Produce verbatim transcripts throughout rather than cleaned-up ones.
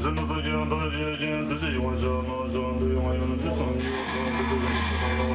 ཟིན་ནོ་ད་ཀྱང་ད་ཡེ་ཀྱང་འདི་ཅི་ཡོང་བ་བྱ་ནོ་བྱ་འདི་ཡོང་བ་ཡོང་འདི་ཚང་ཡོད་ཚང་འདི་དུ་ཡོང་ཚང་ལོ།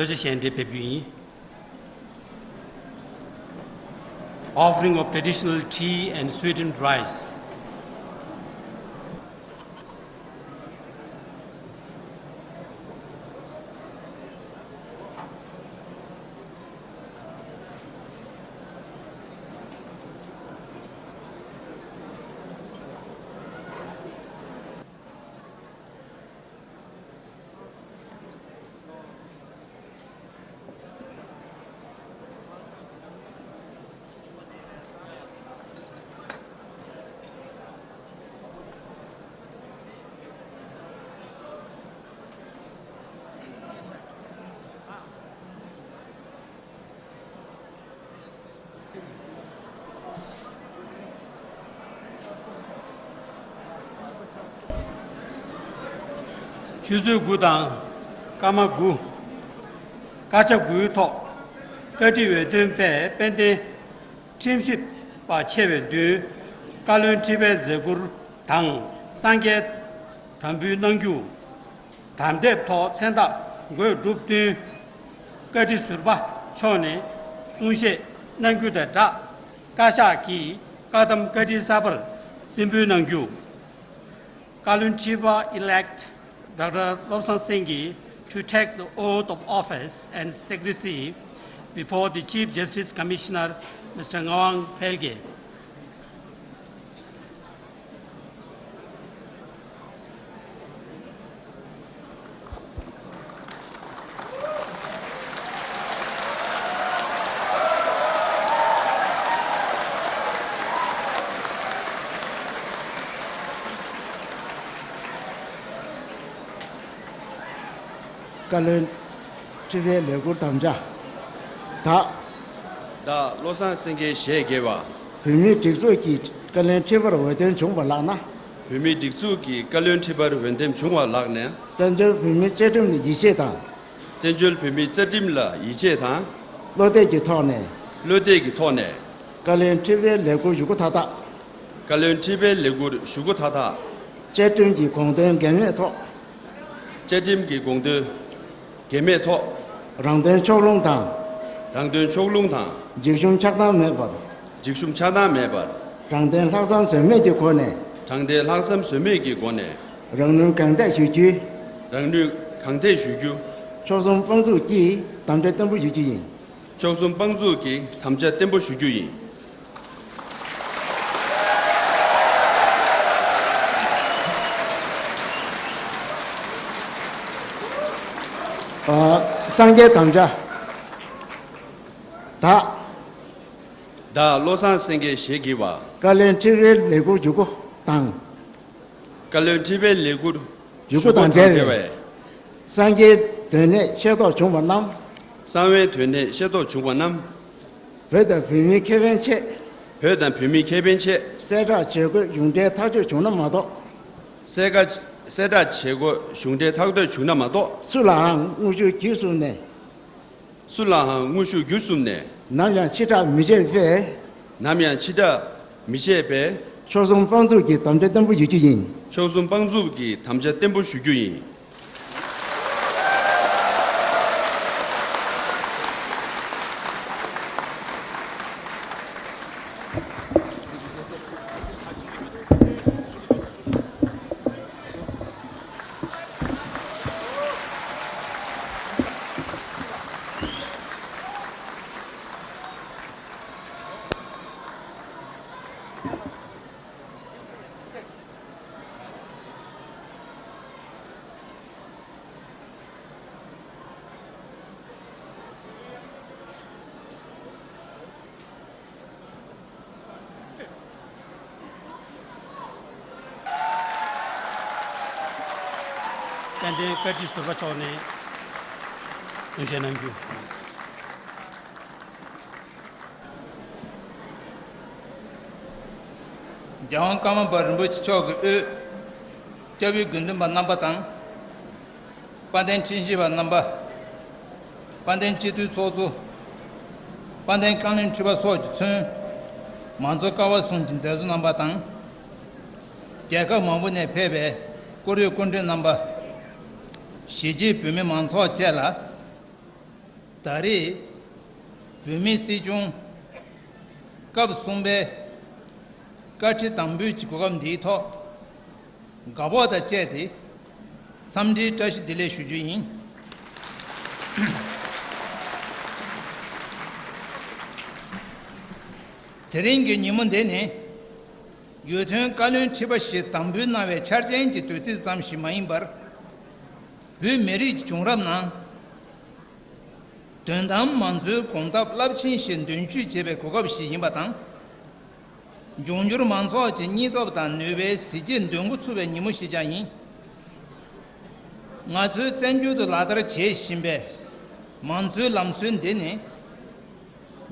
གསོལ་ཇ་བཞེས་འདྲེན་ཕེབས་རྒྱུ་ཡིན། Offering of traditional tea and sweetened rice. ཆུ་ཚོད་དགུ་དང་སྐར་མ་དགུ། སྐར་ཆ་དགུའི་ཐོག་བཀའ་ཁྲི་འོས་འདེམས་པས་དཔལ་ལྡན་ཁྲིམས་ཞིབ་པ་ཆེ་བའི་མདུན་བཀའ་བློན་ཁྲི་པའི་མཛད་ཁུར་དང་སངས་རྒྱས་དམ་འབུལ་གནང་རྒྱུ། དམ་དེབ་ཐོག་མཚན་རྟགས་འགོད་གྲུབ་བསྟུན། བཀའ་ཁྲི་ཟུར་པ་མཆོག་ནས་གསུང་བཤད་གནང་རྒྱུ་དང་སྦྲགས་བཀའ་ཤག་གིས་བཀའ་གདམས་བཀའ་ཁྲིད་གསར་པར་གསན་འབུལ་གནང་རྒྱུ། བཀའ་བློན་ཁྲི་པ་elect Doctor བློ་བཟང་སེང་གེ to take the oath of office and secrecy before the Chief Justice Commissioner, Mister Ngawang Phailge. བཀའ་བློན་ཁྲི་པའི་ལས་ཁུར་དམ་བཅའ། བདག་བདག་བློ་བཟང་སེང་གེ་ཞེས་བརྒྱད་པ། བོད་མིའི་སྒྲིག་འཛུགས་ཀྱི་བཀའ་བློན་ཁྲི་པར་འོས་འདེམས་བྱུང་བ་ལགས་ན། བོད་མིའི་སྒྲིག་འཛུགས་ཀྱི་བཀའ་བློན་ཁྲི་པར་འོས་འདེམས་བྱུང་བ་ལགས་ན། བཙན་བྱོལ་བོད་མིའི་བཅའ་ཁྲིམས་ལ་ཡིད་ཆེས་དང་། བཙན་བྱོལ་བོད་མིའི་རྩ་ཁྲིམས་ལ་ཡིད་ཆེས་དང་། བློ་གཏད་ཀྱི་ཐོག་ནས། བློ་གཏད་ཀྱི་ཐོག་ནས། བཀའ་བློན་ཁྲི་པའི་ལས་ཁུར་ཞུ་སྒོ་མཐའ་དག་བཀའ་བློན་ཁྲི་པའི་ལས་ཁུར་ཞུ་སྒོ་མཐའ་དག་བཅའ་ཁྲིམས་ཀྱི་དགོངས་དོན་འགལ་མེད་ཐོག་བཅའ་ཁྲིམས་ཀྱི་དགོངས་དོན་འགལ་མེད་ཐོག་རང་དོན་ཕྱོགས་ལྷུང་དང་། རང་དོན་ཕྱོགས་ལྷུང་དང་། འཇིགས་ཞུམ་ཆགས་སྡང་མེད་པར། འཇིགས་ཞུམ་ཆགས་སྡང་མེད་པར། དྲང་བདེན་ལྷག་བསམ་ཟོལ་མེད་ཀྱི་སྒོ་ནས། དྲང་བདེན་ལྷག་བསམ་ཟོལ་མེད་ཀྱི་སྒོ་ནས། རང་ནུས་གང་ཐད་ཞུ་རྒྱུ། རང་ནུས་གང་ཐད་ཞུ་རྒྱུ། ཆོལ་གསུམ་དཔུང་འཛུགས་ཀྱིས་དམ་བཅའ་བརྟན་པོ་ཞུ་རྒྱུ་ཡིན། ཆོལ་གསུམ་དཔུང་འཛུགས་ཀྱིས་དམ་བཅའ་བརྟན་པོ་ཞུ་རྒྱུ་ཡིན། ཨ། སངས་རྒྱས་དམ་བཅའ། བདག་བདག་བློ་བཟང་སེང་གེ་ཞེས་བགྱི་བ། བཀའ་བློན་ཁྲི་པའི་ལས་ཁུར་ཞུ་སྒོ་དང་། བཀའ་བློན་ཁྲི་པའི་ལས་ཁུར་ཞུ་སྒོ་དང་འབྲེལ་བའི་གསང་བའི་དོན་གནད་ཤེས་རྟོགས་བྱུང་བ་རྣམས། གསང་བའི་དོན་གནད་ཤེས་རྟོགས་བྱུང་བ་རྣམས། བོད་དང་བོད་མིའི་ཁེ་ཕན་ཆེད། བོད་དང་བོད་མིའི་ཁེ་ཕན་ཆེད། གསལ་བསྒྲགས་བྱེད་དགོས་གཞུང་འབྲེལ་ཐག་གཅོད་བྱུང་ན་མ་གཏོགས། གསལ་བསྒྲགས་གསལ་བསྒྲགས་བྱེད་དགོས་གཞུང་འབྲེལ་ཐག་གཅོད་བྱུང་ན་མ་གཏོགས། སུ་ལའང་དངུལ་ཆུ་རྒྱུས་གསུམ་ནས། སུ་ལའང་དངུལ་ཆུ་རྒྱུས་གསུམ་ནས། ནམ་ཡང་ཕྱིར་བསྒྲགས་མི་བྱེད་པས། ནམ་ཡང་ཕྱིར་བསྒྲགས་མི་བྱེད་པས། ཆོལ་གསུམ་དཔུང་འཛུགས་ཀྱི་དམ་བཅའ་བརྟན་པོ་ཞུ་རྒྱུ་ཡིན། ཆོལ་གསུམ་དཔུང་འཛུགས་ཀྱི་དམ་བཅའ་བརྟན་པོ་ཞུ་རྒྱུ་ཡིན། དཔལ་ལྡན་བཀའ་ཁྲི་ཟུར་པ་མཆོག་ནས་གསུང་བཤད་གནང་རྒྱུ། རྒྱལ་དབང་ཀརྨ་པ་རིན་པོ་ཆེ་མཆོག་གི་དབུས། སྐྱབས་ཡུལ་དགེ་འདུན་པ་རྣམ་པ་དང་། དཔལ་ལྡན་ཁྲིམས་ཞིབ་པ་རྣམ་པ། དཔལ་ལྡན་སྤྱི་འཐུས་ཚོགས་གཙོ། དཔལ་ལྡན་བཀའ་བློན་ཁྲི་པ་སོགས་ཀྱིས་མཚོན། མང་གཙོ་ཀ་བ་གསུམ་གྱི་མཛད་གཙོ་རྣམ་པ་དང་། རྒྱལ་ཁབ་མང་པོ་ནས་ཕེབས་པའི་སྐུ་རིམ་སྐུ་མགྲོན་རྣམ་པ། གཞིས་བྱེས་བོད་མི་མང་ཚོགས་བཅས་ལ། ད་རེས་བོད་མིའི་སྲིད་སྐྱོང་སྐབས་གསུམ་པའི་བཀའ་ཁྲི་དང་པོའི་གོ་སྐབས་འདིའི་ཐོག་དགའ་སྤོབས་དང་བཅས་ཏེ་འཚམས་འདྲིའི་བཀྲ་ཤིས་བདེ་ལེགས་ཞུ་རྒྱུ་ཡིན། དེ་རིང་གི་ཉིན་མོ་འདི་ནི་ཡུལ་དོན་བཀའ་བློན་ཁྲི་པ་ཞིག་དམ་འབུལ་གནང་བའི་འཆར་ཅན་གྱི་དུས་ཚིགས་ཙམ་ཞིག་མ་ཡིན་པར། བོད་མི་རིགས་ཀྱི་བྱུང་རབས་ནང་དོན་དམ་མང་གཙོའི་གོམ་སྟབས་རླབས་ཆེན་ཞིག་མདུན་སྐྱོད་བྱེད་པའི་གོ་སྐབས་ཤིག་ཡིན་པ་དང་། འབྱུང་འགྱུར་མང་ཚོགས་ཀྱི་སྙིང་སྟོབས་དང་ནུས་པའི་གཟི་བརྗིད་འདོན་འགོ་ཚུགས་པའི་ཉིན་མོ་ཞིག་ཀྱང་ཡིན། ང་ཚོའི་བཙན་བྱོལ་དུ་ལག་བསྟར་བྱེད་བཞིན་པའི་མང་གཙོའི་ལམ་སྲོལ་འདི་ནི།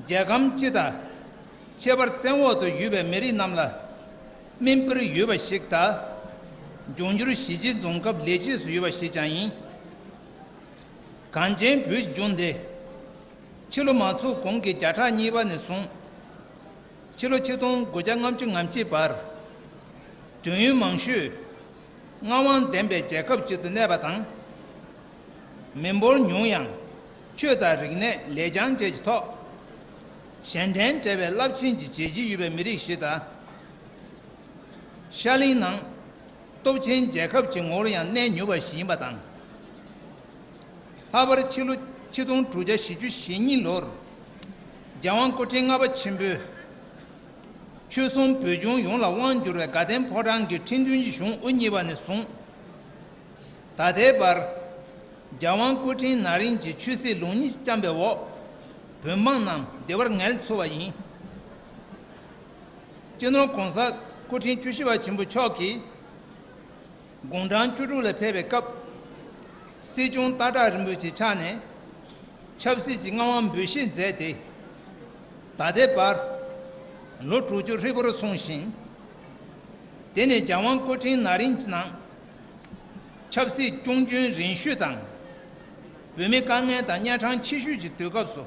རྒྱལ་ཁམས་སྤྱི་དང་ཁྱད་པར་བཙན་འོག་ཏུ་ཡོད་པའི་མི་རིགས་རྣམས་ལ་སྨིན་པར་ཡོད་པ་ཞིག་དང་། འབྱུང་འགྱུར་གཞིས་བྱེས་རྫོང་ཁབ་ལས་རྗེས་སུ་ཡོད་པ་ཞིག་ཀྱང་ཡིན། གངས་ཅན་བོད་ཀྱི་ལྗོངས་འདི་ཕྱི་ལོ་མ་ཚུགས་གོང་གི་བརྒྱ་ཕྲག་གཉིས་པ་ནས་བཟུང་ཕྱི་ལོ་ཆིག་སྟོང་དགུ་བརྒྱ་ལྔ་བཅུ་ང་གཅིག་བར་དུས་ཡུན་མང་ཤོས་མངའ་དབང་ལྡན་པའི་རྒྱལ་ཁབ་ཅིག་ཏུ་གནས་པ་དང་། མི་འབོར་ཉུང་ཡང་ཆོས་དང་རིག་གནས་ལེགས་བྱང་བཅས་ཀྱི་ཐོག་གཞན་ཕྲན་བྲལ་བའི་རླབས་ཆེན་གྱི་བྱས་རྗེས་ཡོད་པའི་མི་རིགས་ཤིག་དང་། ཤར་གླིང་ནང་སྟོབས་ཆེན་རྒྱལ་ཁབ་ཀྱི་ངོ་བོར་ཡང་གནས་མྱོང་བ་ཞིག་ཡིན་པ་དང་། ལྷག་པར་ཕྱི་ལོ་ཆིག་སྟོང་དྲུག་བརྒྱ་བཞི་བཅུ་ཞེ་གཉིས་ལོར་རྒྱལ་དབང་སྐུ་ཕྲེང་ལྔ་པ་ཆེན་པོས་ཆོལ་གསུམ་བོད་ལྗོངས་ཡོངས་ལ་དབང་བསྒྱུར་བའི་དགའ་ལྡན་ཕོ་བྲང་གི་ཁྲི་འདོན་གྱི་གཞུང་དབུ་བརྙེས་པ་ནས་བཟུང་ད་ལྟའི་བར་རྒྱལ་དབང་སྐུ་ཕྲེང་ན་རིམ་གྱིས་ཆོས་སྲིད་ལུགས་གཉིས་བསྐྱངས་པའི་འོག་བོད་འབངས་རྣམས་བདེ་བར་ངལ་འཚོ་བ་ཡིན། སྤྱི་ནོར་༸གོང་ས་སྐུ་ཕྲེང་བཅུ་བཞི་པ་ཆེན་པོ་མཆོག་གིས་དགུང་གྲངས་བཅུ་དྲུག་ལ་ཕེབས་པའི་སྐབས། སྲིད་སྐྱོང་སྟག་བྲག་རིན་པོ་ཆེའི་ཕྱག་ནས་ཆབ་སྲིད་ཀྱི་མངའ་དབང་འབུལ་བཞེས་མཛད་དེ། ད་ལྟའི་བར་ལོ་དྲུག་ཅུ་ཧྲིལ་པོར་སོང་ཞིང་། དེ་ནས་རྒྱལ་དབང་སྐུ་ཕྲེང་ན་རིམ་གྱི་ནང་ཆབ་སྲིད་སྐྱོང་རྒྱུན་རིང་ཤོས་དང་། བོད་མི་དཀའ་ངལ་དང་གཉའ་ཁྲམ་ཆེ་ཤོས་ཀྱི་དུས་སྐབས་སུ།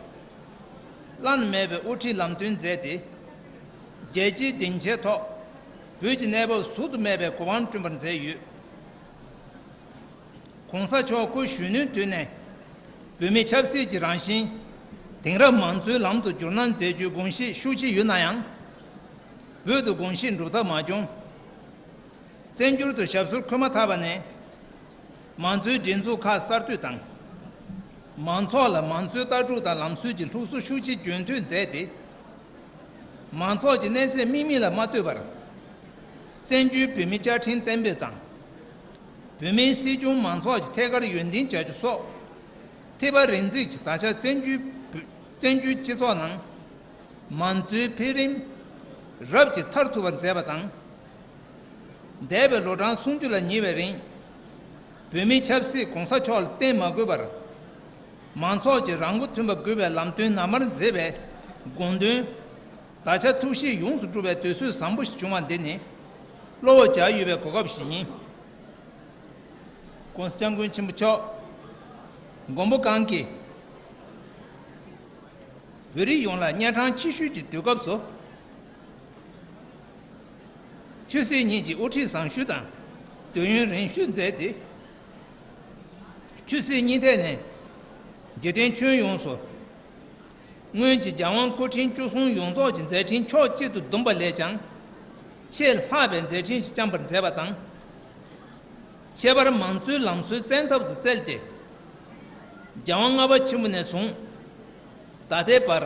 བླ་ན་མེད་པའི་དབུ་ཁྲིད་ལམ་སྟོན་མཛད་དེ། རྒྱལ་སྤྱིའི་སྡིངས་ཆའི་ཐོག་བོད་ཀྱི་གནས་བབ་ཟུར་དུ་མེད་པའི་གོ་འཕང་བསྐྲུན་པར་མཛད་ཡོད། ༸གོང་ས་མཆོག་སྐུ་གཞོན་ནུའི་དུས་ནས་བོད་མིའི་ཆབ་སྲིད་ཀྱི་རང་བཞིན་དེང་རབས་མང་གཙོའི་ལམ་དུ་བསྒྱུར་གནང་མཛད་རྒྱུའི་དགོངས་གཞི་ཤུགས་ཆེ་ཡོད་ན་ཡང་། བོད་དུ་དགོངས་གཞི་འགྲུབ་ཐབས་མ་བྱུང་། བཙན་བྱོལ་དུ་ཞབས་སོར་འཁོད་མ་ཐག་པ་ནས། མང་གཙོའི་སྒྲིག་འཛུགས་ཁག་གསར་གཏོད་དང་། མང་ཚོགས་ལ་མང་གཙོའི་ལྟ་གྲུབ་དང་ལམ་སྲོལ་གྱི་སློབ་གསོ་ཤུགས་ཆེ་རྒྱུན་མཐུད་མཛད་དེ། མང་ཚོགས་ཀྱི་གནས་ཚད་དམིགས་མེད་ལ་མ་ལྟོས་པར། བཙན་བྱོལ་བོད་མིའི་བཅའ་ཁྲིམས་གཏན་འབེབས་དང་། བོད་མིའི་སྲིད་སྐྱོང་མང་ཚོགས་ཀྱི་ཐད་ཀར་ཡོན་ཏན་བྱ་རྒྱུ་སོགས། ཐེག་པ་རིགས་འཛིན་གྱི་ད་ཆ་བཙན་བྱོལ་བོད་བཙན་བྱོལ་སྤྱི་ཚོགས་ནང་། མང་གཙོའི་འཕེལ་རིམ་རབ་ཀྱིས་མཐར་ཐུག་པར་མཛད་པ་དང་། འདས་པའི་ལོ་གྲངས་སུམ་ཅུ་ལ་ཉེ་བའི་རིང་། བོད་མིའི་ཆབ་སྲིད་གོང་ས་མཆོག་ལ་བརྟེན་མ་དགོས་པར། མང་ཚོགས་ཀྱིས་རང་མགོ་ཐོན་པ་དགོས་པའི་ལམ་སྟོན་ནང་མར་མཛད་པའི་དགོངས་དོན། ད་ཆ་ཐུགས་བཞེད་ཡོངས་སུ་གྲུབ་པའི་དུས་ཚོད་བཟང་པོ་ཞིག་བྱུང་བ་འདི་ནི་བློ་བག་ཡོད་པའི་གོ་སྐབས་ཤིག་ཡིན། ༸གོང་ས་༸སྐྱབས་མགོན་ཆེན་པོ་མཆོག་མགོན་པོ་གང་གིས་བོད་རིགས་ཡོངས་ལ་གཉའ་ཁྲམ་ཆེ་ཤོས་ཀྱི་དུས་སྐབས་སུ། ཆོས་སྲིད་གཉིས་ཀྱི་དབུ་ཁྲིད་བཟང་ཤོས་དང་དུས་ཡུན་རིང་ཤོས་མཛད་དེ། ཆོས་སྲིད་གཉིས་ཐད་ནས་འཇིག་རྟེན་ཁྱོན་ཡོངས་སུ་སྔོན་གྱི་རྒྱལ་དབང་སྐུ་ཕྲེང་བཅུ་གསུམ་ཡོངས་རྫོགས་ཀྱི་མཛད་འཕྲིན་ཕྱོགས་གཅིག་ཏུ་བསྡོམས་པ་ལས་ཀྱང་ཆེས་ལྷག་པའི་མཛད་འཕྲིན་ཞིག་བསྐྱངས་པར་མཛད་པ་དང་། ཁྱད་པར་མང་གཙོའི་ལམ་སྲོལ་བཙན་ཐབས་སུ་བསྩལ་ཏེ། རྒྱལ་དབང་ལྔ་པ་ཆེན་པོ་ནས་བཟུང་། ད་ལྟའི་བར།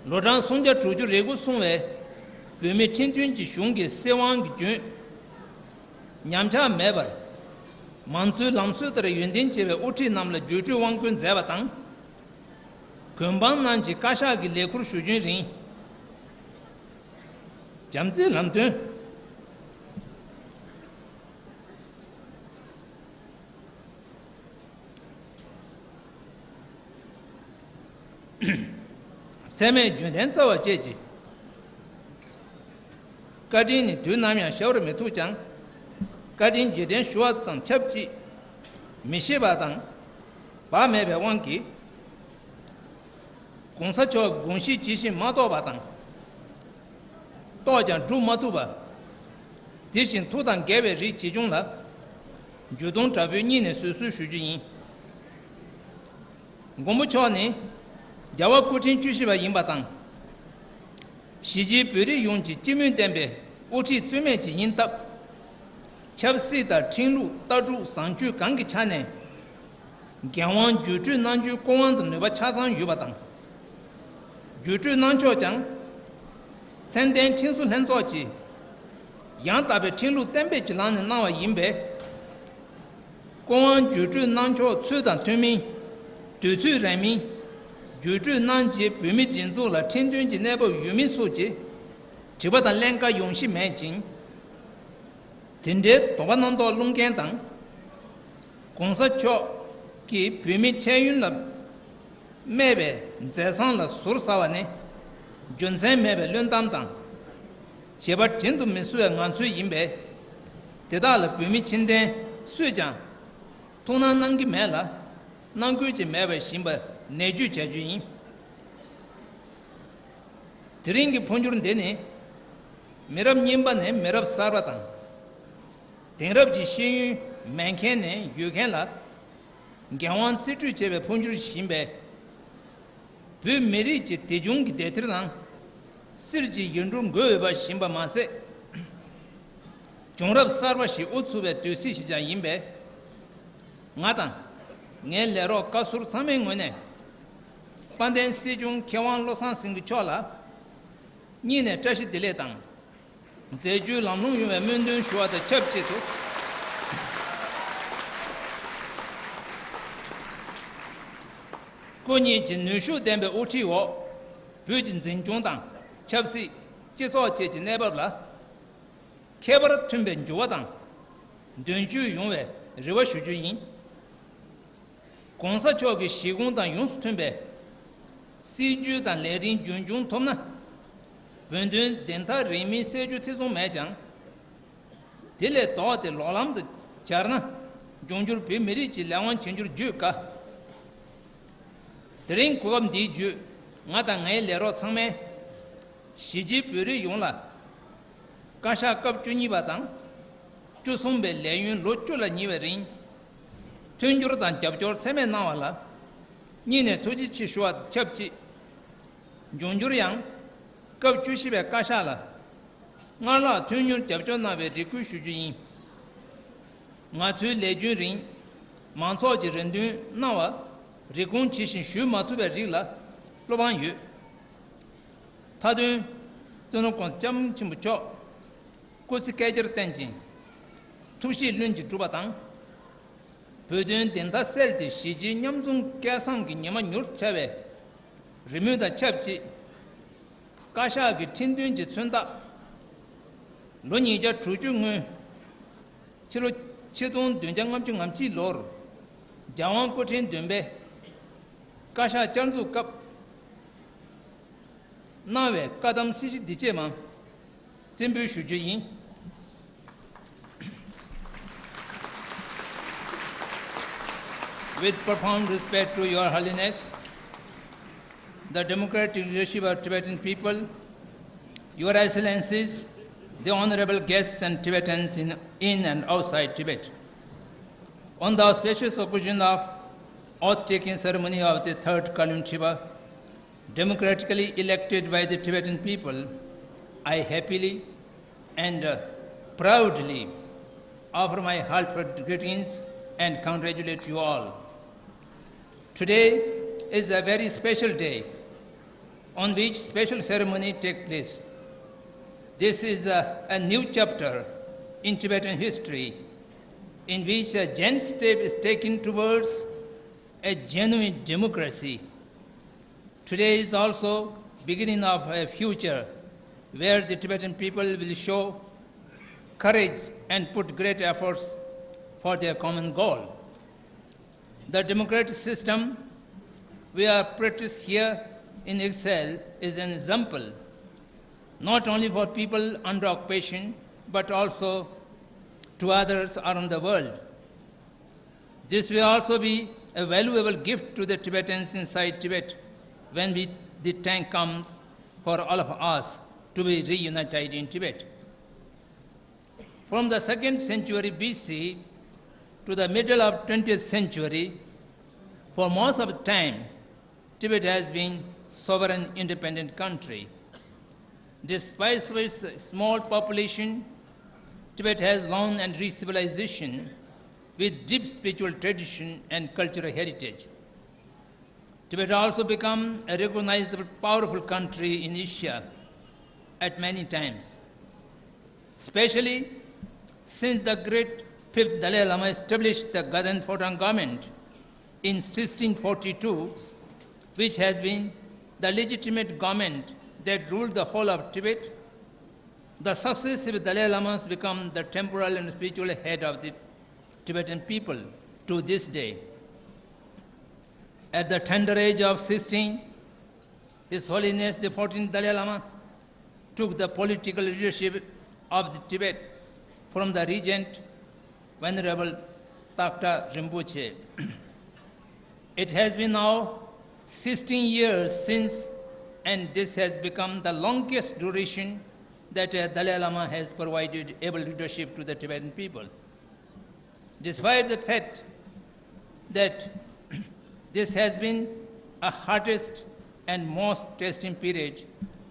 ལོ་གྲངས་སུམ་བརྒྱ་དྲུག་ཅུ་རེ་དགུ་སོང་བའི་བོད་མིའི་ཁྲི་འདོན་གྱི་གཞུང་གི་སྲིད་དབང་གི་རྒྱུན་ཉམས་ཆག་མེད་པར། མང་གཙོའི་ལམ་སྲོལ་ལྟར་ཡོན་ཏན་ཆེ་བའི་དབུ་ཁྲིད་རྣམས་ལ་བརྒྱུད་སྤྲོད་དབང་བསྐུར་མཛད་པ་དང་། གུང་དཔང་རྣམས་ཀྱིས་བཀའ་ཤག་གི་ལས་ཁུར་ཞུ་རྒྱུན་རིང་། བྱམས་བརྩེའི་ལམ་སྟོན། ཚད་མེད་རྒྱུན་ལྡན་རྩ་བ་བཅས་ཀྱི་བཀའ་དྲིན་ནི་དུས་ནམ་ཡང་གཞལ་བར་མི་ཐུབ་ཀྱང་། བཀའ་དྲིན་རྗེས་དྲན་ཞུ་བ་དང་ཆབས་ཅིག་མི་ཤེས་པ་དང་བག་མེད་པའི་དབང་གིས། ༸གོང་ས་མཆོག་གི་དགོངས་གཞི་ཇི་བཞིན་མ་རྟོགས་པ་དང་། རྟོགས་ཀྱང་སྒྲུབ་མ་ཐུབ་པ། དེ་བཞིན་ཐུགས་དང་འགལ་བའི་རིགས་ཇི་བྱུང་ལ། འགྱུར་ལྡོག་དྲག་པོའི་གཉིས་ནས་བཟོད་གསོལ་ཞུ་རྒྱུ་ཡིན། མགོན་པོ་མཆོག་ནི་རྒྱལ་བ་སྐུ་ཕྲེང་བཅུ་བཞི་པ་ཡིན་པ་དང་། གཞིས་བྱེས་བོད་རིགས་ཡོངས་ཀྱི་སྤྱི་མོས་ལྡན་པའི་དབུ་ཁྲིད་རྩོད་མེད་ཅིག་ཡིན་སྟབས། ཆབ་སྲིད་དང་ཁྲིམས་ལུགས་ལྟ་གྲུབ་བཟང་སྤྱོད་གང་གི་ཆ་ནས་འགན་དབང་བརྒྱུད་སྤྲོད་གནང་རྒྱུའི་སྐུ་དབང་དང་ནུས་པ་ཆ་ཚང་ཡོད་པ་དང་། བརྒྱུད་སྤྲོད་གནང་ཕྱོགས་ཀྱང་ཚད་ལྡན་ཁྲིམས་བཟོ་ལྷན་ཚོགས་ཀྱིས་ཡང་དག་པའི་ཁྲིམས་ལུགས་གཏན་འབེབས་ཀྱི་ལམ་ནས་གནང་བ་ཡིན་པས། སྐུ་དབང་བརྒྱུད་སྤྲོད་གནང་ཕྱོགས་ཚུལ་དང་མཐུན་མིན། དུས་ཚོད་རན་མིན། བརྒྱུད་སྤྲོད་གནང་རྗེས་བོད་མིའི་སྒྲིག་འཛུགས་ལ་ཁྲིམས་མཐུན་གྱི་གནས་བབ་ཡོད་མིན་སོགས་ཀྱི་དྲི་བ་དང་ཀླན་ཀ་ཡོང་གཞི་མེད་ཅིང་། དེ་འདྲའི་དོགས་པ་རྣམ་རྟོག་སློང་མཁན་དང་། གོང་ས་མཆོག་གིས་བོད་མིའི་ཁྲལ་གཡོན་ལ་སྨྲས་པའི་མཛད་བཟང་ལ་ཟུར་ཟ་བ་ནི་རྒྱུ་མཚན་མེད་པའི་བླུན་གཏམ་དང་། བྱས་པ་དྲིན་དུ་མི་གཟོ་བའི་ངང་ཚུལ་ཡིན་པས། དེ་དག་ལ་བོད་མི་ཕྱི་འཐེན་སུས་ཀྱང་ཐུགས་སྣང་གནང་གི་མེད་ལ། གནང་དགོས་ཀྱི་མེད་པ་ཞིག་ཡིན་པ་ནས་བརྗོད་བྱ་རྒྱུ་ཡིན། དེ་རིང་གི་འཕོ་འགྱུར་འདི་ནི། མི་རབས་རྙིང་པ་ནས་མི་རབས་གསར་པ་དང་། དེང་རབས་ཀྱི་ཤེས་ཡོན་མེད་མཁན་ནས་ཡོད་མཁན་ལ་འགན་དབང་རྩིས་སྤྲོད་བྱས་པའི་འཕོ་འགྱུར་ཞིག་ཡིན་པས། བོད་མི་རིགས་ཀྱི་དེ་བྱུང་གི་བདེ་ཐེར་དང་སྲིད་ཀྱི་ཡིག་འབྲུ་འགོད་འོས་པ་ཞིག་ཡིན་པ་མ་ཟད། བྱུང་རབས་གསར་པ་ཞིག་དབུ་ཚུགས་པའི་དུས་ཚིགས་ཤིག་ཀྱང་ཡིན་པས། ང་དང་ངའི་ལས་རོགས་བཀའ་ཟུར་ཚང་མའི་ངོས་ནས། དཔལ་ལྡན་སྲིད་སྐྱོང་མཁས་དབང་བློ་བཟང་སེང་གེ་མཆོག་ལ་སྙིང་ནས་བཀྲ་ཤིས་བདེ་ལེགས་དང་། མཛད་རྒྱུའི་ལམ་ལྷོང་ཡོང་བའི་སྨོན་འདུན་ཞུ་བ་དང་ཆབས་ཅིག་ཏུ། སྐུ་ཉིད་ཀྱི་ནུས་ཤུགས་ལྡན་པའི་དབུ་ཁྲིད་འོག་བོད་ཀྱི་འཛིན་སྐྱོང་དང་ཆབ་སྲིད། སྤྱི་ཚོགས་བཅས་ཀྱི་གནས་བབ་ལ་ཁྱད་པར་མཐུན་པའི་འགྱུར་བ་དང་མདུན་སྐྱོད་ཡོང་བའི་རེ་བ་ཞུ་རྒྱུ་ཡིན། གོང་ས་མཆོག་གི་བཞེད་དགོངས་དང་ཡོངས་སུ་མཐུན་པའི་སྲིད་ཇུས་དང་ལས་རིམ་རྒྱུན་འཁྱོངས་ཐུབ་ན། བོད་དོན་བདེན་མཐའ་རིང་མིན་གསལ་རྒྱུ་ཐེ་ཚོམ་མེད་ཀྱང་། དེ་ལས་ལྡོག་སྟེ་ལོག་ལམ་དུ་འབྱར་ན། འབྱུང་འགྱུར་བོད་མི་རིགས་ཀྱི་ལས་དབང་བྱེད་རྒྱུར་བརྗོད་དཀའ། དེ་རིང་གོ་སྐབས་འདིའི་བརྒྱུད་ང་དང་ངའི་ལས་རོགས་ཚང་མས། གཞིས་བྱེས་བོད་རིགས་ཡོངས་ལ། བཀའ་ཤག་སྐབས་བཅུ་གཉིས་པ་དང་། བཅུ་གསུམ་པའི་ལས་ཡུན་ལོ་བཅུ་ལ་ཉེ་བའི་རིང་། མཐུན་འགྱུར་དང་རྒྱབ་སྐྱོར་ཚད་མེད་གནང་བ་ལ། སྙིང་ནས་ཐུགས་རྗེ་ཆེ་ཞུ་བ་ཆབས་ཅིག་འབྱུང་འགྱུར་ཡང་། སྐབས་བཅུ་བཞི་པའི་བཀའ་ཤག་ལ། སྔར་ལྷག་མཐུན་སྙོར་རྒྱབ་སྐྱོར་གནང་བའི་རེ་སྐུལ་ཞུ་རྒྱུ་ཡིན། ང་ཚོའི་ལས་རྒྱུན་རིང་། མང་ཚོགས་ཀྱི་རེ་འདུན་གནང་བ། རེ་སྐོང་བྱེད་བཞིན་ཞུ་མ་ཐུབ་པའི་རིགས་ལ་བློ་ཕམ་ཡོད། མཐའ་དོན། བཙུན་མོ་༸གོང་ས་༸སྐྱབས་མགོན་ཆེན་པོ་མཆོག་སྐུ་ཚེ་བསྐལ་བརྒྱར་བརྟན་ཅིང་། ཐུགས་བཞེད་ལྷུན་གྱིས་གྲུབ་པ་དང་། བོད་དོན་བདེན་མཐའ་གསལ་ཏེ་གཞིས་བྱེས་མཉམ་འཛོམས་སྐལ་བཟང་གི་ཉི་མ་མྱུར་འཆར་བའི་རེ་སྨོན་དང་ཆབས་ཅིག་བཀའ་ཤག་གི་ཁྲིམས་མཐུན་གྱི་མཚོན་རྟགས། ལོ་ཉིས་བརྒྱ་དྲུག་ཅུ་སྔོན། ཕྱི་ལོ་ཆིག་སྟོང་བདུན་བརྒྱ་ལྔ་བཅུ་ང་གཅིག་ལོར། རྒྱལ་དབང་སྐུ་ཕྲེང་བདུན་པས་བཀའ་ཤག་བསྐྱར་འཛུགས་སྐབས་གནང་བའི་བཀའ་གདམས་སྲིད་ཇུས་འདི་ཆེད་མ་གསན་འབུལ་ཞུ་རྒྱུ་ཡིན། With profound respect to Your Holiness, the democratic leadership of Tibetan people, Your Excellencies, the honorable guests and Tibetans in, in and outside Tibet. On the auspicious occasion of oath-taking ceremony of the third Kalun Triba, democratically elected by the Tibetan people, I happily and, uh, proudly offer my heartfelt greetings and congratulate you all. Today is a very special day on which special ceremony take place. This is a, a new chapter in Tibetan history in which a giant step is taken towards a genuine democracy. Today is also beginning of a future where the Tibetan people will show courage and put great efforts for their common goal. The democratic system we are practiced here in Excel is an example not only for people under occupation but also to others around the world. This will also be a valuable gift to the Tibetans inside Tibet when we, the time comes for all of us to be reunited in Tibet. From the second century B C to the middle of twentieth century, For most of the time, Tibet has been sovereign independent country. Despite its small population, Tibet has long and rich civilization with deep spiritual tradition and cultural heritage. Tibet also become a recognizable powerful country in Asia at many times, especially since the great fifth Dalai Lama established the Gaden Photang government in sixteen forty-two, which has been the legitimate government that ruled the whole of Tibet. The successive Dalai Lamas become the temporal and spiritual head of the Tibetan people to this day. At the tender age of sixteen, His Holiness the fourteenth Dalai Lama took the political leadership of the Tibet from the regent, Venerable Takta Rinpoche. It has been now sixteen years since, and this has become the longest duration that a Dalai Lama has provided able leadership to the Tibetan people. Despite the fact that this has been a hardest and most testing period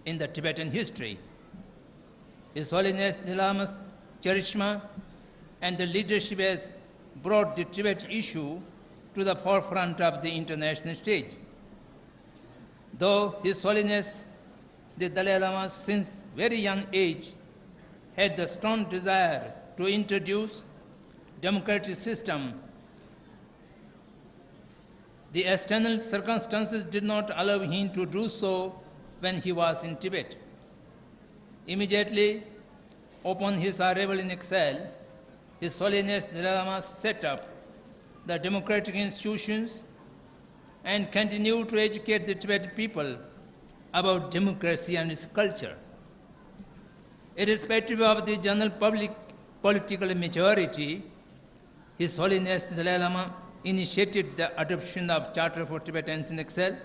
in the Tibetan history, His Holiness the Lama's charisma and the leadership has brought the Tibet issue to the forefront of the international stage. Though His Holiness the Dalai Lama, since very young age, had the strong desire to introduce democratic system, the external circumstances did not allow him to do so when he was in Tibet. Immediately upon his arrival in exile, His Holiness the Dalai Lama set up the democratic institutions and continued to educate the Tibetan people about democracy and its culture. Irrespective of the general public political maturity, His Holiness the Dalai Lama initiated the adoption of Charter for Tibetans in Exile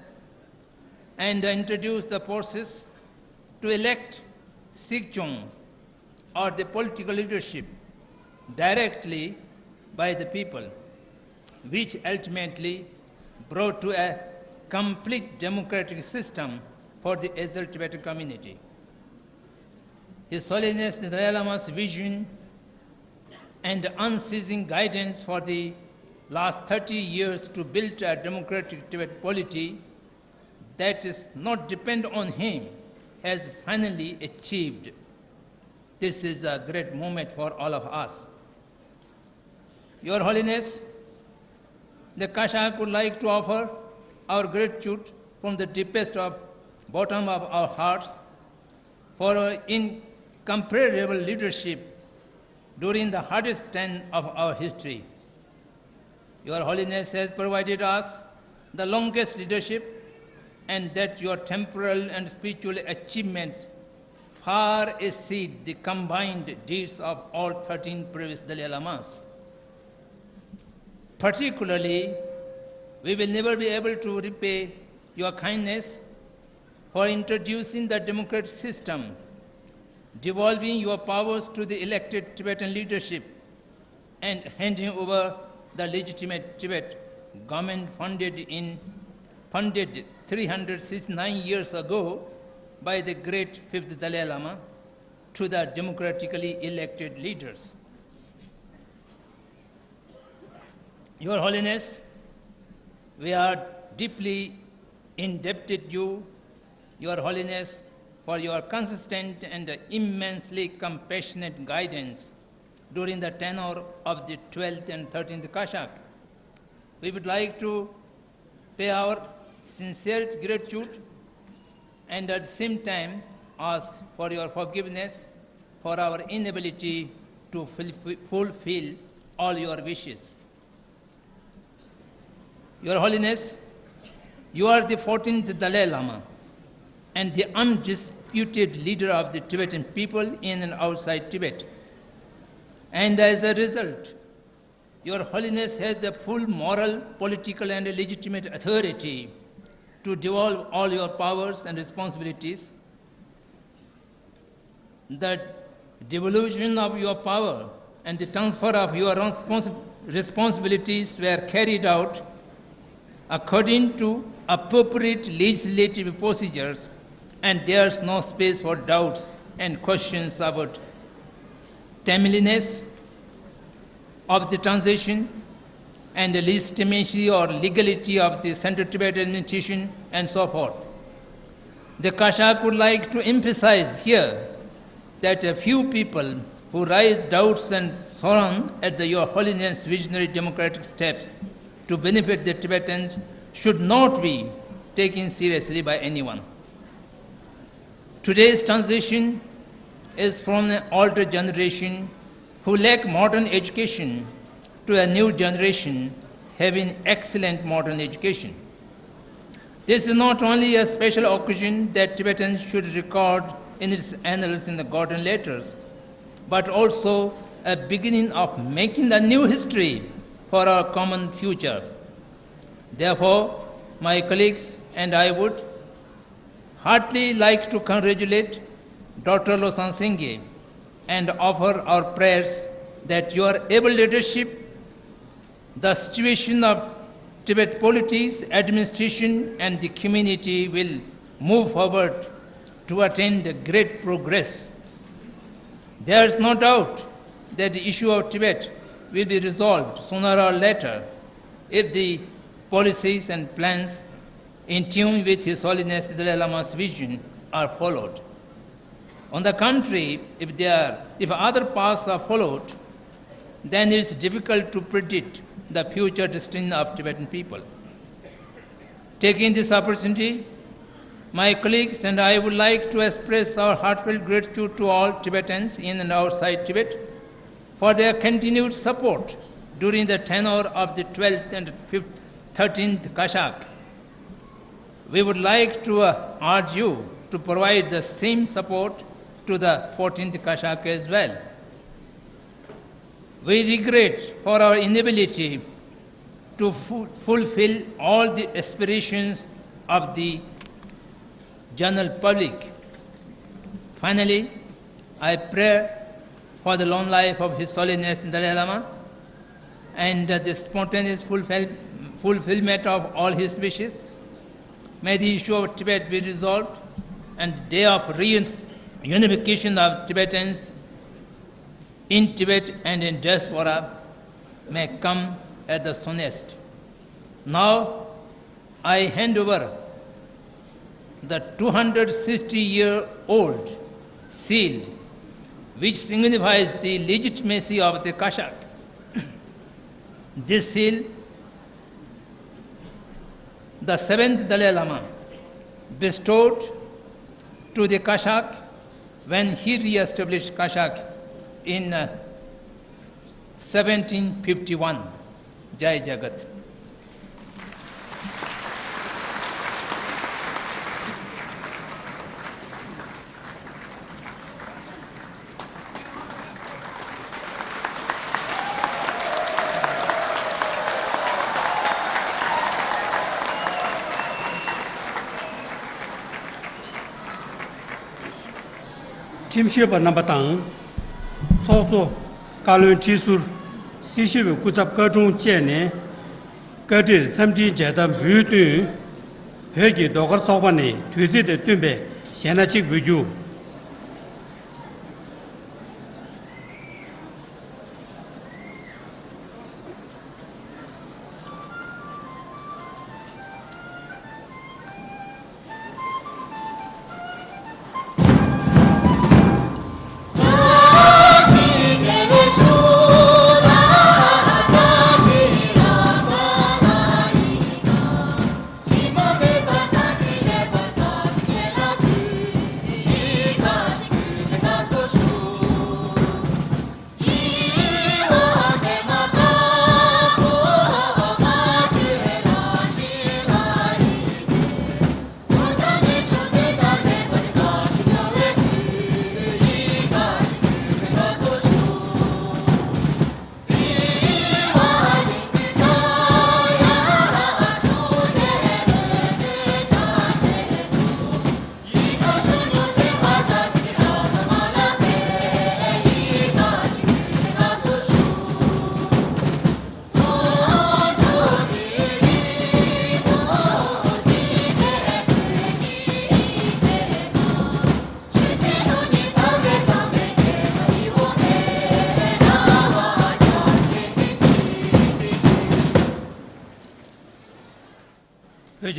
and introduced the process to elect Sikchung or the political leadership directly by the people, which ultimately brought to a complete democratic system for the exiled Tibetan community. His Holiness the Dalai Lama's vision and unceasing guidance for the last thirty years to build a democratic Tibet polity that is not depend on him has finally achieved. This is a great moment for all of us. Your Holiness, the Kashak would like to offer our gratitude from the deepest of bottom of our hearts for your incomparable leadership during the hardest time of our history. Your Holiness has provided us the longest leadership, and that your temporal and spiritual achievements far exceed the combined deeds of all thirteen previous Dalai Lamas. Particularly, we will never be able to repay your kindness for introducing the democratic system, devolving your powers to the elected Tibetan leadership, and handing over the legitimate Tibet government founded in founded three hundred sixty-nine years ago by the great fifth Dalai Lama to the democratically elected leaders. Your Holiness, we are deeply indebted you, Your Holiness, for your consistent and immensely compassionate guidance during the tenure of the twelfth and thirteenth Kashak. We would like to pay our sincere gratitude and at the same time ask for your forgiveness for our inability to fulfill all your wishes. Your Holiness, you are the fourteenth Dalai Lama and the undisputed leader of the Tibetan people in and outside Tibet. And as a result, Your Holiness has the full moral, political, and legitimate authority to devolve all your powers and responsibilities. The devolution of your power and the transfer of your respons- responsibilities were carried out according to appropriate legislative procedures, and there's no space for doubts and questions about timeliness of the transition and the legitimacy or legality of the Central Tibet administration and so forth. The Kashak would like to emphasize here that a few people who raise doubts and sorrow at the, Your Holiness' visionary democratic steps to benefit the Tibetans should not be taken seriously by anyone. Today's transition is from an older generation who lack modern education to a new generation having excellent modern education. This is not only a special occasion that Tibetans should record in its annals in the golden letters, but also a beginning of making a new history for our common future. Therefore, my colleagues and I would heartily like to congratulate Doctor Losang Singye and offer our prayers that your able leadership, the situation of Tibet politics, administration, and the community will move forward to attain the great progress. There is no doubt that the issue of Tibet will be resolved sooner or later if the policies and plans in tune with His Holiness Dalai Lama's vision are followed. On the contrary, if they are, if other paths are followed, then it's difficult to predict the future destiny of Tibetan people. Taking this opportunity, my colleagues and I would like to express our heartfelt gratitude to all Tibetans in and outside Tibet for their continued support during the tenure of the twelfth and fifth, thirteenth Kashak. We would like to, uh, urge you to provide the same support to the fourteenth Kashak as well. We regret for our inability to fu- fulfill all the aspirations of the general public. Finally, I pray for the long life of His Holiness Dalai Lama and, uh, the spontaneous fulfill- fulfillment of all his wishes. May the issue of Tibet be resolved and the day of reunification of Tibetans in Tibet and in diaspora may come at the soonest. Now, I hand over the two hundred sixty year old seal, which signifies the legitimacy of the Kashak. This seal the seventh Dalai Lama bestowed to the Kashak when he re-established Kashak in, uh, seventeen fifty-one. Jai Jagat. ཁྲིམས་ཞིབ་པ་རྣམ་པ་དང་། ཚོགས་གཙོ། བཀའ་བློན་ཁྲི་ཟུར། སྲི་ཞུ་བའི་སྐུ་ཚབ་བཀའ་དྲུང་བཅས་ནས། བཀའ་ཁྲིར་འཚམས་འདྲིའི་མཇལ་དར་འབུལ་བསྟུན། བོད་ཀྱི་ཟློས་གར་ཚོགས་པ་ནས་དུས་ཚིགས་དང་བསྟུན་པའི་གཞས་སྣ་གཅིག་འབུལ་རྒྱུ།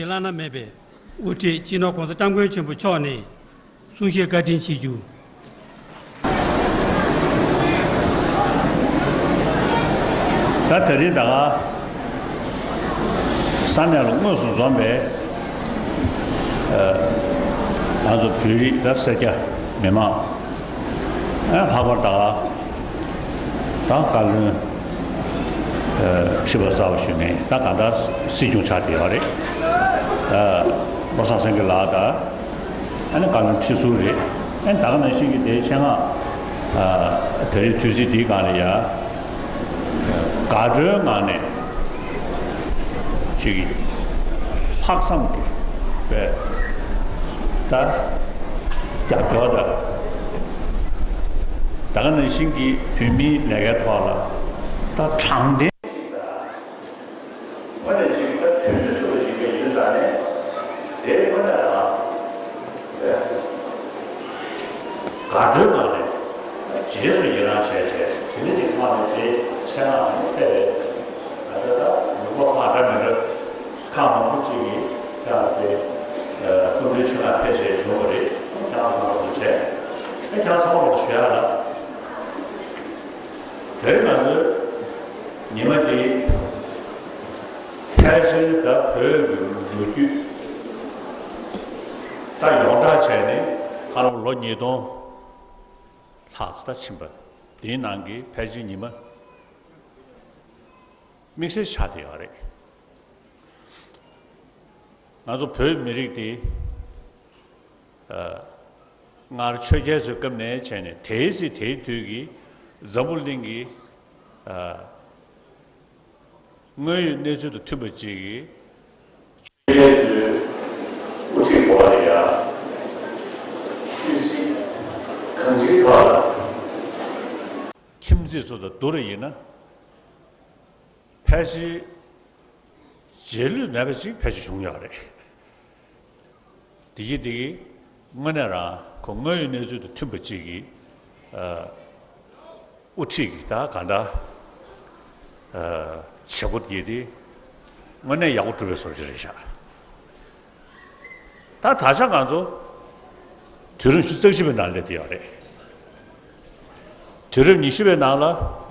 བླ་ན་མེད་པའི་དབུ་ཁྲིད་སྤྱི་ནོར་༸གོང་ས་༸སྐྱབས་མགོན་ཆེན་པོ་མཆོག་ནས་གསུང་བཤད་བཀའ་དྲིན་ཆེ་ཞུ། ད་དེ་རིང་ད་ག་ས་གནས་ལ་དངོས་སུ་འཛོམས་པའི་ཨ་ང་ཚོ་བོད་རིགས་ད་སེར་སྐྱ་མི་མང་། ཨ་ལྷག་པར་ད་ད་བཀའ་བློན་ཨ་ཁྲི་པ་གསར་པ་ཞུ་མཁན་ད་གང་ལྟར་སྲིད་སྐྱོང་ཆགས་བསྡད་ཡོད་རེད། ཨ་བློ་བཟང་སེང་གེ་ལགས་དང་ཨ་ནི་བཀའ་བློན་ཁྲི་ཟུར་རེད། ཨ་ནི་ད་ག་ནང་བཞིན་གྱི་དེའི་ཆེད་མངགས་ཨ་ད་རེས་དུས་ཚིགས་འདིའི་སྒང་ལ་ཡ་དགའ་སྤྲོའི་ངང་ནས་ཅིག་ལྷག་བསམ་གྱི་དཔེ་ད་རྒྱབ་སྐྱོར་དང་། ད་ག་ནང་བཞིན་གྱི་བོད་མིའི་ལས་ཀའི་ཐོག་ལ་ད་དྲང་བདེན་ཞིག་དང་། དངོས་གནས་ཅིག་ད་དུས་ཚོད་ཚུགས་པ་ཞིག་ག་ཡིན་ཙང་ནས་དེའི་དངོས་གནས་རང་དགའ་སྤྲོའི་ངང་ནས་རྗེས་སུ་ཡི་རང་བྱས་བྱས་དེ་ནས་ཅིག་ཐོག་ནས་དེ་ཆེད་མངགས་ནས་ཕེབས་རེད། ད་ལྟ་ད་ལུང་པ་ཁག་འདྲ་མི་འདྲ་ཁག་མང་པོ་ཅིག་གིས་ཀྱང་དེ་སྐུ་མགྲོན་ཆེད་མངགས་ཕེབས་བྱས་བྱུང་བ་རེད། ཀྱང་ཁོང་ཚོ་བྱས་ཨེ་ཀྱང་ཚང་མ་ལ་ཞུ་ཡ་ལ། དེ་རིང་ང་ཚོའི་ཉི་མ་འདི་ཕལ་ཆེར་ད་བོད་ཀྱི་ལོ་རྒྱུས་ད་ཡོངས་གྲགས་བྱས་ནས་ཧ་ལམ་ལོ་ཉིས་སྟོང་ལྷག་ཙམ་ད་ཕྱིན་པ་འདིའི་ནང་གི་ཕལ་ཆེར་ཉི་མ་དམིགས་བསལ་ཆགས་བསྡད་ཡོད་རེད། ང་ཚོ་བོད་མི་རིགས་འདི་ཨ་སྔར་ཆོས་རྒྱལ་ཚོའི་སྐབས་ནས་བྱས་ནས་དེའི་ཚེ་དེའི་དུས་ཀྱི་འཛམ་བུ་གླིང་གི་ཨ་དངོས་ཡོད་གནས་ཚུལ་དང་མཐུན་པ་ཅིག་གིས་ཆོས་རྒྱལ་ཚོའི་དབུ་ཁྲིད་འོག་ལ་ཡ་ཆོས་སྲིད་གང་ཅིའི་ཐོག་ལ་ཁྱིམ་མཚེས་ཚོ་དང་བསྡུར་བ་ཡིན་ན། ཕལ་ཆེར་རྗེས་ལུས་མེད་པ་ཅིག་ཕལ་ཆེར་བྱུང་ཡོད་རེད། དེ་གིས་དེ་གིས་དངོས་གནས་རང་ཁོ་དངོས་ཡོད་གནས་ཚུལ་དང་མཐུན་པ་ཅིག་གིས་ཨ་དབུ་ཁྲིད་ཀྱི་ད་གང་ལྟར་ཨ་བྱེད་སྒོ་དེ་དེ་དངོས་གནས་ཡག་པོ་གྲུབ་པའི་བཟོ་ཅིག་རེད་ཤག་ད་ད་ཆ་ང་ཚོ་དུས་རབས་ཉི་ཤུ་རྩ་བཞི་པའི་ནང་སླེབས་བསྡད་ཡོད་རེད། དུས་རབས་ཉི་ཤུ་པའི་ནང་ལ་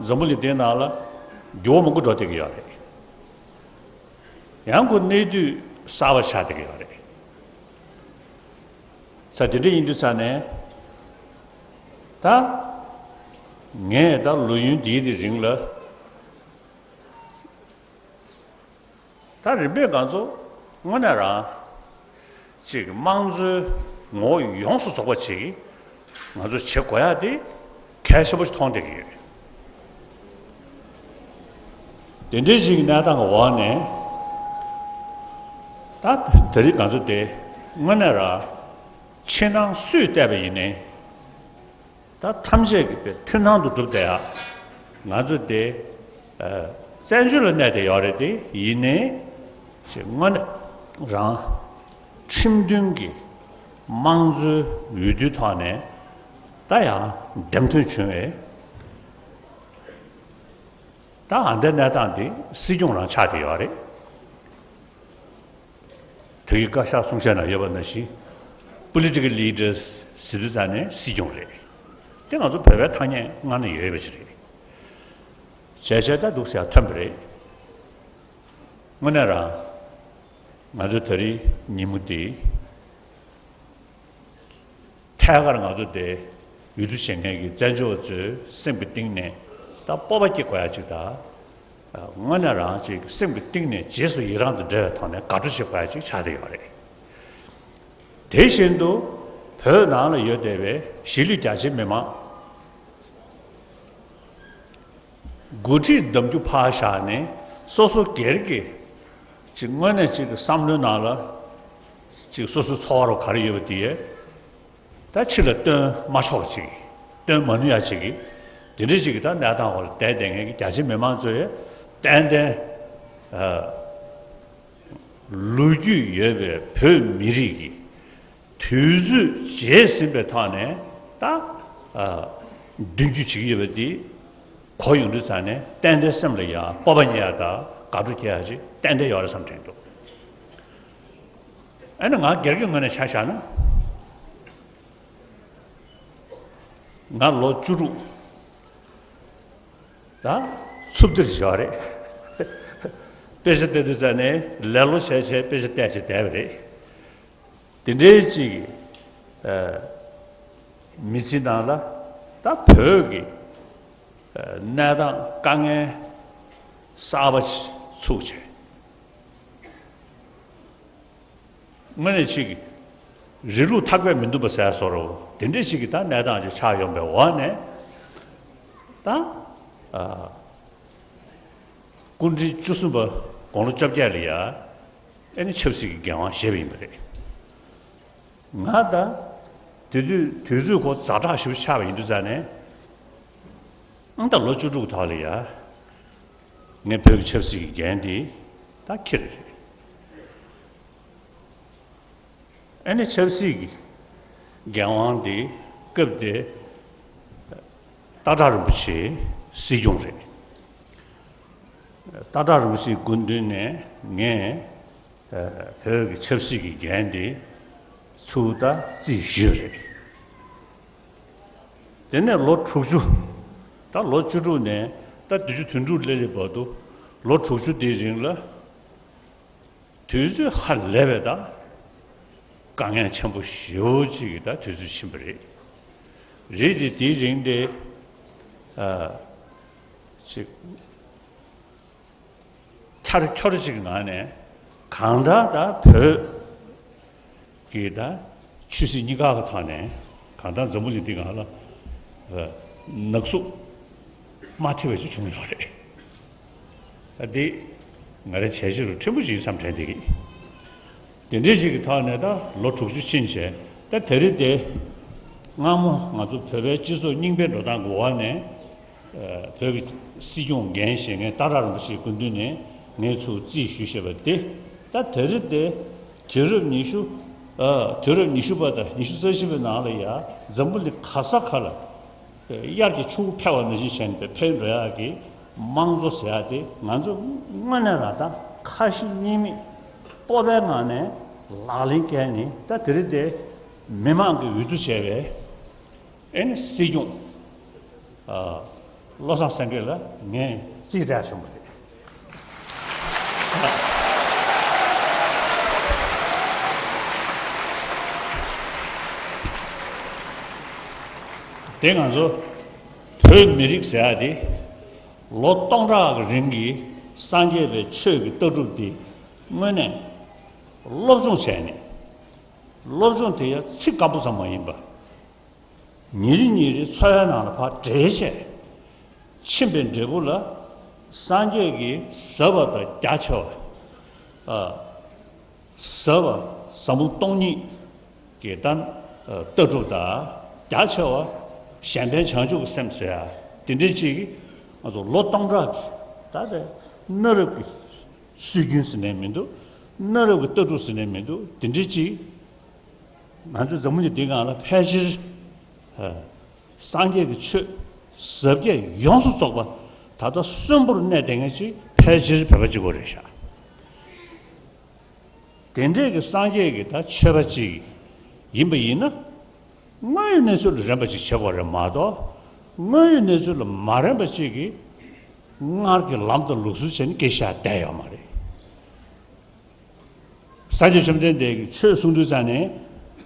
འཛམ་བུ་གླིང་འདིའི་ནང་ལ་འགྱུར་བ་མང་པོ་འགྲོ་བསྡད་ཀྱི་ཡོད་རེད། ཡང་ཁོ་གནས་དུས་གསར་པ་ཆགས་བསྡད་ཀྱི་ཡོད་རེད། ས་དེ་འདྲ་ཡིན་དུས་ཙང་ནས་ད་ངས་ད་ལོ་ཡུན་འདིའི་རིང་ལ། ད་རིམ་པས་ང་ཚོ་དངོས་གནས་རང་ཅིག་དམངས་གཙོའི་ངོ་བོ་ཡོངས་སུ་རྫོགས་པ་ཅིག་ང་ཚོ་བྱེད་དགོས་ཡ་དེ་གལ་ཆེན་པོ་ཞིག་མཐོང་བསྡད་ཀྱི་ཡོད། དེ་འདྲའི་ཞིག་གི་གནས་སྟངས་ཀྱི་འོག་ནས་ད་དེ་རིང་ང་ཚོ་དེ་དངོས་གནས་རང་ཕྱི་ནང་སུས་བལྟས་པ་ཡིན་ནའི། ད་ཐམས་ཅད་ཀྱི་དཔེ་མཐུན་སྣང་དུ་གྲུབ་བསྡད་ཡ། ང་ཚོ་དེ་ཨ་བཙན་བྱོལ་ལ་གནས་བསྡད་ཡོད་རེད་དེ་ཡིན་ནའི་ཞེས་དངོས་གནས་རང་ཁྲིམས་མཐུན་གྱི་དམངས་གཙོའི་འོས་བསྡུའི་ཐོག་ནས་ད་ཡང་འདེམས་ཐོན་བྱུང་བའི་ད་ཨ་འདའི་གནས་སྟངས་དེ་སྲིད་སྐྱོང་རང་ཆགས་བསྡད་ཡོད་རེད། དེ་གི་བཀའ་ཤག་གསུང་བཤད་ནང་ཡོད་པ་ནང་བཞིན་political leaders ཟེར་དུས་ཙང་ནས་སྲིད་སྐྱོང་རེད། དེ་ང་ཚོ་བོད་པའི་ཐ་སྙད་སྔར་ནས་ཡོད་པ་ཞིག་རེད། བྱས་བྱས་ད་འདུག་ཟེར་ཡ་ཐོན་པ་རེད། དངོས་གནས་རང་ང་ཚོ་དེ་རིང་ཉིན་མོ་འདི་ཐད་ཀར་ང་ཚོ་དེ་འོས་བསྡུ་བྱེད་མཁན་གྱི་བཙན་བྱོལ་བ་ཚོའི་སེམས་ཀྱི་གཏིང་ནས་ད་སྤོབས་པ་སྐྱེ་དགོས་ཡ་ཅིག་དང་། དངོས་གནས་རང་ཅིག་སེམས་ཀྱི་གཏིང་ནས་རྗེས་སུ་ཡི་རང་དང་འབྲེལ་བའི་ཐོག་ནས་དགའ་སྤྲོ་བྱེད་དགོས་ཡ་ཅིག་ཆགས་བསྡད་ཡོད་རེད། དེ་བཞིན་དུ་བོད་ནང་ལ་ཡོད་བསྡད་པའི་གཞིས་ལུས་རྒྱ་ཆེའི་མི་མང་འགོ་ཁྲིད་གདམ་རྒྱུ་ཕར་བཞག་ནས་སོ་སོ་སྒེར་གྱི་ཅིག་དངོས་གནས་ཅིག་གི་བསམ་བློའི་ནང་ལ་ཅིག་སོ་སོའི་ཚོར་བ་ག་རེ་ཡོད་པ་དེ་ད་ཕྱི་ལ་སྟོན་མ་ཆོག་པ་ཅིག་སྟོན་མ་ནུས་ཡ་ཅིག་གི་དེ་འདྲ་ཅིག་གི་ད་གནས་སྟངས་འོག་ལ་བསྡད་བསྡད་མཁན་གྱི་རྒྱ་ཆེའི་མི་མང་ཚོས་ཏན་ཏན་ཨ་ལོ་རྒྱུས་ཡོད་པའི་བོད་མི་རིགས་ཀྱི་དུས་ཚོད་བརྗེད་ཟིན་པའི་ཐོག་ནས་ད་ཨ་མདུན་སྐྱོད་བྱེད་ཀྱི་ཡོད་པ་འདི་གོ་ཡོང་དུས་ཙང་ནས་ཏན་ཏན་སེམས་ལ་ཡང་སྤོབས་པ་རྙེད་ཡ་དང་དགའ་སྤྲོ་སྐྱེ་ཡ་ཅིག་ཏན་ཏན་ཡོད་རེད་བསམ་དྲན་འདུག་ཨ་ནི་ང་སྒེར་གྱི་ངོས་ནས་ཆ་བཞག་ན། ང་ལོ་བཅུ་དྲུག་ད་འཚུབ་ཏིར་བཞག་རེད། དཔེ་ཆ་བལྟས་དུས་ཙ་ནས་ལེ་ལོ་བྱས་བྱས་དཔེ་ཆ་བལྟས་བྱས་བསྡད་པ་རེད། དེ་འདྲའི་ཅིག་ཨ། མི་ཚེ་ནང་ལ་ད་བོད་ཀྱི་ཨ། གནས་སྟངས་དཀའ་ངལ་གསར་པ་ཞིག་ཚུགས་བྱས། དངོས་གནས་ཅིག་རིང་ལུགས་ཐག་པས་མི་འདུམ་པ་ཟེར་བཟོ་འདྲ་དེ་འདྲ་ཞིག་གི་ད་གནས་སྟངས་ཅིག་ཆགས་ཡོང་པའི་འོག་ནས། ད་ཨ། སྐུ་ཕྲེང་བཅུ་གསུམ་པ་དགུང་ལོ་བཅོ་བརྒྱད་ལ་ཡ་ཨ་ནི་ཆབ་སྲིད་ཀྱི་འགན་དབང་བཞེས་པ་ཡིན་པ་རེད། ང་ད་དེ་དུས་དུས་ཚོད་ཁོ་ཛ་དྲག་ཞེ་པོ་ཆགས་པ་ཡིན་དུས་ཙ་ནས། ཨང་ད་ལོ་བཅུ་དྲུག་ཐོག་ལ་ཡ། ངས་བོད་ཀྱི་ཆབ་སྲིད་ཀྱི་འགན་དེ་ད་འཁྱེར་རེད། ཨ་ནི་ཆབ་སྲིད་ཀྱི་འགན་དབང་དེ་སྐབས་དེ་སྟག་བྲག་རིན་པོ་ཆེ་སྲིད་སྐྱོང་རེད། སྟག་བྲག་རིན་པོ་ཆེའི་སྐུ་མདུན་ནས་ངས་བོད་ཀྱི་ཆབ་སྲིད་ཀྱི་འགན་དེ་ཚུར་ད་རྩིས་ཞུས་རེད། དེ་ནས་ལོ་དྲུག་ཅུ། ད་ལོ་བཅུ་དྲུག་ནས་ད་བདུན་ཅུ་དོན་དྲུག་སླེབས་སླེབས་བར་དུ་ལོ་དྲུག་ཅུ་དེའི་རིང་ལ། དུས་ཚོད་ཧ་ལས་པའི་ད་དཀའ་ངལ་ཆེན་པོ་ཞེ་པོ་ཅིག་གི་ད་དུས་ཚོད་ཕྱིན་པ་རེད། རེད་དེ་དེའི་རིང་དེ་ཨ། ཅིག་འཁྱར་འཁྱོར་ཅིག་ངང་ནས་གང་ལྟར་ད་བོད་ཀྱི་ད་ཆོས་སྲིད་གཉིས་ཀ་གི་ཐོག་ནས་གང་ལྟར་འཛམ་བུ་གླིང་འདི་སྒང་ལ་ནག་བསུབ་མ་ཐེབས་པ་ཞིག་བྱུང་ཡོད་རེད། ད་འདི་ང་རའི་བྱས་རྗེས་ལ་ཕྲན་བུ་ཞིག་བསམ་དྲན་འདུག་དེ་འདྲའི་ཞིག་གི་ཐོག་ནས་ད་ལོ་དྲུག་ཅུ་ཕྱིན་བྱས། ད་དེ་རིང་དེ་སྔ་མོ་ང་ཚོ་བོད་པའི་སྤྱི་ཚོགས་རྙིང་པའི་འགྲོ་སྟངས་ཀྱི་འོག་ནས་བོད་ཀྱི་སྲིད་སྐྱོང་འགན་བཞེས་མཁན་སྟག་བྲག་རིན་པོ་ཆེའི་སྐུ་མདུན་ནས་ངས་ཚུར་རྩིས་ཞུས་བཞག་པ་དེ། ད་དེ་རིང་དེ་དུས་རབས་ཉི་ཤུ། དུས་རབས་ཉི་ཤུ་པ་དང་ཉི་ཤུ་རྩ་བཞི་པའི་ནང་ལ་ཡ་འཛམ་བུ་གླིང་ག་ས་ག་ལ་དབྱར་གྱི་ཆུ་བོ་འཕེལ་བ་ནང་བཞིན་བྱས་ནས་འཕེལ་འགྲོ་ཡག་གི་དམངས་གཙོ་ཟེར་ཡག་དེ་ང་ཚོ་དངོས་གནས་ལ་ད་ཁ་ཞེ་གཉིས་མེད་སྤོབས་པའི་ངང་ནས་ལག་ལེན་བཀལ་ནས། ད་དེ་རིང་དེ་མི་མང་གི་འོས་བསྡུ་བྱས་པའི་ཨེ་ནི་སྲིད་སྐྱོང་ཨ། བློ་བཟང་སེང་གེ་ལ་ངས་རྩིས་སྤྲད་བྱུང་བ་རེད། དེ་ང་ཚོ་བོད་མི་རིགས་ཟེར་ཡག་དེ་ལོ་སྟོང་ཕྲག་གི་རིང་གི་སངས་རྒྱས་པའི་ཆོས་ཀྱི་ལྟ་གྲུབ་དེ་དངོས་གནས་སློབ་སྦྱོང་བྱས་ནས། སློབ་སྦྱོང་དེ་ཡང་ཚིག་སྐམ་པོ་ཙམ་མ་ཡིན་པ། ཉིན་རེ་ཉིན་རེ་འཚོ་བའི་ནང་ལ་ཕར་འདྲེས་བྱས། ཕྱིན་པའི་འབྲས་བུ་ལ་སངས་རྒྱས་ཀྱི་ཟབ་པ་དང་རྒྱ་ཆེ་བ། ཨ། ཟབ་པ་ཟབ་མོ་སྟོང་ཉིད་ཀྱི་ད་ལྟ་གྲུབ་དང་རྒྱ་ཆེ་བ་གཞན་ཕན་བྱང་ཆུབ་ཀྱི་སེམས་ཟེར་ཡ་དེ་འདྲའི་ཅིག་ང་ཚོ་ལོ་སྟོང་ཕྲག་གི་ད་ལྟ་གནའ་རབས་ཀྱི་སྲོལ་རྒྱུན་ཟེར་ནས་མི་འདུག་གནའ་རབས་ཀྱི་ལྟ་གྲུབ་ཟེར་ནས་མི་འདུག་དེ་འདྲའི་ཅིག་ང་ཚོ་འཛམ་བུ་གླིང་འདིའི་སྒང་ལ་ཕལ་ཆེར་ཨ། སངས་རྒྱས་ཀྱི་ཆོས་ཟབ་རྒྱས་ཡོངས་སུ་རྫོགས་པ་ད་ལྟ་གསོན་པོར་གནས་བསྡད་མཁན་ཅིག་ཕལ་ཆེར་བོད་པ་གཅིག་པོ་རེད་ཤག་དེ་འདྲས་ཀྱི་སངས་རྒྱས་ཀྱི་ད་ཆོས་པ་ཅིག་ཡིན་པ་ཡིན་ན། དངོས་ཡོད་གནས་ཚུལ་ལ་རན་པ་ཅིག་བྱེད་དགོས་རེད་མ་གཏོགས། དངོས་ཡོད་གནས་ཚུལ་ལ་མ་རན་པ་ཅིག་གིས་སྔར་གྱི་ལམ་དང་ལུགས་སྲོལ་བྱས་ནས་སྐད་ཆ་བཤད་བསྡད་ཡོད་མ་རེད། སངས་རྒྱས་བཅོམ་ལྡན་འདས་ཀྱིས་ཆོས་གསུང་དུས་ཙ་ནས་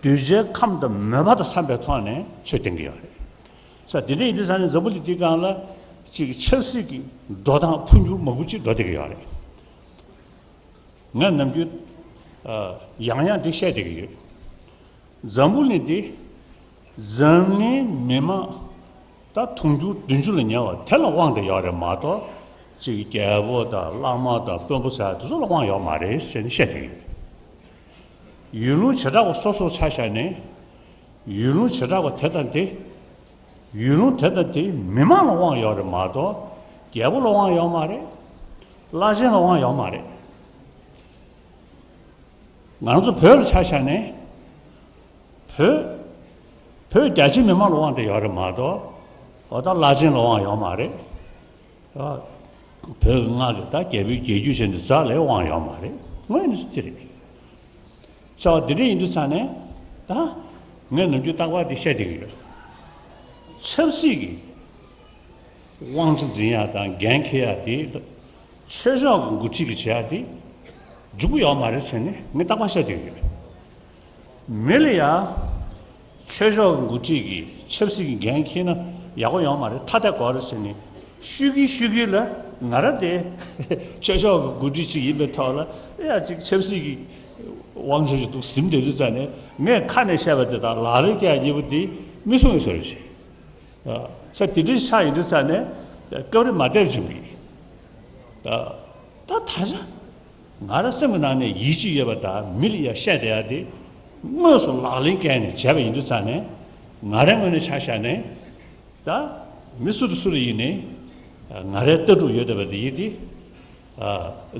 གདུལ་བྱའི་ཁམས་དང་མོས་པ་དང་འཚམ་པའི་ཐོག་ནས་ཆོས་བསྟན་གྱི་ཡོད་རེད། ས་དེ་འདྲ་ཡིན་དུས་ཙ་ནས་འཛམ་བུ་གླིང་འདིའི་སྒང་ལ་ཅིག་ཆབ་སྲིད་ཀྱི་འགྲོ་སྟངས་འཕོ་འགྱུར་མང་པོ་ཅིག་འགྲོ་བསྡད་ཀྱི་ཡོད་རེད། ང་ནམ་རྒྱུན་ཨ། ཡང་ཡང་འདི་བཤད་བསྡད་ཀྱི་ཡོད། འཛམ་བུ་གླིང་འདི་འཛམ་གླིང་མི་མང་ད་དུང་ཕྱུར་བདུན་ཅུ་ལ་ཉེ་བ་དེ་ལ་དབང་བསྡད་ཡོད་རེད་མ་གཏོགས། ཅིག་རྒྱལ་པོ་དང་བླ་མ་དང་དཔོན་པོ་ཟེར་དེ་ཚོ་ལ་དབང་ཡོད་མ་རེད་ཟེར་ནས་བཤད་བསྡད་ཀྱི་ཡོད། ཡུལ་ལུང་བྱེ་བྲག་པ་སོ་སོར་ཆ་བཞག་ནས། ཡུལ་ལུང་བྱེ་བྲག་པ་དེ་དང་དེ། ཡུལ་ལུང་དེ་དང་དེའི་མི་མང་ལ་དབང་ཡོད་རེད་མ་གཏོགས། རྒྱལ་པོ་ལ་དབང་ཡོད་མ་རེད། བླ་ཆེན་ལ་དབང་ཡོད་མ་རེད། ང་རང་ཚོ་བོད་ལ་ཆ་བཞག་ནས། བོད། བོད་རྒྱ་ཆེ་མི་མང་ལ་དབང་དེ་ཡོད་རེད་མ་གཏོགས། འོ་ད་བླ་ཆེན་ལ་དབང་ཡོད་མ་རེད། ཨ། བོད་ཀྱི་མངའ་གི་ད་རྒྱལ་པོའི་རྒྱལ་རྒྱུད་བྱས་ནས་ཛ་ལ་དབང་ཡོད་མ་རེད། དངོས་ནས་དེ་རེད། བྱ་བ་འདི་འདྲ་ཡིན་དུས་ཙང་ནས་ད་ངས་ནམ་རྒྱུན་རྟག་པར་འདི་བཤད་བསྡད་ཀྱི་ཡོད། ཆབ་སྲིད་ཀྱི་དབང་ཆ་འཛིན་ཡག་དང་འགན་འཁྱེར་ཡག་དེ་ཆོས་ཕྱོགས་ཀྱི་འགོ་ཁྲིད་ཀྱིས་བྱེད་ཡག་དེ་འཇུག་གི་ཡོད་མ་རེད་ཟེར་ནས་ངས་རྟག་པར་བཤད་བསྡད་ཀྱི་ཡོད། མི་ལ་ཡ་ཆོས་ཕྱོགས་ཀྱི་འགོ་ཁྲིད་ཀྱིས་ཆབ་སྲིད་ཀྱི་འགན་འཁྱེར་ན་ཡག་པོ་ཡོད་མ་རེད། ཐ་དད་དགོས་རེད་ཟེར་ནས་ཤོད་ཀྱིན་ཤོད་ཀྱིན་ལ་ང་རང་དེ་ཆོས་ཕྱོགས་ཀྱི་འགོ་ཁྲིད་ཅིག་ཡིན་པའི་ཐོག་ལ་ཡ་ཅིག་ཆབ་སྲིད་ཀྱི་དབང་ཆ་ཞིག་འདུག་ཟིན་བསྡད་དུས་ཙང་ནས་ངས་ཁ་ནས་བཤད་པ་དེ་དང་ལག་ལེན་བཀལ་ཡག་གཉིས་པོ་དེ་མི་སྲུང་བའི་བཟོ་འདྲ་ཞིག་ས་དེ་འདྲའི་ཆ་ཡིན་དུས་ཙང་ནས་སྐབས་རེ་མ་བདེ་བ་བྱུང་གི། ད་ད་ཆ་ང་རང་སེམས་ཀྱི་ནང་ནས་ཡིད་ཆེས་ཡོད་པ་དང་མི་ལ་ཡ་བཤད་བསྡད་ཡག་དེ་དངོས་སུ་ལག་ལེན་བཀལ་ནས་བྱས་པ་ཡིན་དུས་ཙང་ནས་ང་རའི་ངོས་ནས་ཆ་བཞག་ནས་ད་མི་སུ་དང་སུ་ལ་ཡིན་ནའི་ང་རའི་ལྟ་གྲུབ་ཡོད་བསྡད་པ་དེ་ཡིན་ཏེ།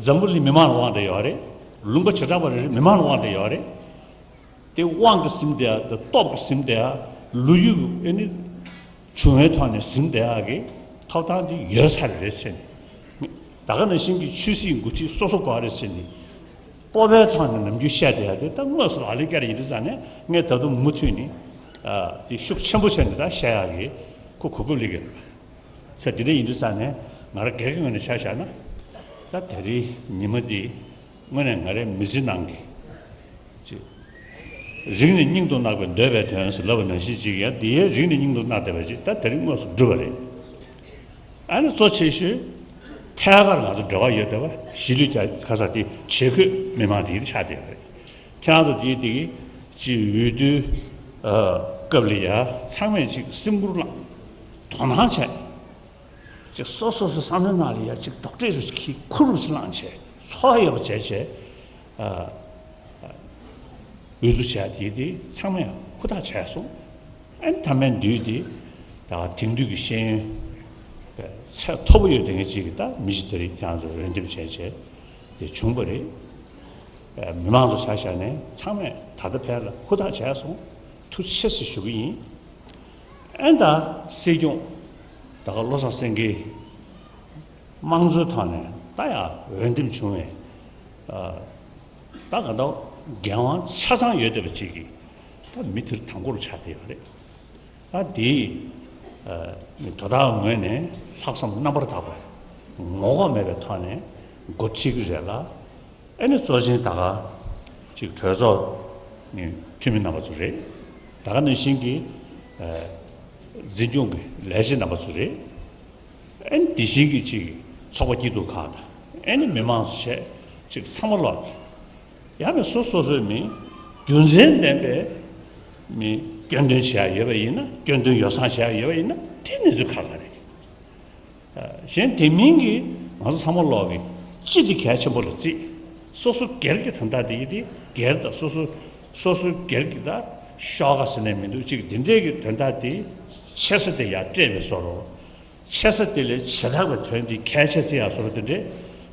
འཛམ་བུ་གླིང་མི་མང་ལ་དབང་བསྡད་ཡོད་རེད། ལུང་པ་བྱེ་བྲག་པ་རེ་རེ་མི་མང་ལ་དབང་བསྡད་ཡོད་རེད། དེ་དབང་གིས་ཟིན་བསྡད་ཡག་དེ་སྟོབས་ཀྱིས་ཟིན་བསྡད་ཡག་ལོ་རྒྱུས་ཀྱི་ཨེ་ནི་བྱུང་བའི་ཐོག་ནས་ཟིན་བསྡད་ཡག་གི་ཐོབ་ཐང་དེ་ཡོད་ས་རེད་ཟེར་ནས། ད་ག་ནང་བཞིན་གྱི་ཆོས་སྲིད་འགོ་ཁྲིད་སོ་སོ་དགོས་རེད་ཟེར་ནས་སྤོབས་པའི་ཐོག་ནས་ནམ་རྒྱུན་བཤད་བསྡད་ཡག་དེ་ད་དངོས་སུ་ལག་ལེན་བཀལ་ཡིན་དུས་ཙང་ནས་ངས་ད་དུང་མུ་མཐུད་ནས་དེ་ཤུགས་ཆེན་པོ་བྱས་ནས་ད་བཤད་ཡག་གི་ཁོ་གོ་སྐབས་སླེབས་ཀྱི་རེད། ས་དེ་འདྲ་ཡིན་དུས་ཙང་ནས་ང་རང་སྒེར་གྱི་ངོས་ནས་ཆ་བཞག་ན་ད་དེ་རིང་ཉི་མ་འདི་དངོས་གནས་ང་རའི་མི་ཚེ་ནང་གི་ཅིག་རིང་ནས་སྙིང་དུ་བརྣག་པའི་འདོད་པའི་དོན་ཟེར་ལབ་པ་ནང་བཞིན་ཅིག་ཡང་འདི་ཡང་རིང་ནས་སྙིང་དུ་བརྣག་བསྡད་པ་ཅིག་ད་དེ་རིང་དངོས་སུ་འགྲུབ་པ་རེད། ཨ་ནི་གཙོ་ཆེ་ཤོས་ཐད་ཀར་ང་ཚོ་འབྲེལ་བ་ཡོད་བསྡད་པ་གཞིས་ལུས་རྒྱ་ཁ་ས་དེ་བྱེས་འཁོད་མི་མང་དེ་ཡིན་ཆགས་བསྡད་པ་རེད། ཁྱེད་རང་ཚོ་དེའི་དེ་གི་ཅིག་འོས་བསྡུའི་སྐབས་ལ་ཡ་ཚང་མས་ཅིག་སེམས་ཁུར་བླངས། དོ་སྣང་བྱས། ཅིག་སོ་སོ་སོ་བསམ་བློའི་ནང་ལ་ཡ་ཅིག་རྡོག་ཁྲེས་རུ་ཅིག་ཁྱི་ཁུར་རུ་ཅིག་བླངས་བྱས་ཚོར་བ་ཡོད་པ་བྱས་བྱས། འོས་བསྡུ་བྱས་དེ་དེ་ཚང་མས་ཧུར་ཐག་བྱས་སོང་། ཨ་ནི་མཐའ་མའི་འདུས་དེ་ད་དེང་དུས་ཀྱི་ཤེས་ཡོན་ཚད་མཐོ་པོ་ཡོད་དེ་ངས་ཅིག་གི་ད་མི་ཞིག་དེ་རིགས་ཀྱང་ཚོ་འོས་འདེམས་བྱས་བྱས་དེ་བྱུང་བ་རེད། མི་མང་ཚོ་ཆ་བཞག་ནས་ཚང་མས་ད་ལྟ་ཕན་ལ་ཧུར་ཐག་བྱས་སོང་། ཐུགས་རྗེ་ཆེ་ཞེས་ཞུ་གི་ཡིན། ཨེ་ད་སྲིད་སྐྱོང་ད་ག་བློ་བཟང་སེང་གེ་དམངས་གཙོའི་ཐོག་ནས་ད་ཡང་འོས་འདེམས་བྱུང་བའི་ད་ག་ད་འགན་དབང་ཆ་ཚང་ཡོད་བསྡད་པ་ཅིག་གིས་ད་མི་དེར་དང་པོར་ཆགས་བསྡད་ཡོད་རེད། ད་དེས་མི་དོ་བདག་ངོས་ནས་ལྷག་བསམ་རྣམ་པར་དག་པ་ངོ་ལྐོག་མེད་པའི་ཐོག་ནས་འགོ་ཁྲིད་ཀྱི་རེད་ལ། ཨེ་ནི་གཙོ་ཆེན་ད་ག་ཅིག་གྲོས་ཚོགས་ནི་འཐུས་མི་རྣམ་པ་ཚོ་རེད། ད་ག་ནང་བཞིན་གྱི་འཛིན་སྐྱོང་གི་ལས་བྱེད་རྣམ་པ་ཚོ་རེད། ཨེ་ནི་དེ་བཞིན་གྱི་ཅིག་ཚོགས་པ་སྐྱིད་སྡུག་ཁག་དང་ཨེ་ནི་མི་མང་ཚོ་བྱས་ཅིག་ཚང་མ་ལོག་གི་ཡང་མི་སོ་སོ་སོའི་མི་རྒྱུ་མཚན་ལྡན་པའི་མི་སྐྱོན་འདོན་བྱེད་ཡ་ཡོད་པ་ཡིན་ན་སྐྱོན་འདོན་ཡོ་བསྲང་བྱེད་ཡ་ཡོད་པ་ཡིན་ན་དེ་གནས་ཚུལ་ཁག་ཁག་རེད། གཞན་དེ་མིན་གྱི་ང་ཚོ་ཚང་མ་ལོག་གི་སྤྱི་དེ་གལ་ཆེན་པོ་ལ་བརྩིས། སོ་སོ་སྒེར་གྱི་དོན་དག་དེ་ཡིན་ཏེ་སྒེར་དང་སོ་སོ་སོ་སོའི་སྒེར་གྱི་ད་ཤོག་ཁ་ཟེར་ནས་མི་འདུག་ཅིག་དེ་འདྲའི་གི་དོན་དག་དེ་ཆེ་ས་དེ་ཡར་སྤྲད་པའི་བཟོ་འདྲ། ཆེ་ས་དེ་ལས་བྱེ་བྲག་པའི་དོན་དེ་གལ་ཆེ་ཚེ་ཡར་བཟོ་འདྲ་དེ་འདྲའི་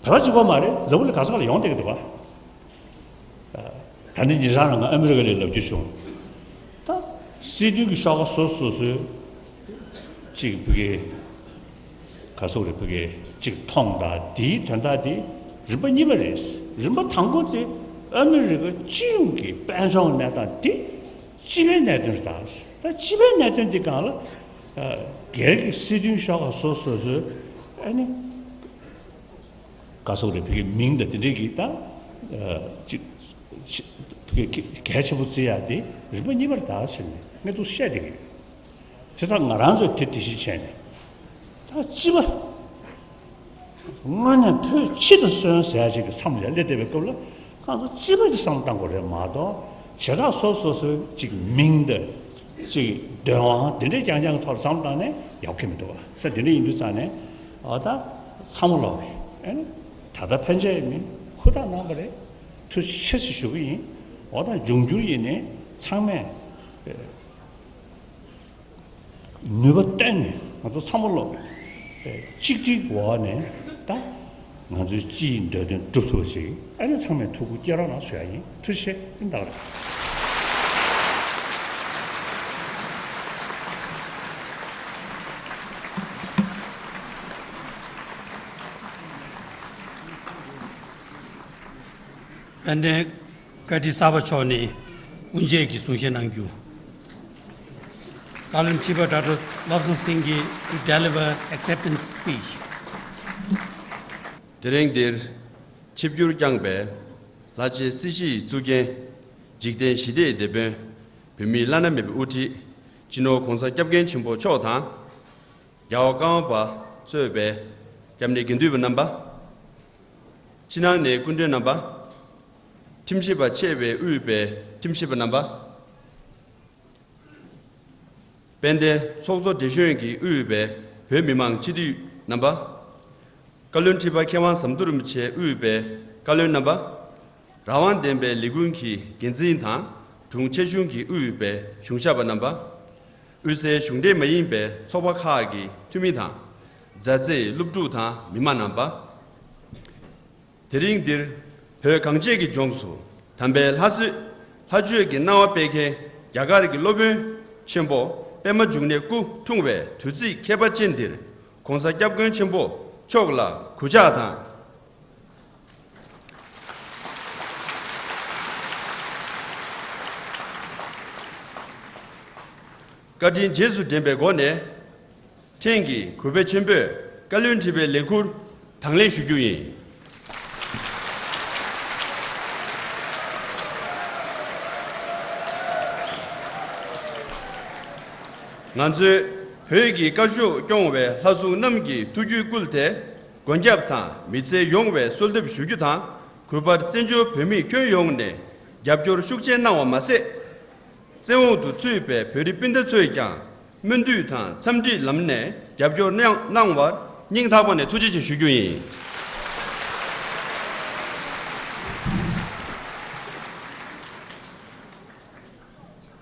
བོད་པ་གཅིག་པོ་མ་རེད། འཛམ་བུ་གླིང་ག་ས་ག་ལ་ཡོང་བསྡད་ཀྱི་འདུག་བ། ད་ནི་ཉེ་ཆར་ང་ཨ་མི་རི་ཀ་ལ་ལབ་རྒྱུ་བྱུང་། ད་སྲིད་དོན་གྱི་ཤོག་ཁག་སོ་སོ་སོའི་གཅིག་བུ་གའི་ག་སོག་རེ་བུ་གའི་གཅིག་མཐོང་དང་དེའི་དོན་དག་དེ་རིམ་པ་གཉིས་པ་རེད། རིམ་པ་དང་པོ་དེ་ཨ་མི་རི་ཀ་སྤྱི་ཡོངས་ཀྱི་དཔལ་འབྱོར་གནས་སྟངས་དེ་སྤྱི་པའི་གནད་དོན་རེད། ད་ད་སྤྱི་པའི་གནད་དོན་དེ་སྒང་ལ་སྒེར་གྱི་སྲིད་དོན་ཤོག་ཁག་སོ་སོ་སོའི་ཨ་ནི། ག་སོག་རེ་བོད་ཀྱི་མིང་དང་དེ་འདྲའི་གི་ད་ཅིག་བོད་ཀྱི་གལ་ཆེན་པོ་བརྩི་ཡ་དེ་རིམ་པ་གཉིས་པར་ད་ཟེར་ནས་ངས་འདུག་བཤད་བསྡད་ཀྱི་ཡོད། བྱས་ཙང་ང་རང་ཚོས་དེ་དེ་བཞིན་བྱས་ནས་ད་སྤྱི་པ་དངོས་གནས་བོད་སྤྱི་དང་སོན་ཟེར་ཡ་ཅིག་གི་མཚམས་ལ་སླེབས་བསྡད་པའི་སྐབས་ལ། ཁོང་ཚོ་སྤྱི་པ་དེ་བསམ་བློ་བཏང་དགོས་རེད་མ་གཏོགས་བྱེ་བྲག་སོ་སོ་སོའི་ཅིག་མིང་དང་ཅིག་འདོད་དབང་དེ་འདྲའི་རྐྱང་རྐྱང་གི་ཐོག་ལ་བསམ་བློ་བཏང་ནས་ཡག་གི་མི་འདུག་བ། ས་དེ་འདྲ་ཡིན་དུས་ཙང་ནས་ཨ་ད་ཚང་མ་ལོག་གི་ཨ་ནི་ད་ལྟ་ཕན་ཆད་མི་ཧུར་ཐག་གནང་པ་རེད། ཐུགས་རྗེ་ཆེ་ཞེས་ཞུ་གི་ཡིན། འོ་ད་འབྱུང་འགྱུར་ཡིན་ནའི་ཚང་མས་ནུས་པ་བཏོན་ནས་ང་ཚོ་ཚང་མ་ལོག་གི་གཅིག་སྒྲིལ་འོག་ནས་ད་ང་ཚོའི་སྤྱིའི་འདོད་དོན་སྒྲུབ་ཐུབ་པ་ཞིག་ཨ་ནི་ཚང་མས་ཐུགས་ཁུར་བསྐྱེད་རོགས་གནང་ཞུ་ཡ་ཡིན། ཐུགས་རྗེ་ཆེ། ཨིན་ད་ག་རེད། དཔལ་ལྡན་ བཀའ་ཁྲི་གསར་པ་མཆོག་ནས་དབུ་འབྱེད་ཀྱི་གསུང་བཤད་གནང་རྒྱུ། བཀའ་བློན་ཁྲི་པ་ཌོག་ཊར་བློ་བཟང་སེང་གེ to deliver acceptance speech. དེ་རིང་འདིར་ཆིབས་བསྒྱུར་བསྐྱངས་པའི་ལྷ་རྗེ་སྲིད་ཞིའི་གཙུག་རྒྱན། འཇིག་རྟེན་ཞི་བདེའི་དེད་དཔོན། བོད་མིའི་བླ་ན་མེད་པའི་དབུ་ཁྲིད། སྤྱི་ནོར་༸གོང་ས་༸སྐྱབས་མགོན་ཆེན་པོ་མཆོག་དང་། རྒྱལ་བ་ཀརྨ་པ་གཙོས་པའི་སྐྱབས་གནས་དགེ་འདུན་པ་རྣམ་པ། ཕྱི་ནང་ནས་སྐུ་མགྲོན་རྣམ་པ། ཁྲིམས་ཞིབ་པ་ཆེ་བས་དབུས་པའི་ཁྲིམས་ཞིབ་པ་རྣམ་པ། དཔལ་ལྡན་ཚོགས་གཙོ་བགྲེས་གཞོན་གྱིས་དབུས་པའི་བོད་མི་མང་སྤྱི་འཐུས་རྣམ་པ། བཀའ་བློན་ཁྲི་པ་མཁས་དབང་ཟམ་གདོང་རིན་པོ་ཆེ་དབུས་པའི་བཀའ་བློན་རྣམ་པ། རང་དབང་ལྡན་པའི་ལས་ཁུངས་ཀྱི་འགན་འཛིན་དང་དྲུང་ཆེ་ཆུང་གིས་དབུས་པའི་གཞུང་ཞབས་པ་རྣམ་པ། དབུས་སའི་གཞུང་འབྲེལ་མ་ཡིན་པའི་ཚོགས་པ་ཁག་གི་འཐུས་མི་དང་། མཛའ་བརྩེའི་སློབ་ཕྲུག་དང་མི་མང་རྣམ་པ། དེ་རིང་འདིར་བོད་གངས་ཅན་གྱི་ལྗོངས་སུ་དམ་པའི་ལྷ་སྲས་ལྷ་ཆོས་ཀྱི་སྣང་བ་སྤེལ་མཁན་རྒྱ་གར་གྱི་སློབ་དཔོན་ཆེན་པོ་པདྨ་འབྱུང་གནས་སྐུ་འཁྲུངས་པའི་དུས་ཚིགས་ཁྱད་པར་ཅན་འདིར་༸གོང་ས་༸སྐྱབས་མགོན་ཆེན་པོ་མཆོག་ལ་གུས་ཕྱག་དང་། བཀའ་དྲིན་རྗེས་སུ་དྲན་པའི་སྒོ་ནས། ཕྲན་གྱི་གུས་པ་ཆེན་པོས་བཀའ་བློན་ཁྲི་པའི་ལས་ཁུར་དང་ལེན་ཞུ་རྒྱུ་ཡིན། ང་ཚོས་བོད་ཀྱི་བཀའ་ཤོག་སྐྱོང་བའི་ལྷ་སྲུང་རྣམས་ཀྱི་ཐུགས་རྒྱུད་བསྐུལ་ཏེ། མགོན་སྐྱབས་དང་མི་ཚེ་ཡོང་བའི་གསོལ་འདེབས་ཞུ་རྒྱུ་དང་། གུས་པར་བཙན་བྱོལ་བོད་མི་ཁྱོན་ཡོངས་ནས་རྒྱབ་སྐྱོར་ཤུགས་ཆེ་གནང་བ་མ་ཟད། བཙན་འོག་ཏུ་ཚུད་པའི་བོད་རིགས་སྤུན་ཟླ་ཚོས་ཀྱང་སྨོན་འདུན་དང་འཚམས་འདྲིའི་ལམ་ནས་རྒྱབ་སྐྱོར་གནང་གནང་བར་སྙིང་ཐག་པ་ནས་ཐུགས་རྗེ་ཆེ་ཞུ་རྒྱུ་ཡིན།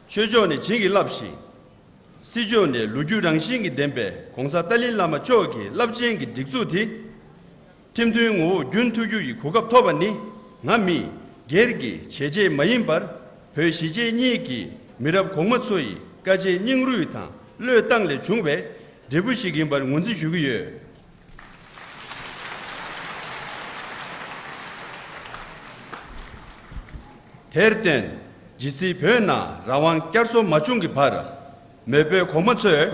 ཆོས་ཕྱོགས་ནས་བྱིན་གྱིས་བརླབས་ཤིང་། སྲིད་ཕྱོགས་ནས་ལོ་རྒྱུས་རང་བཞིན་གྱིས་ལྡན་པའི་༸གོང་ས་ཏཱ་ལའི་བླ་མ་མཆོག་གི་རླབས་ཆེན་གྱི་སྒྲིག་འཛུགས་དེ། ཁྲིམས་མཐུན་ངོ་བོ་རྒྱུན་མཐུད་རྒྱུ་ཡི་གོ་སྐབས་ཐོབ་པ་ནི། ང་མི་སྒེར་གྱི་བྱས་རྗེས་མ་ཡིན་པར། བོད་གཞིས་བྱེས་གཉིས་ཀྱི་མི་རབས་གོང་མ་ཚོ་ཡི་དཀའ་སྤྱད་སྙིང་རུས་དང་བློས་བཏང་ལས་བྱུང་བའི་འབྲས་བུ་ཞིག་ཡིན་པར་ངོས་འཛིན་ཞུ་གི་ཡོད། དེར་བརྟེན། ཇི་སྲིད་བོད་ནང་རང་དབང་བསྐྱར་གསོ་མ་བྱུང་གི་བར། མེས་པོའི་གོང་མ་ཚོས་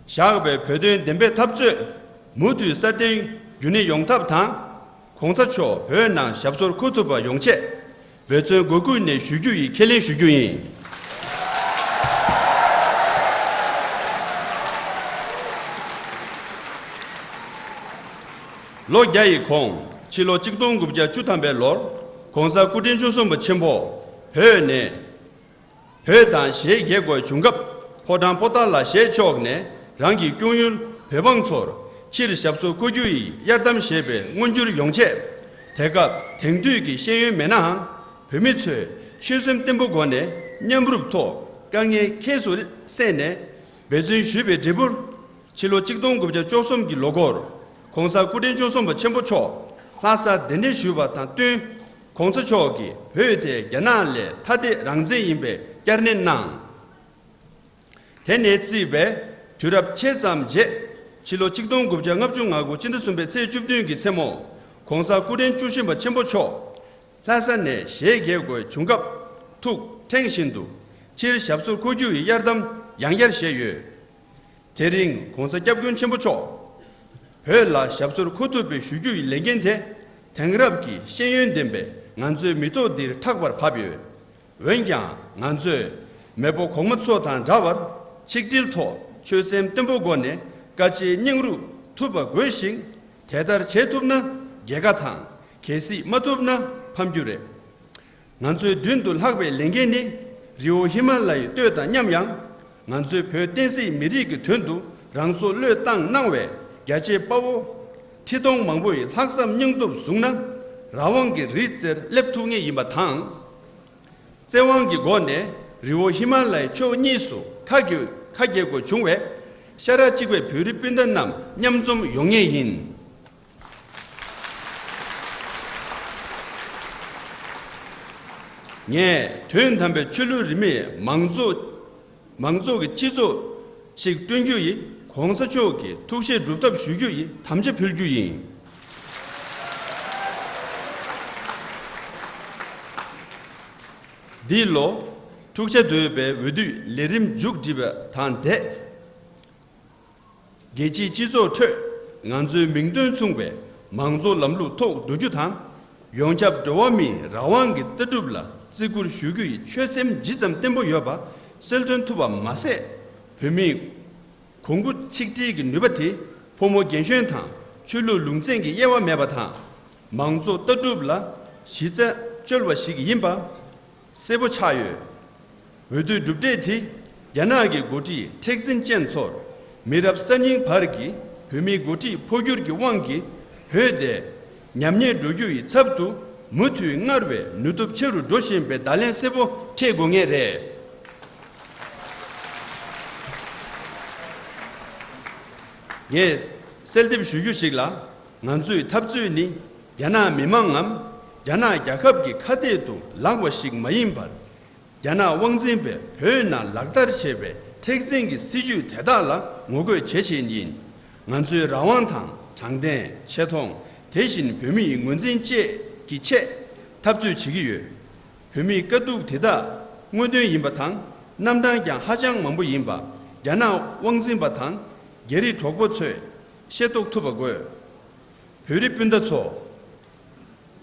བཞག་པའི་བོད་དོན་བདེན་པའི་འཐབ་རྩོད་མུ་མཐུད་སྲ་བརྟན་རྒྱུན་གནས་ཡོང་ཐབས་དང་། ༸གོང་ས་མཆོག་བོད་ནང་ཞབས་སོར་འཁོད་ཐུབ་པ་ཡོང་ཆེད། འབད་བརྩོན་སྒོ་ཀུན་ནས་ཞུ་རྒྱུ་ཡི་ཁས་ལེན་ཞུ་རྒྱུ་ཡིན། ལོ་བརྒྱ་ཡི་གོང་། ཕྱི་ལོ་ཆིག་སྟོང་དགུ་བརྒྱ་བཅུ་ཐམ་པའི་ལོར། ༸གོང་ས་སྐུ་ཕྲེང་བཅུ་གསུམ་པ་ཆེན་པོ་བོད་ནས། བོད་དང་ཞལ་མཇལ་དགོས་བྱུང་སྐབས། ཕོ་བྲང་པོ་ཏཱ་ལ་ཞལ་ཕྱོགས་ནས་རང་གི་སྐྱོང་ཡུལ་བོད་འབངས་ཚོར་ཕྱིར་ཞབས་སོར་འཁོད་རྒྱུ་ཡི་གཡར་དམ་བཞེས་པའི་མངོན་འགྱུར་ཡོང་ཆེད། དེ་སྐབས་དེང་དུས་ཀྱི་ཤེས་ཡོན་མེད་ནའང་། བོད་མི་ཚོས་ཆོད་སེམས་བརྟན་པོ་སྒོ་ནས་མཉམ་རུབ་ཐོག་དཀའ་ངལ་ཁྱད་སུ་བསད་ནས་འབད་བརྩོན་ཞུས་པའི་འབྲས་བུར། ཕྱི་ལོ་ཆིག་སྟོང་དགུ་བརྒྱ་བཅུ་གསུམ་གྱི་ལོ་འགོར། ༸གོང་ས་སྐུ་ཕྲེང་བཅུ་གསུམ་པ་ཆེན་པོ་མཆོག་ལྷ་སར་གདན་འདྲེན་ཞུས་པ་དང་བསྟུན། ༸གོང་ས་མཆོག་གིས་བོད་དེ་རྒྱ་ནག་ལས་ཐ་དད་རང་བཙན་ཡིན་པའི་བསྐྱར་ནན་གནང་། དེ་ནས་བརྩིས་པའི་དུས་རབས་ཕྱེད་ཙམ་རྗེས། ཕྱི་ལོ་ཆིག་སྟོང་དགུ་བརྒྱ་ལྔ་བཅུ་ང་དགུ་སྤྱི་ཟླ་གསུམ་པའི་ཚེས་བཅུ་བདུན་གྱི་མཚན་མོ། ༸གོང་ས་སྐུ་ཕྲེང་བཅུ་བཞི་པ་ཆེན་པོ་མཆོག་ལྷ་ས་ནས་ཞལ་མཇལ་དགོས་བྱུང་སྐབས། ཐུགས་ཕྲེང་བཞིན་དུ་ཕྱིར་ཞབས་སོར་འཁོད་རྒྱུ་ཡི་གཡར་དམ་ཡང་བསྐྱར་བཞེས་ཡོད། དེ་རིང་༸གོང་ས་༸སྐྱབས་མགོན་ཆེན་པོ་མཆོག་བོད་ལ་ཞབས་སོར་འཁོད་ཐུབ་པའི་ཞུ་རྒྱུ་ཡི་ལས་འགན་དེ། དེང་རབས་ཀྱི་ཤེས་ཡོན་ལྡན་པའི་ང་ཚོའི་མི་ཐོག་འདིར་ཕྲག་པར་བབས་ཡོད། འོན་ཀྱང་ང་ཚོས་མེས་པོ་གོང་མ་ཚོ་དང་འདྲ་བར་ཆིག་སྒྲིལ་ཐོག་ཆོད་སེམས་བརྟན་པོ་སྒོ་ནས་དཀའ་སྤྱད་སྙིང་རུས་ཐུབ་པ་དགོས་ཤིང་། དེ་ལྟར་བྱེད་ཐུབ་ན་རྒྱལ་ཁ་དང་། གལ་སྲིད་མ་ཐུབ་ན་ཕམ་རྒྱུ་རེད། ང་ཚོའི་མདུན་དུ་ལྷགས་པའི་ལས་འགན་ནི། རི་བོ་ཧི་མ་ལ་ཡའི་གཏོས་དང་མཉམ་ཡང་། ང་ཚོའི་བོད་བསྟན་སྲིད་མི་རིགས་ཀྱི་དོན་དུ་རང་སྲོག་བློས་བཏང་གནང་བའི་རྒྱ་ཆེའི་དཔའ་བོ་ཁྲི་སྟོང་མང་པོ་ཡི་ལྷག་བསམ་སྙིང་སྟོབས་བཟུང་ན། རང་དབང་གི་རི་རྩེར་སླེབས་ཐུབ་ངེས་ཡིན་པ་དང་། བཙན་དབང་གི་སྒོ་ནས་རི་བོ་ཧི་མ་ལ་ཡའི་ཕྱོགས་གཉིས་སུ་ཁ་གྱེས་ཁ་གྱེས་དགོས་བྱུང་བས། ཤ་ཁྲག་གཅིག་པའི་བོད་རིགས་སྤུན་ཟླ་རྣམས་མཉམ་འཛོམས་ཡོང་ངེས་ཡིན། ངས་དོན་དམ་པའི་ཆོས་ལུགས་རིས་མེད་མང་གཙོ་མང་གཙོ་གི་སྤྱི་ཚོགས་ཤིག་བསྐྲུན་རྒྱུ་ཡི་༸གོང་ས་མཆོག་གི་ཐུགས་བཞེད་སྒྲུབ་ཐབས་ཞུ་རྒྱུ་ཡི་དམ་བཅའ་ཕུལ་རྒྱུ་ཡིན། འདི་ལོ་འཁྲུག་ཆ་དོད་པའི་འོས་བསྡུའི་ལས་རིམ་མཇུག་བསྒྲིལ་བ་དང་འདས། རྒྱལ་སྤྱིའི་སྤྱི་ཚོགས་ཁྲོད་ང་ཚོའི་མིང་དོན་མཚུངས་པའི་མང་གཙོ་ལམ་ལུགས་ཐོག་འགྲོ་རྒྱུ་དང་། ཡོངས་ཁྱབ་འགྲོ་བ་མིའི་རང་དབང་གི་ལྟ་གྲུབ་ལ་བརྩི་བཀུར་ཞུ་རྒྱུ་ཡི་ཆོད་སེམས་ཇི་ཙམ་བརྟན་པོ་ཡོད་པ་གསལ་སྟོན་ཐུབ་པ་མ་ཟད། བོད་མིའི་གོང་བུ་ཆིག་སྒྲིལ་གྱི་ནུས་པ་དེ་ཕོ་མོ་རྒན་གཞོན་དང་ཆོས་ལུགས་ལུང་ཚན་གྱི་དབྱེ་བ་མེད་པ་དང་། མང་གཙོ་ལྟ་གྲུབ་ལ་གཞི་རྩ་བཅོལ་བ་ཞིག་ཡིན་པ་གསལ་པོ་ཆགས་ཡོད། འོས་བསྡུའི་གྲུབ་འབྲས་དེ་རྒྱ་ནག་གི་འགོ་ཁྲིད་མཁྲེགས་འཛིན་ཅན་ཚོར་མི་རབས་གསར་རྙིང་བར་གྱི་བོད་མིའི་འགོ་ཁྲིད་འཕོ་འགྱུར་གྱི་དབང་གིས་བོད་དེ་ཉམས་ཉེས་འགྲོ་རྒྱུ་ཡི་ཚབ་ཏུ་མུ་མཐུད་སྔར་བས་ནུས་སྟོབས་ཆེ་རུ་འགྲོ་བཞིན་པའི་བརྡ་ལན་གསལ་པོ་འཕྲད་དགོས་ངེས་རེད། ངས་གསལ་འདེབས་ཞུ་རྒྱུ་ཞིག་ལ། ང་ཚོའི་འཐབ་རྩོད་ནི་རྒྱ་ནག་མི་མང་ངམ་རྒྱ་ནག་རྒྱལ་ཁབ་ཀྱི་ཁ་གཏད་དུ་ལངས་པ་ཞིག་མ་ཡིན་པར། རྒྱ་ནག་དབང་འཛིན་པས་བོད་ནང་ལག་བསྟར་བྱས་པའི་མཁྲེགས་འཛིན་གྱི་སྲིད་བྱུས་དེ་དག་ལ་ངོ་རྒོལ་བྱེད་བཞིན་ཡིན། ང་ཚོའི་རང་དབང་དང་དྲང་བདེན་ཆེ་མཐོང་དེ་བཞིན་བོད་མི་ཡི་ངོས་འཛིན་བཅས་ཀྱི་ཆེད་འཐབ་རྩོད་བྱེད་ཀྱི་ཡོད། བོད་མིའི་དཀའ་སྡུག་དེ་དག་དངོས་དོན་ཡིན་པ་དང་རྣམ་གྲངས་ཀྱང་ཧ་ཅང་མང་པོ་ཡིན་པ་རྒྱ་ནག་དབང་འཛིན་པ་དང་རྒྱ་རིགས་གྲོགས་པོ་ཚོས་ཤེས་རྟོགས་ཐུབ་པ་དགོས། བོད་རིགས་སྤུན་ཟླ་ཚོ།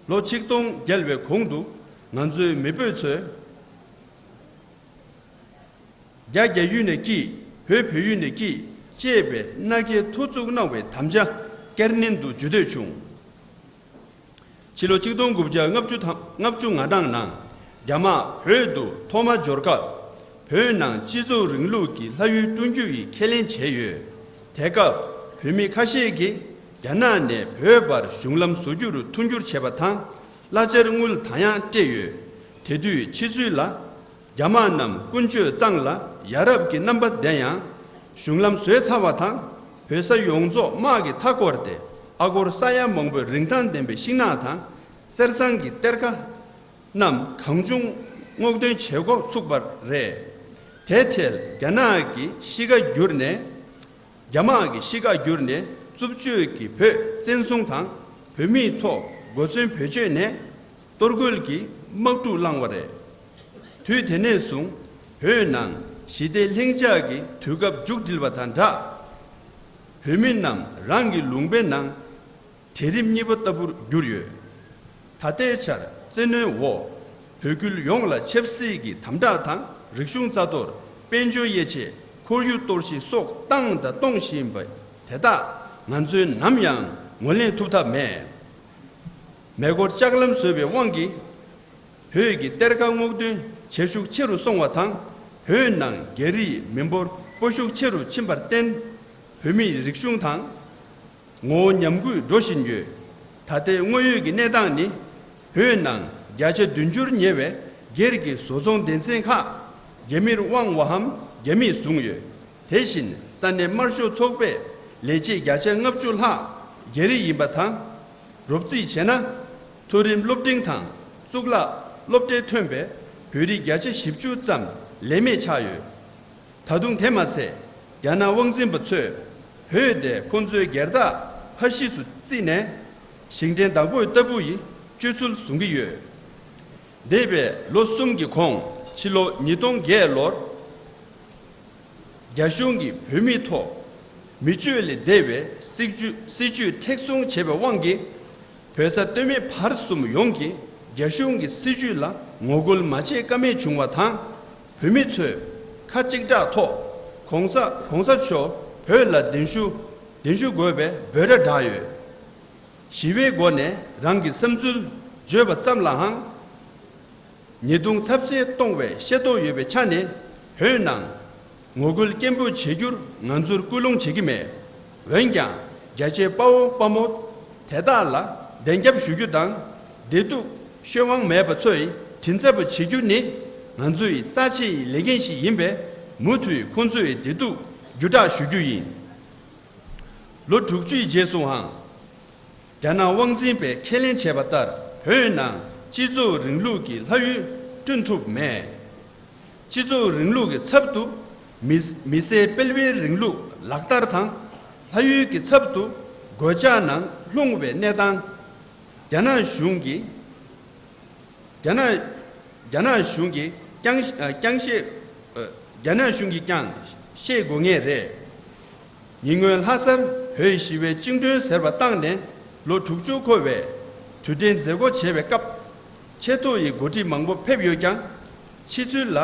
ལོ་ཆིག་སྟོང་བརྒལ་བའི་གོང་དུ་ང་ཚོའི་མི་བོད་ཚོས། རྒྱ་རྒྱ་ཡུལ་ནས་སྐྱིད། བོད་བོད་ཡུལ་ནས་སྐྱིད་ཅེས་པའི་མནའ་སྐྱེལ་ཐུགས་འཚུབ་གནང་བའི་དམ་བཅའ་བསྐྱར་ནན་དུ་ཞུ་འདོད་བྱུང་། ཕྱི་ལོ་ཆིག་སྟོང་དགུ་བརྒྱ་ལྔ་བཅུ་དང་ལྔ་བཅུ་ང་གྲངས་ནང་རྒྱ་དམག་བོད་དུ་ཐོག་མ་འབྱོར་སྐབས། བོད་ནང་སྤྱི་ཚོགས་རིང་ལུགས་ཀྱི་ལྷ་ཡུལ་བསྐྲུན་རྒྱུ་ཡི་ཁས་ལེན་བྱས་ཡོད། དེ་སྐབས་བོད་མི་ཁ་ཤས་ཀྱིས་རྒྱ་ནག་ནས་བོད་བར་གཞུང་ལམ་བཟོ་རྒྱུར་མཐུན་འགྱུར་བྱས་པ་དང་། གླ་ཆར་དངུལ་ད་ཡང་སྤྲད་ཡོད། དེ་དུས་ཕྱི་ཚུལ་ལ། རྒྱ་དམག་རྣམས་ཀུན་སྤྱོད་གཙང་ལ་ཡ་རབས་ཀྱི་རྣམ་པ་ལྡན་ཡང་། གཞུང་ལམ་བཟོས་ཚར་བ་དང་། བོད་ས་ཡོངས་རྫོགས་དམག་གིས་མཐའ་བསྐོར་ཏེ་ཨ་སྒོར་ས་ཡ་མང་པོའི་རིན་ཐང་ལྡན་པའི་ཤིང་ནགས་དང་། གསེར་ཟངས་ཀྱི་གཏེར་ཁ་རྣམས་གང་བྱུང་སྔོག་འདོན་བྱེད་འགོ་ཚུགས་པ་རེད། དེ་འཕྲལ་རྒྱ་ནག་གི་གཤིས་ཀ་འགྱུར་ནས། རྒྱ་དམག་གི་གཤིས་ཀ་འགྱུར་ནས་རྩུབ་སྤྱོད་ཀྱིས་བོད་བཙན་བཟུང་དང་། བོད་མིའི་ཐོག་གོ་མཚོན་བེད་སྤྱོད་ནས་གཏོར་རྒོལ་གྱི་དམག་འཁྲུག་བསླངས་པ་རེད། དུས་དེ་ནས་བཟུང་བོད་ནང་ཞི་བདེ་ལྷིང་འཇགས་ཀྱི་དུས་སྐབས་མཇུག་སྒྲིལ་བ་དང་སྦྲགས། བོད་མི་རྣམས་རང་གི་ལུང་པའི་ནང་གྲལ་རིམ་གཉིས་པ་ལྟ་བུར་གྱུར་ཡོད། ད་ལྟའི་ཆར་བཙན་གནོན་འོག་བོད་ཁུལ་ཡོངས་ལ་ཆབ་སྲིད་ཀྱི་དམ་དྲག་དང་། རིག་གཞུང་རྩ་གཏོར། དཔལ་འབྱོར་དབྱེ་འབྱེད། ཁོར་ཡུག་གཏོར་བཤིག་སོགས་བཏང་དང་གཏོང་བཞིན་པ་དེ་དག་ང་ཚོས་ནམ་ཡང་ངོས་ལེན་ཐུབ་ཐབས་མེད། མེ་འཁོར་ལྕགས་ལམ་བཟོས་པའི་དབང་གིས་བོད་ཀྱི་གཏེར་ཁ་སྔོག་འདོན་བྱེད་ཤུགས་ཆེ་རུ་སོང་བ་དང་། བོད་ནང་རྒྱ་རིགས་མི་འབོར་སྤོ་ཤུགས་ཆེ་རུ་ཕྱིན་པར་བརྟེན། བོད་མིའི་རིག་གཞུང་དང་། ངོ་བོ་ཉམས་རྒུད་འགྲོ་བཞིན་ཡོད། ད་ལྟའི་དངོས་ཡོད་ཀྱི་གནས་སྟངས་ནི། བོད་ནང་བརྒྱ་ཆ་བདུན་ཅུར་ཉེ་བའི་སྒེར་གྱི་བཟོ་ཚོང་སྡེ་ཚན་ཁག་རྒྱ་མིར་དབང་བའམ་རྒྱ་མིས་བཟུང་ཡོད། དེ་བཞིན་ས་གནས་དམར་ཤོག་ཚོགས་པའི་ལས་བྱེད་བརྒྱ་ཆ་ལྔ་བཅུ་ལྷག་རྒྱ་རིགས་ཡིན་པ་དང་། རོབ་རྩིས་བྱས་ན། མཐོ་རིམ་སློབ་འབྲིང་དང་གཙུག་ལག་སློབ་གྲྭས་ཐོན་པའི་བོད་རིགས་བརྒྱ་ཆ་བཞི་བཅུ་ཙམ་ལས་མེད་ཆགས་ཡོད། ད་དུང་དེ་མ་ཚད། རྒྱ་ནག་དབང་འཛིན་པ་ཚོས་བོད་དེ་ཁོང་ཚོའི་སྒེར་བདག་ཕ་ཤི་སུ་བརྩིས་ནས། ཞིང་བྲན་བདག་པོ་ལྟ་བུ་ཡི་སྤྱོད་ཚུལ་བཟུང་གི་ཡོད། འདས་པའི་ལོ་གསུམ་གྱི་གོང་ཕྱི་ལོ་ཉིས་སྟོང་བརྒྱད་ལོར། རྒྱ་གཞུང་གིས་བོད་མིའི་ཐོག་མི་སྤྱོད་ལས་འདས་པའི་སྲིད་ཇུས་སྲིད་ཇུས་མཁྲེགས་བཟུང་བྱས་པའི་དབང་གིས། བོད་ས་སྟོད་སྨད་བར་གསུམ་ཡོངས་ཀྱིས་རྒྱ་གཞུང་གི་སྲིད་ཇུས་ལ་ངོ་རྒོལ་མ་བྱེད་ཀ་མེད་བྱུང་བ་དང་། བོད་མི་ཚོས་ཁ་གཅིག་གྲགས་ཐོག་གོང་ས་གོང་ས་མཆོག་བོད་ལ་གདན་ཞུ་གདན་ཞུ་དགོས་པའི་འབོད་སྒྲ་བསྒྲགས་ཡོད། ཞི་བའི་སྒོ་ནས་རང་གི་བསམ་ཚུལ་བརྗོད་པ་ཙམ་ལའང་། ཉེས་རྡུང་ཚབས་ཆེན་གཏོང་བའི་ཤེས་རྟོགས་ཡོད་པའི་ཆ་ནས། བོད་ནང་ངོ་རྒོལ་སྐད་འབོད་བྱེད་རྒྱུར་ང་ཚོར་སྐུལ་སློང་བྱེད་ཀྱི་མེད། འོན་ཀྱང་། རྒྱ་ཆེའི་དཔའ་བོ་དཔའ་མོ་དེ་དག་ལ་བདེན་རྒྱབ་ཞུ་རྒྱུ་དང་། བདེ་སྡུག་ཤོད་དབང་མེད་པ་ཚོས་མགྲིན་ཚབ་པ་བྱེད་རྒྱུ་ནི་ང་ཚོའི་རྩ་ཆེའི་ལས་འགན་ཞིག་ཡིན་པས། མུ་མཐུད་ཁོང་ཚོའི་བདེ་སྡུག་བརྒྱུད་བསྒྲགས་ཞུ་རྒྱུ་ཡིན། ལོ་དྲུག་ཅུའི་རྗེས་སུའང་། རྒྱ་ནག་དབང་འཛིན་པས་ཁས་ལེན་བྱས་པ་ལྟར། བོད་ནང་སྤྱི་ཚོགས་རིང་ལུགས་ཀྱི་ལྷ་ཡུལ་བསྐྲུན་ཐུབ་མེད། སྤྱི་ཚོགས་རིང་ལུགས་ཀྱི་ཚབ་ཏུ་མི་མི་སེར་སྤེལ་བའི་རིང་ལུགས་ལག་བསྟར་དང་། ལྷ་ཡུལ་གྱི་ཚབ་ཏུ་སྒོ་ལྕགས་ནང་ལྷུང་བའི་གནས་སྟངས། རྒྱ་ནག་གཞུང་གིས་རྒྱ་ནག་རྒྱ་ནག་གཞུང་གིས་ཀྱང་ཀྱང་བཤད། རྒྱ་ནག་གཞུང་གིས་ཀྱང་ཤེས་དགོས་ངེས་རེད། ཉེ་སྔོན་ལྷ་སར་བོད་ཞི་བའི་བཅིངས་འགྲོལ་ཟེར་བ་བཏང་ནས་ལོ་དྲུག་ཅུ་འཁོར་བའི་དུས་དྲན་མཛད་སྒོ་བྱས་པའི་སྐབས། ཆེ་མཐོ་ཡི་འགོ་ཁྲིད་མང་པོ་ཕེབས་ཡོད་ཀྱང་། ཕྱི་ཚུལ་ལ་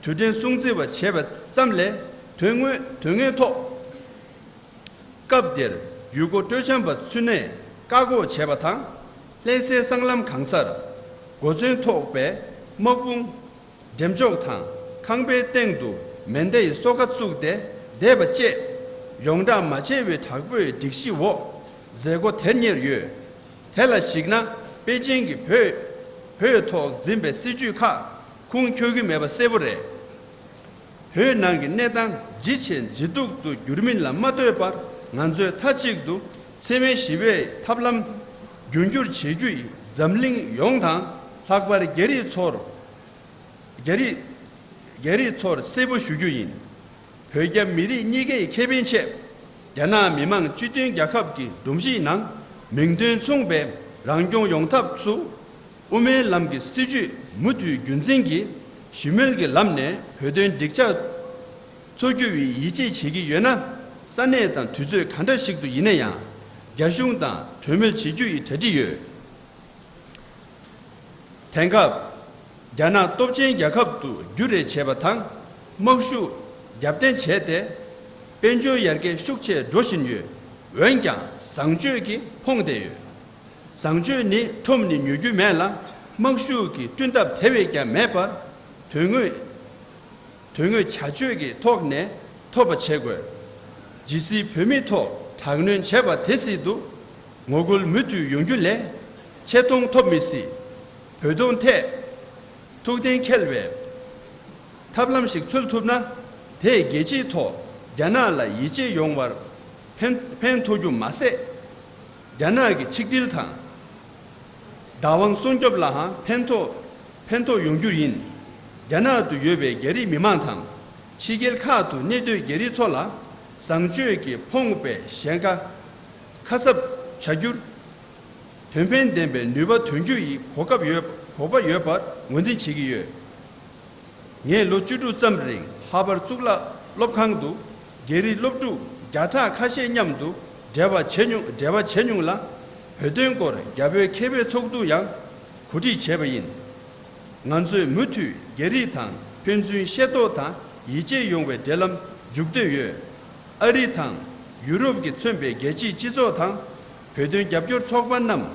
དུས་དྲན་སྲུང་བརྩི་བ་བྱས་པ་ཙམ་ལས། དོན་དངོས་དོན་དངོས་ཐོག་སྐབས་དེར་ཡུལ་སྐོར་སྤྲོ་འཆམ་པ་ཚུན་ནས་བཀག་འགོག་བྱས་པ་དང་། ལྷ་སའི་སྲང་ལམ་གང་སར་གོ་མཚོན་ཐོགས་པའི་དམག་དཔུང་འགྲེམས་འཇོག་དང་། ཁང་པའི་སྟེང་དུ་མེ་མདའ་ཡི་སོ་ཁ་བཙུགས་ཏེ་བསྡད་པ་བཅས། ཡོངས་བསྒྲགས་མ་བྱས་པའི་དྲག་པོའི་སྒྲིག་གཞི་འོག་མཛད་སྒོ་དེར་གཉེར་ཡོད། དེ་ལ་གཞིགས་ན། པེ་ཅིང་གིས་བོད་བོད་ཐོག་འཛིན་པའི་སྲིད་ཇུས་ཁག་ཁུངས་འཁྱོལ་གྱི་མེད་པ་གསལ་པོ་རེད། བོད་ནང་གི་གནས་སྟངས་ཇེ་ཆེ་ཇེ་སྡུག་ཏུ་འགྱུར་མིན་ལ་མ་ལྟོས་པར། ང་ཚོས་མཐའ་གཅིག་ཏུ་འཚེ་མེད་ཞི་བའི་ཐབས་ལམ་རྒྱུན་སྐྱོང་བྱེད་རྒྱུ་ཡིན། འཛམ་གླིང་ཡོངས་དང་། ལྷག་པར་རྒྱ་རིགས་ཚོར། རྒྱ་རིགས་རྒྱ་རིགས་ཚོར་གསལ་པོ་ཞུ་རྒྱུ་ཡིན། བོད་རྒྱ་མི་རིགས་གཉིས་ཀའི་ཁེ་ཕན་ཆེད། རྒྱ་ནག་མི་དམངས་སྤྱི་མཐུན་རྒྱལ་ཁབ་ཀྱི་སྒྲོམ་གཞིའི་ནང་མིང་དོན་མཚུངས་པའི་རང་སྐྱོང་ཡོང་ཐབས་སུ། དབུ་མའི་ལམ་གྱི་སྲིད་བྱུས་མུ་མཐུད་རྒྱུན་འཛིན་གྱིས་ཞི་མོལ་གྱི་ལམ་ནས་བོད་དོན་འགྲིག་འཇགས་འཚོ་རྒྱུ་ཡི་ཡིད་ཆེས་བྱེད་ཀྱི་ཡོད་ན། ས་གནས་དང་དུས་ཚོད་ག་འདྲ་ཞིག་ཏུ་ཡིན་ན་ཡང་རྒྱ་གཞུང་དང་གྲོས་མོལ་བྱེད་རྒྱུ་ཡི་གྲ་སྒྲིག་ཡོད། དེང་སྐབས་རྒྱ་ནག་སྟོབས་ཆེན་རྒྱལ་ཁབ་ཏུ་འགྱུར་རེ་བྱས་པ་དང་། དམག་ཤུགས་རྒྱབ་རྟེན་བྱས་ཏེ་དཔལ་འབྱོར་ཡར་རྒྱས་ཤུགས་ཆེ་འགྲོ་བཞིན་ཡོད། འོན་ཀྱང་བཟང་སྤྱོད་ཀྱིས་ཕོངས་བསྡད་ཡོད། བཟང་སྤྱོད་ནི་ཁྲོམ་ནས་ཉོ་རྒྱུ་མེད་ལ། དམག་ཤུགས་ཀྱིས་བསྐྲུན་ཐབས་དེ་བས་ཀྱང་མེད་པར། དོན་དངོས་དོན་དངོས་བྱ་སྤྱོད་ཀྱི་ཐོག་ནས་ཐོབ་པ་བྱེད་དགོས། ཇི་སྲིད་བོད་མིའི་ཐོག་དྲག་གནོན་བྱས་པ་དེ་སྲིད་དུ་ངོ་རྒོལ་མུ་མཐུད་ཡོང་རྒྱུ་ལས་ཆེ་མཐོང་ཐོབ་མི་སྲིད། བོད་དོན་ཐད་ཐུགས་གཏན་འཁེལ་བའི་ཐབས་ལམ་ཞིག་འཚོལ་ཐུབ་ན། དེས་རྒྱལ་སྤྱིའི་ཐོག་རྒྱ་ནག་ལ་ཡིད་ཆེས་ཡོང་བར་ཕན་ཕན་ཐོགས་རྒྱུ་མ་ཟད། རྒྱ་ནག་གི་ཆིག་སྒྲིལ་དང་། བདག་དབང་སྲུང་སྐྱོབ་ལའང་ཕན་ཐོགས་ཕན་ཐོགས་ཡོང་རྒྱུ་ཡིན། རྒྱ་ནག་ཏུ་ཡོད་པའི་རྒྱ་རིགས་མི་མང་དང་། ཕྱི་རྒྱལ་ཁག་ཏུ་གནས་སྡོད་རྒྱ་རིགས་ཚོ་ལ། བཟང་སྤྱོད་ཀྱིས་ཕོངས་པའི་ཞེན་ཁ་ཁ་གསབ་བྱ་རྒྱུར། དོན་ཕན་ལྡན་པའི་ནུས་པ་ཐོན་རྒྱུ་ཡི་གོ་སྐབས་ཡོད་གོ་སྐབས་ཡོད་པར་ངོས་འཛིན་བྱེད་ཀྱི་ཡོད། ངས་ལོ་བཅུ་དྲུག་ཙམ་རིང་ཧར་བར་གཙུག་ལག་སློབ་ཁང་དུ་རྒྱ་རིགས་སློབ་ཕྲུག་བརྒྱ་ཕྲག་ཁ་ཤས་མཉམ་དུ་འབྲེལ་བ་བྱེད་མྱོང་འབྲེལ་བ་བྱེད་མྱོང་ལ། བོད་དོན་སྐོར་རྒྱ་བོད་ཁེ་ཕན་ཚོགས་འདུ་ཡང་གོ་སྒྲིག་བྱས་པ་ཡིན། ང་ཚོས་མུ་མཐུད་རྒྱ་རིགས་དང་ཕན་ཚུན་ཤེས་རྟོགས་དང་ཡིད་ཆེས་ཡོང་བའི་འབྲེལ་ལམ་འཇུག་འདོད་ཡོད། ཨ་རི་དང་ཡུ་རོབ་ཀྱིས་མཚོན་པའི་རྒྱལ་སྤྱིའི་སྤྱི་ཚོགས་དང་། བོད་དོན་རྒྱབ་སྐྱོར་ཚོགས་པ་རྣམས་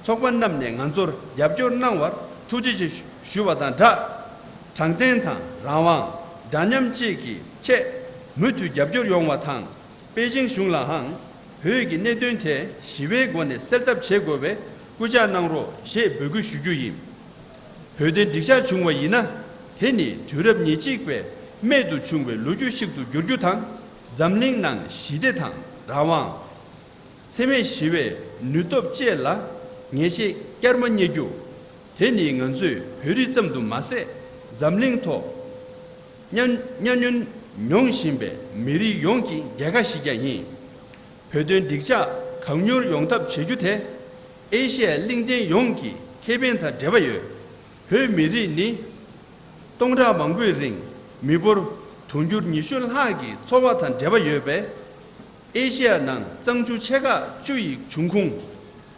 ཚོགས་པ་རྣམས་ནས་ང་ཚོར་རྒྱབ་སྐྱོར་གནང་བར་ཐུགས་རྗེ་ཆེ་ཞུ་བ་དང་སྦྲགས། དྲང་བདེན་དང་རང་དབང་། འདྲ་མཉམ་བཅས་ཀྱི་ཆེད་མུ་མཐུད་རྒྱབ་སྐྱོར་ཡོང་བ་དང་། པེ་ཅིང་གཞུང་ལའང་བོད་ཀྱི་གནད་དོན་དེ་ཞི་བའི་སྒོ་ནས་སེལ་ཐབས་བྱེད་དགོས་པའི་སྐུལ་ལྕག་གནང་རོགས་ཞེས་འབོད་སྐུལ་ཞུ་རྒྱུ་ཡིན། བོད་དོན་འགྲིག་འཇགས་བྱུང་བ་ཡིན་ན། དེ་ནི་དུས་རབས་ཉེར་གཅིག་པའི་རྨད་དུ་བྱུང་བའི་ལོ་རྒྱུས་ཤིག་ཏུ་འགྱུར་རྒྱུ་དང་། འཛམ་གླིང་ནང་ཞི་བདེ་དང་རང་དབང་། འཚེ་མེད་ཞི་བའི་ནུས་སྟོབས་བཅས་ལ་ངེས་ཤེས་བསྐྱར་མ་རྙེད་རྒྱུ། དེ་ནི་ང་ཚོས་བོད་རིགས་ཙམ་དུ་མ་ཟད། འཛམ་གླིང་ཐོག་གཉའ་གཉའ་གནོན་མྱོང་བཞིན་པའི་མི་རིགས་ཡོངས་ཀྱི་རྒྱལ་ཁ་ཞིག་ཀྱང་ཡིན། བོད་དོན་འགྲིག་འཇགས་གང་མྱུར་ཡོང་ཐབས་བྱེད་རྒྱུ་དེ། ཨེ་ཤི་ཡ་གླིང་ཕྲན་ཡོངས་ཀྱི་ཁེ་ཕན་དང་འབྲེལ་བ་ཡོད། བོད་མི་རིགས་ནི་སྟོང་ཕྲག་མང་པོའི་རིང་མི་འབོར་དུང་ཕྱུར་ཉི་ཤུ་ལྷག་གི་འཚོ་བ་དང་འབྲེལ་བ་ཡོད་པས། ཨེ་ཤི་ཡ་ནང་གཙང་ཆུ་ཆེ་ཁག་བཅུ་ཡི་འབྱུང་ཁུངས།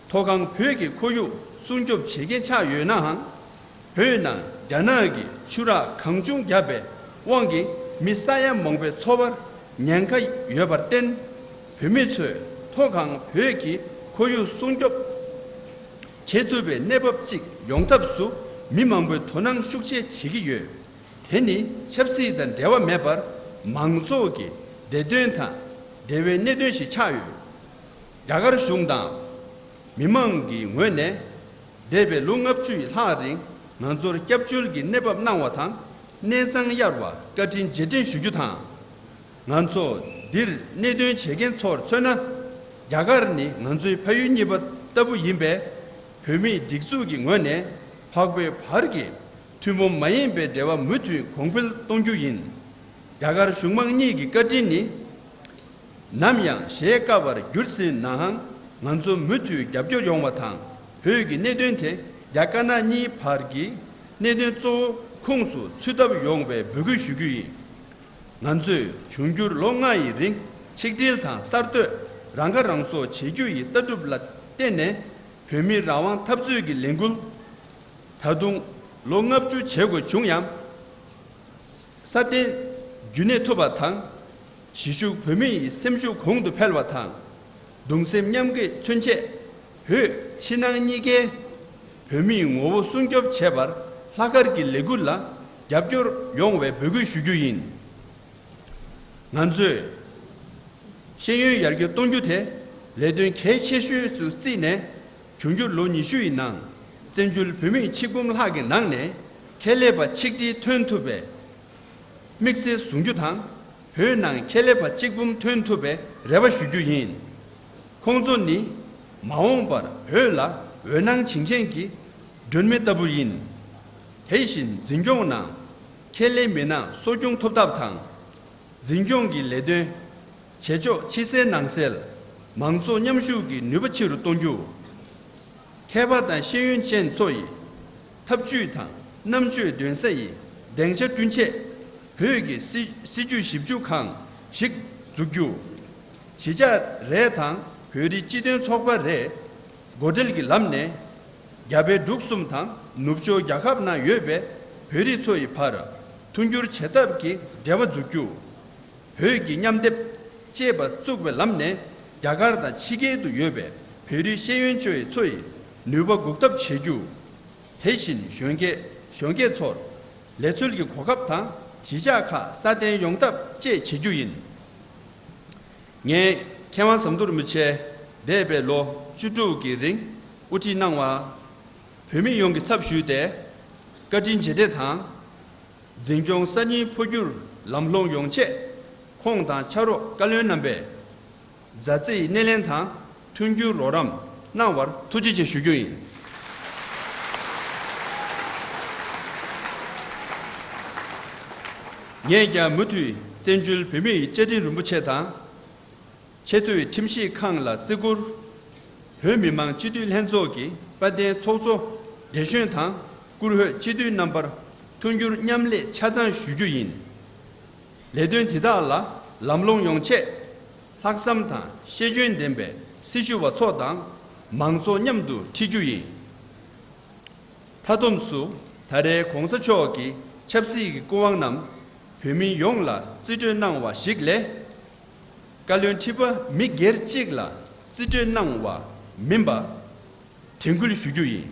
མཐོ་སྒང་བོད་ཀྱི་ཁོར་ཡུག་སྲུང་སྐྱོབ་བྱེད་མཁན་ཆགས་ཡོད་ནའང་། བོད་ནང་རྒྱ་ནག་གིས་ཆུ་རགས་གང་བྱུང་བརྒྱབ་པའི་དབང་གིས་མི་ས་ཡ་མང་པོའི་འཚོ་བར་ཉེན་ཁ་ཡོད་པར་བརྟེན། བོད་མི་ཚོས་མཐོ་སྒང་བོད་ཀྱི་ཁོར་ཡུག་སྲུང་སྐྱོབ་བྱེད་ཐུབ་པའི་གནས་བབ་ཅིག་ཡོང་ཐབས་སུ་མི་མང་པོས་དོ་སྣང་ཤུགས་ཆེ་བྱེད་ཀྱི་ཡོད། དེ་ནི་ཆབ་སྲིད་དང་འབྲེལ་བ་མེད་པར་མང་ཚོགས་ཀྱི་བདེ་དོན་དང་འབྲེལ་བའི་གནད་དོན་ཞིག་ཆགས་ཡོད། རྒྱ་གར་གཞུང་དང་མི་མང་གི་ངོས་ནས་འདས་པའི་ལོ་ལྔ་བཅུ་ཡི་ལྷག་རིང་ང་ཚོར་སྐྱབས་བཅོལ་གྱི་གནས་བབ་གནང་བ་དང་། གནས་ཚང་གཡར་བར་བཀའ་དྲིན་རྗེས་དྲན་ཞུ་རྒྱུ་དང་། ང་ཚོ་འདིར་གནད་དོན་བྱེད་མཁན་ཚོར་མཚོན་ན། རྒྱ་གར་ནི་ང་ཚོའི་ཕ་ཡུལ་གཉིས་པ་ལྟ་བུ་ཡིན་པས། བོད་མིའི་སྒྲིག་འཛུགས་ཀྱི་ངོས་ནས་འཕགས་བོད་བར་གྱི་ཐུན་མོང་མ་ཡིན་པའི་འབྲེལ་བ་མུ་མཐུད་གོང་འཕེལ་གཏོང་རྒྱུ་ཡིན། རྒྱ་གར་གཞུང་མང་གཉིས་ཀྱི་བཀའ་དྲིན་ནི་ནམ་ཡང་གཞལ་དཀའ་བར་གྱུར་ཟིན་ནའང་། ང་ཚོ་མུ་མཐུད་རྒྱབ་སྐྱོར་ཡོང་བ་དང་། བོད་ཀྱི་གནད་དོན་དེ་རྒྱ་དཀར་ནག་གཉིས་བར་གྱི་ གནད་དོན་གཙོ་བོ་ཁོངས་སུ་ཚུད་ཐབས་ཡོང་བའི་འབོད་སྐུལ་ཞུ་རྒྱུ་ཡིན། ང་ཚོས་འབྱུང་འགྱུར་ལོ་ལྔ་ཡི་རིང་ཆིག་སྒྲིལ་དང་གསར་གཏོད་རང་ཁ་རང་གསོ་བྱེད་རྒྱུ་ཡི་ལྟ་གྲུབ་ལ་བརྟེན་ནས་བོད་མིའི་རང་དབང་འཐབ་རྩོད་ཀྱི་ལས་འགུལ་ད་དུང་ལོ་ལྔ་བཅུ་བྱེད་དགོས་བྱུང་ཡང་། སྲ་བརྟན་རྒྱུན་གནས་ཐུབ་པ་དང་། གཞིས་བཞུགས་བོད་མི་ཡི་སེམས་ཤུགས་གོང་དུ་འཕེལ་བ་དང་། གདུང་སེམས་མཉམ་སྐྱེད་མཚོན་ཆེད་བོད་ཕྱི་ནང་གཉིས་ཀའི་བོད་མིའི་ངོ་བོ་སྲུང་སྐྱོབ་བྱེད་པར་ལྷག་དཀར་གྱི་ལས་འགུལ་ལ་རྒྱབ་སྐྱོར་ཡོང་བའི་འབོད་སྐུལ་ཞུ་རྒྱུ་ཡིན། ང་ཚོས་ཤེས་ཡོན་ཡར་རྒྱས་གཏོང་རྒྱུ་དེ་ལས་དོན་གལ་ཆེ་ཤོས་སུ་བརྩིས་ནས། འབྱུང་འགྱུར་ལོ་ཉི་ཤུ་ཡི་ནང་བཙན་བྱོལ་བོད་མིའི་ཆིག་འབུམ་ལྷག་གི་ནང་ནས་ཁྱད་ལས་པ་ཆིག་སྒྲིལ་ཐོན་ཐུབ་པའི་དམིགས་ཚད་བཟུང་རྒྱུ་དང་། བོད་ནང་ཁྱད་ལས་པ་གཅིག་འབུམ་ཐོན་ཐུབ་པའི་རེ་བ་ཞུ་རྒྱུ་ཡིན། ཁོང་ཚོ་ནི་མ་འོངས་པར་བོད་ལ་འོད་སྣང་བྱིན་མཁན་གྱི་སྒྲོན་མེ་ལྟ་བུ་ཡིན། དེ་བཞིན་འཛིན་སྐྱོང་ནང་ཁྱད་ལས་མི་སྣ་གསོ་སྐྱོང་ཐུབ་ཐབས་དང་། འཛིན་སྐྱོང་གི་ལས་དོན་བྱེད་ཕྱོགས་ཕྱི་གསལ་ནང་གསལ། མང་ཚོགས་མཉམ་ཞུགས་ཀྱི་ནུས་པ་ཆེ་རུ་གཏོང་རྒྱུ། མཁས་པ་དང་ཤེས་ཡོན་ཅན་ཚོ་ཡི་ཐབས་ཇུས་དང་རྣམ་དཔྱོད་འདོན་ས་ཡི་སྡིངས་ཆ་བསྐྲུན་ཆེད། བོད་ཀྱི་སྲིད་སྲིད་ཇུས་ཞིབ་འཇུག་ཁང་ཞིག་འཛུགས་རྒྱུ། གཞིས་ཆགས་རེ་དང་བོད་རིགས་སྤྱི་མཐུན་ཚོགས་པ་རེ་འགོ་ཁྲིད་ཀྱི་ལམ་ནས། རྒྱ་བལ་འབྲུག་གསུམ་དང་ནུབ་ཕྱོགས་རྒྱལ་ཁབ་ནང་ཡོད་པའི་བོད་རིགས་ཚོ་ཡི་བར་མཐུན་འགྱུར་བྱེད་ཐབས་ཀྱི་འབྲེལ་བ་འཛུགས་རྒྱུ། བོད་ཀྱི་མཉམ་སྡེབ་ཅེས་པ་བཙུགས་པའི་ལམ་ནས་རྒྱ་གར་དང་ཕྱི་རྒྱལ་དུ་ཡོད་པའི་བོད་རིགས་ཤེས་ཡོན་ཅན་ཚོ་ཡི་ནུས་པ་འགུག་ཐབས་བྱེད་རྒྱུ། དེ་བཞིན་གཞོན་སྐྱེས་གཞོན་སྐྱེས་ཚོར་ལས་འཚོལ་གྱི་གོ་སྐབས་དང་གཞིས་ཆགས་ཁག་སྲ་བརྟན་ཡོང་ཐབས་བཅས་བྱེད་རྒྱུ་ཡིན། ངས་མཁས་དབང་ཟམ་གདོང་རིན་པོ་ཆེ་འདས་པའི་ལོ་བཅུ་དྲུག་གི་རིང་དབུ་ཁྲིད་གནང་བ། བོད་མི་ཡོངས་ཀྱི་ཚབ་ཞུས་ཏེ་བཀའ་དྲིན་རྗེས་དྲན་དང་། འཛིན་སྐྱོང་གསར་རྙིང་འཕོ་འགྱུར་ལམ་ལྷོང་ཡོང་ཆེད་ཁོང་དང་ཕྱག་རོགས་བཀའ་བློན་རྣམ་པས་མཛའ་བརྩེ་ཡི་སྣེ་ལེན་དང་མཐུན་འགྱུར་རོགས་རམ་གནང་བར་ཐུགས་རྗེ་ཆེ་ཞུ་རྒྱུ་ཡིན། ངས་ཀྱང་མུ་མཐུད་བཙན་བྱོལ་བོད་མི་ཡི་བཅའ་ཁྲིམས་རིན་པོ་ཆེ་དང་། ཆེས་མཐོའི་ཁྲིམས་ཞིབ་ཁང་ལ་བརྩི་བཀུར། བོད་མི་མང་སྤྱི་འཐུས་ལྷན་ཚོགས་ཀྱི་དཔལ་ལྡན་ཚོགས་གཙོ་བགྲེས་གཞོན་དང་བཀུར་འོས་སྤྱི་འཐུས་རྣམ་པར་མཐུན་འགྱུར་མཉམ་ལས་ཆ་ཚང་ཞུ་རྒྱུ་ཡིན། ལས་དོན་དེ་དག་ལ་ལམ་ལྷོང་ཡོང་ཆེད། ལྷག་བསམ་དང་ཤེས་འཇོན་ལྡན་པའི་སྲི་ཞུ་བ་ཚོ་དང་མང་ཚོགས་མཉམ་དུ་ཁྲིད་རྒྱུ་ཡིན། མཐའ་སྡོམ་སུ། ད་རེས་གོང་ས་མཆོག་གི་ཆབ་སྲིད་ཀྱི་སྐུ་དབང་རྣམས་བོད་མི་ཡོངས་ལ་རྩིས་སྤྲོད་གནང་བ་ཞིག་ལས། བཀའ་བློན་ཁྲི་པ་མི་སྒེར་གཅིག་ལ་རྩིས་སྤྲོད་གནང་བ་མིན་པ་དྲན་སྐུལ་ཞུ་རྒྱུ་ཡིན།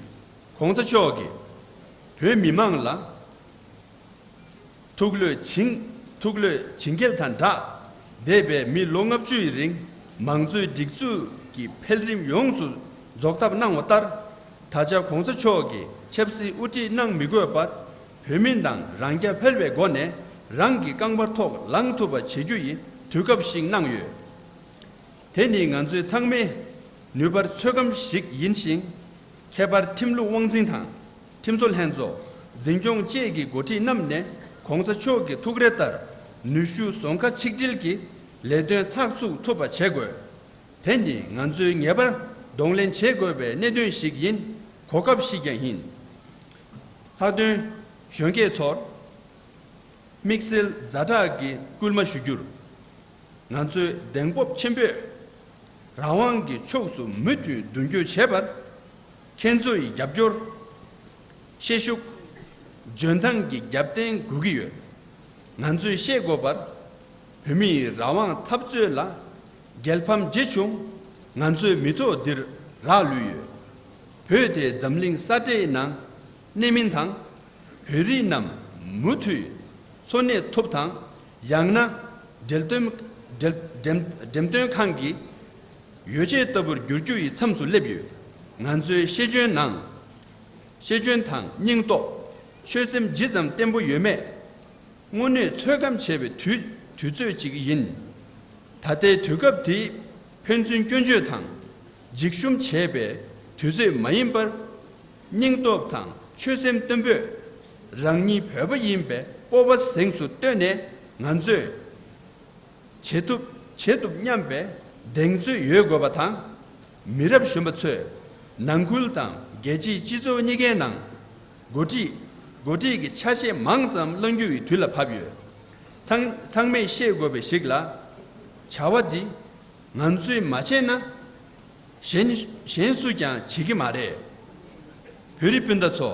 གོང་ས་མཆོག་གིས་བོད་མི་མང་ལ་ཐུགས་བློས་བྱིན་ཐུགས་བློས་བྱིན་གྱིས་དང་སྦྲགས། འདས་པའི་མི་ལོ་ལྔ་བཅུ་ཡི་རིང་མང་གཙོའི་སྒྲིག་འཛུགས་ཀྱི་འཕེལ་རིམ་ཡོངས་སུ་རྫོགས་ཐབས་གནང་བ་ལྟར། ད་ཆ་གོང་ས་མཆོག་གིས་ཆབ་སྲིད་དབུ་ཁྲིད་གནང་མི་དགོས་པར་བོད་མི་རྣམས་རང་རྐྱ་འཕེར་བའི་སྒོ་ནས་རང་གི་རྐང་པ་ཐོག་ལངས་ཐུབ་པ་བྱེད་རྒྱུ་ཡི་དུས་སྐབས་ཤིག་གནང་ཡོད། དེ་ནི་ང་ཚོའི་ཚང་མའི་ནུས་པར་ཚོད་བགམ་ཞིག་ཡིན་ཞིང་། ཁྱད་པར་ཁྲིམས་ལུགས་དབང་འཛིན་དང་ཁྲིམས་བཟོ་ལྷན་ཚོགས་འཛིན་སྐྱོང་བཅས་ཀྱི་འགོ་ཁྲིད་རྣམས་ནས་གོང་ས་མཆོག་གི་ཐུགས་རེ་ལྟར་ནུས་ཤུགས་ཟོང་ཁ་ཆིག་སྒྲིལ་གྱིས་ལས་དོན་ཚགས་ཚུད་ཐུབ་པ་བྱེད་དགོས། དེ་ནི་ང་ཚོའི་ངེས་པར་གདོང་ལེན་བྱེད་དགོས་པའི་གནད་དོན་ཞིག་ཡིན། གོ་སྐབས་ཤིག་ཀྱང་ཡིན། ལྷག་དོན་གཞོན་སྐྱེས་ཚོར། དམིགས་བསལ་ཛ་དྲག་གི་སྐུལ་མ་ཞུ་རྒྱུར། ང་ཚོས་གདེང་སྤོབས་ཆེན་པོས་རང་དབང་གི་ཕྱོགས་སུ་མུ་མཐུད་མདུན་སྐྱོད་བྱེད་པར། ཁྱེད་ཚོ་ཡི་རྒྱབ་སྐྱོར། ཤེད་ཤུགས། འཇོན་ཐང་གི་རྒྱབ་རྟེན་དགོས་ཀྱི་ཡོད། ང་ཚོས་ཤེས་དགོས་པར། བོད་མི་ཡི་རང་དབང་འཐབ་རྩོད་ལ་རྒྱལ་ཕམ་ཇི་བྱུང་ང་ཚོའི་མི་ཐོག་འདིར་རག་ལུས་ཡོད། བོད་དེ་འཛམ་གླིང་ས་ཁྲའི་ནང་གནས་མིན་དང་། བོད་རིགས་རྣམས་མུ་མཐུད་འཚོ་གནས་ཐུབ་དང་། ཡང་ན་འགྲེམས་སྟོན་འགྲེམས་འགྲེམས་འགྲེམས་སྟོན་ཁང་གི་ཡོ་བྱད་ལྟ་བུར་འགྱུར་རྒྱུ་ཡི་མཚམས་སུ་སླེབས་ཡོད། ང་ཚོའི་ཤེས་འཇོན་ནང་། ཤེས་འཇོན་དང་སྙིང་སྟོབས། ཆོད་སེམས་ཇི་ཙམ་བརྟན་པོ་ཡོད་མེད། དངོས་གནས་ཚོད་བགམ་བྱེད་པའི་དུས་དུས་ཚོད་ཅིག་ཡིན། ད་ལྟའི་དུས་སྐབས་འདིའི་ཕན་ཚུན་སྐྱོན་བརྗོད་དང་འཇིགས་ཞུམ་བྱེད་པའི་དུས་ཚོད་མ་ཡིན་པར། སྙིང་སྟོབས་དང་ཆོད་སེམས་བརྟན་པོས་རང་ཉིད་བོད་པ་ཡིན་པའི་སྤོབས་པ་གཟེངས་སུ་བསྟོད་ནས་ང་ཚོས་བྱེད་ཐུབ་བྱེད་ཐུབ་སྙམ་པའི་གདེང་ཚོད་ཡོད་དགོས་པ་དང་། མི་རབས་གཞོན་པ་ཚོས་ནང་ཁུལ་དང་རྒྱལ་སྤྱིའི་སྤྱི་ཚོགས་གཉིས་ཀའི་ནང་འགོ་ཁྲིད་ འགོ་ཁྲིད་ཀྱི་ཆ་ཤས་མང་ཙམ་བླང་རྒྱུ་ཡི་དུས་ལ་བབ་ཡོད། ཚང་ཚང་མས་ཤེས་དགོས་པའི་ཞིག་ལ། བྱ་བ་འདི་ང་ཚོས་མ་བྱས་ན། གཞན་གཞན་སུས་ཀྱང་བྱེད་ཀྱི་མ་རེད། བོད་རིགས་སྤུན་ཟླ་ཚོ།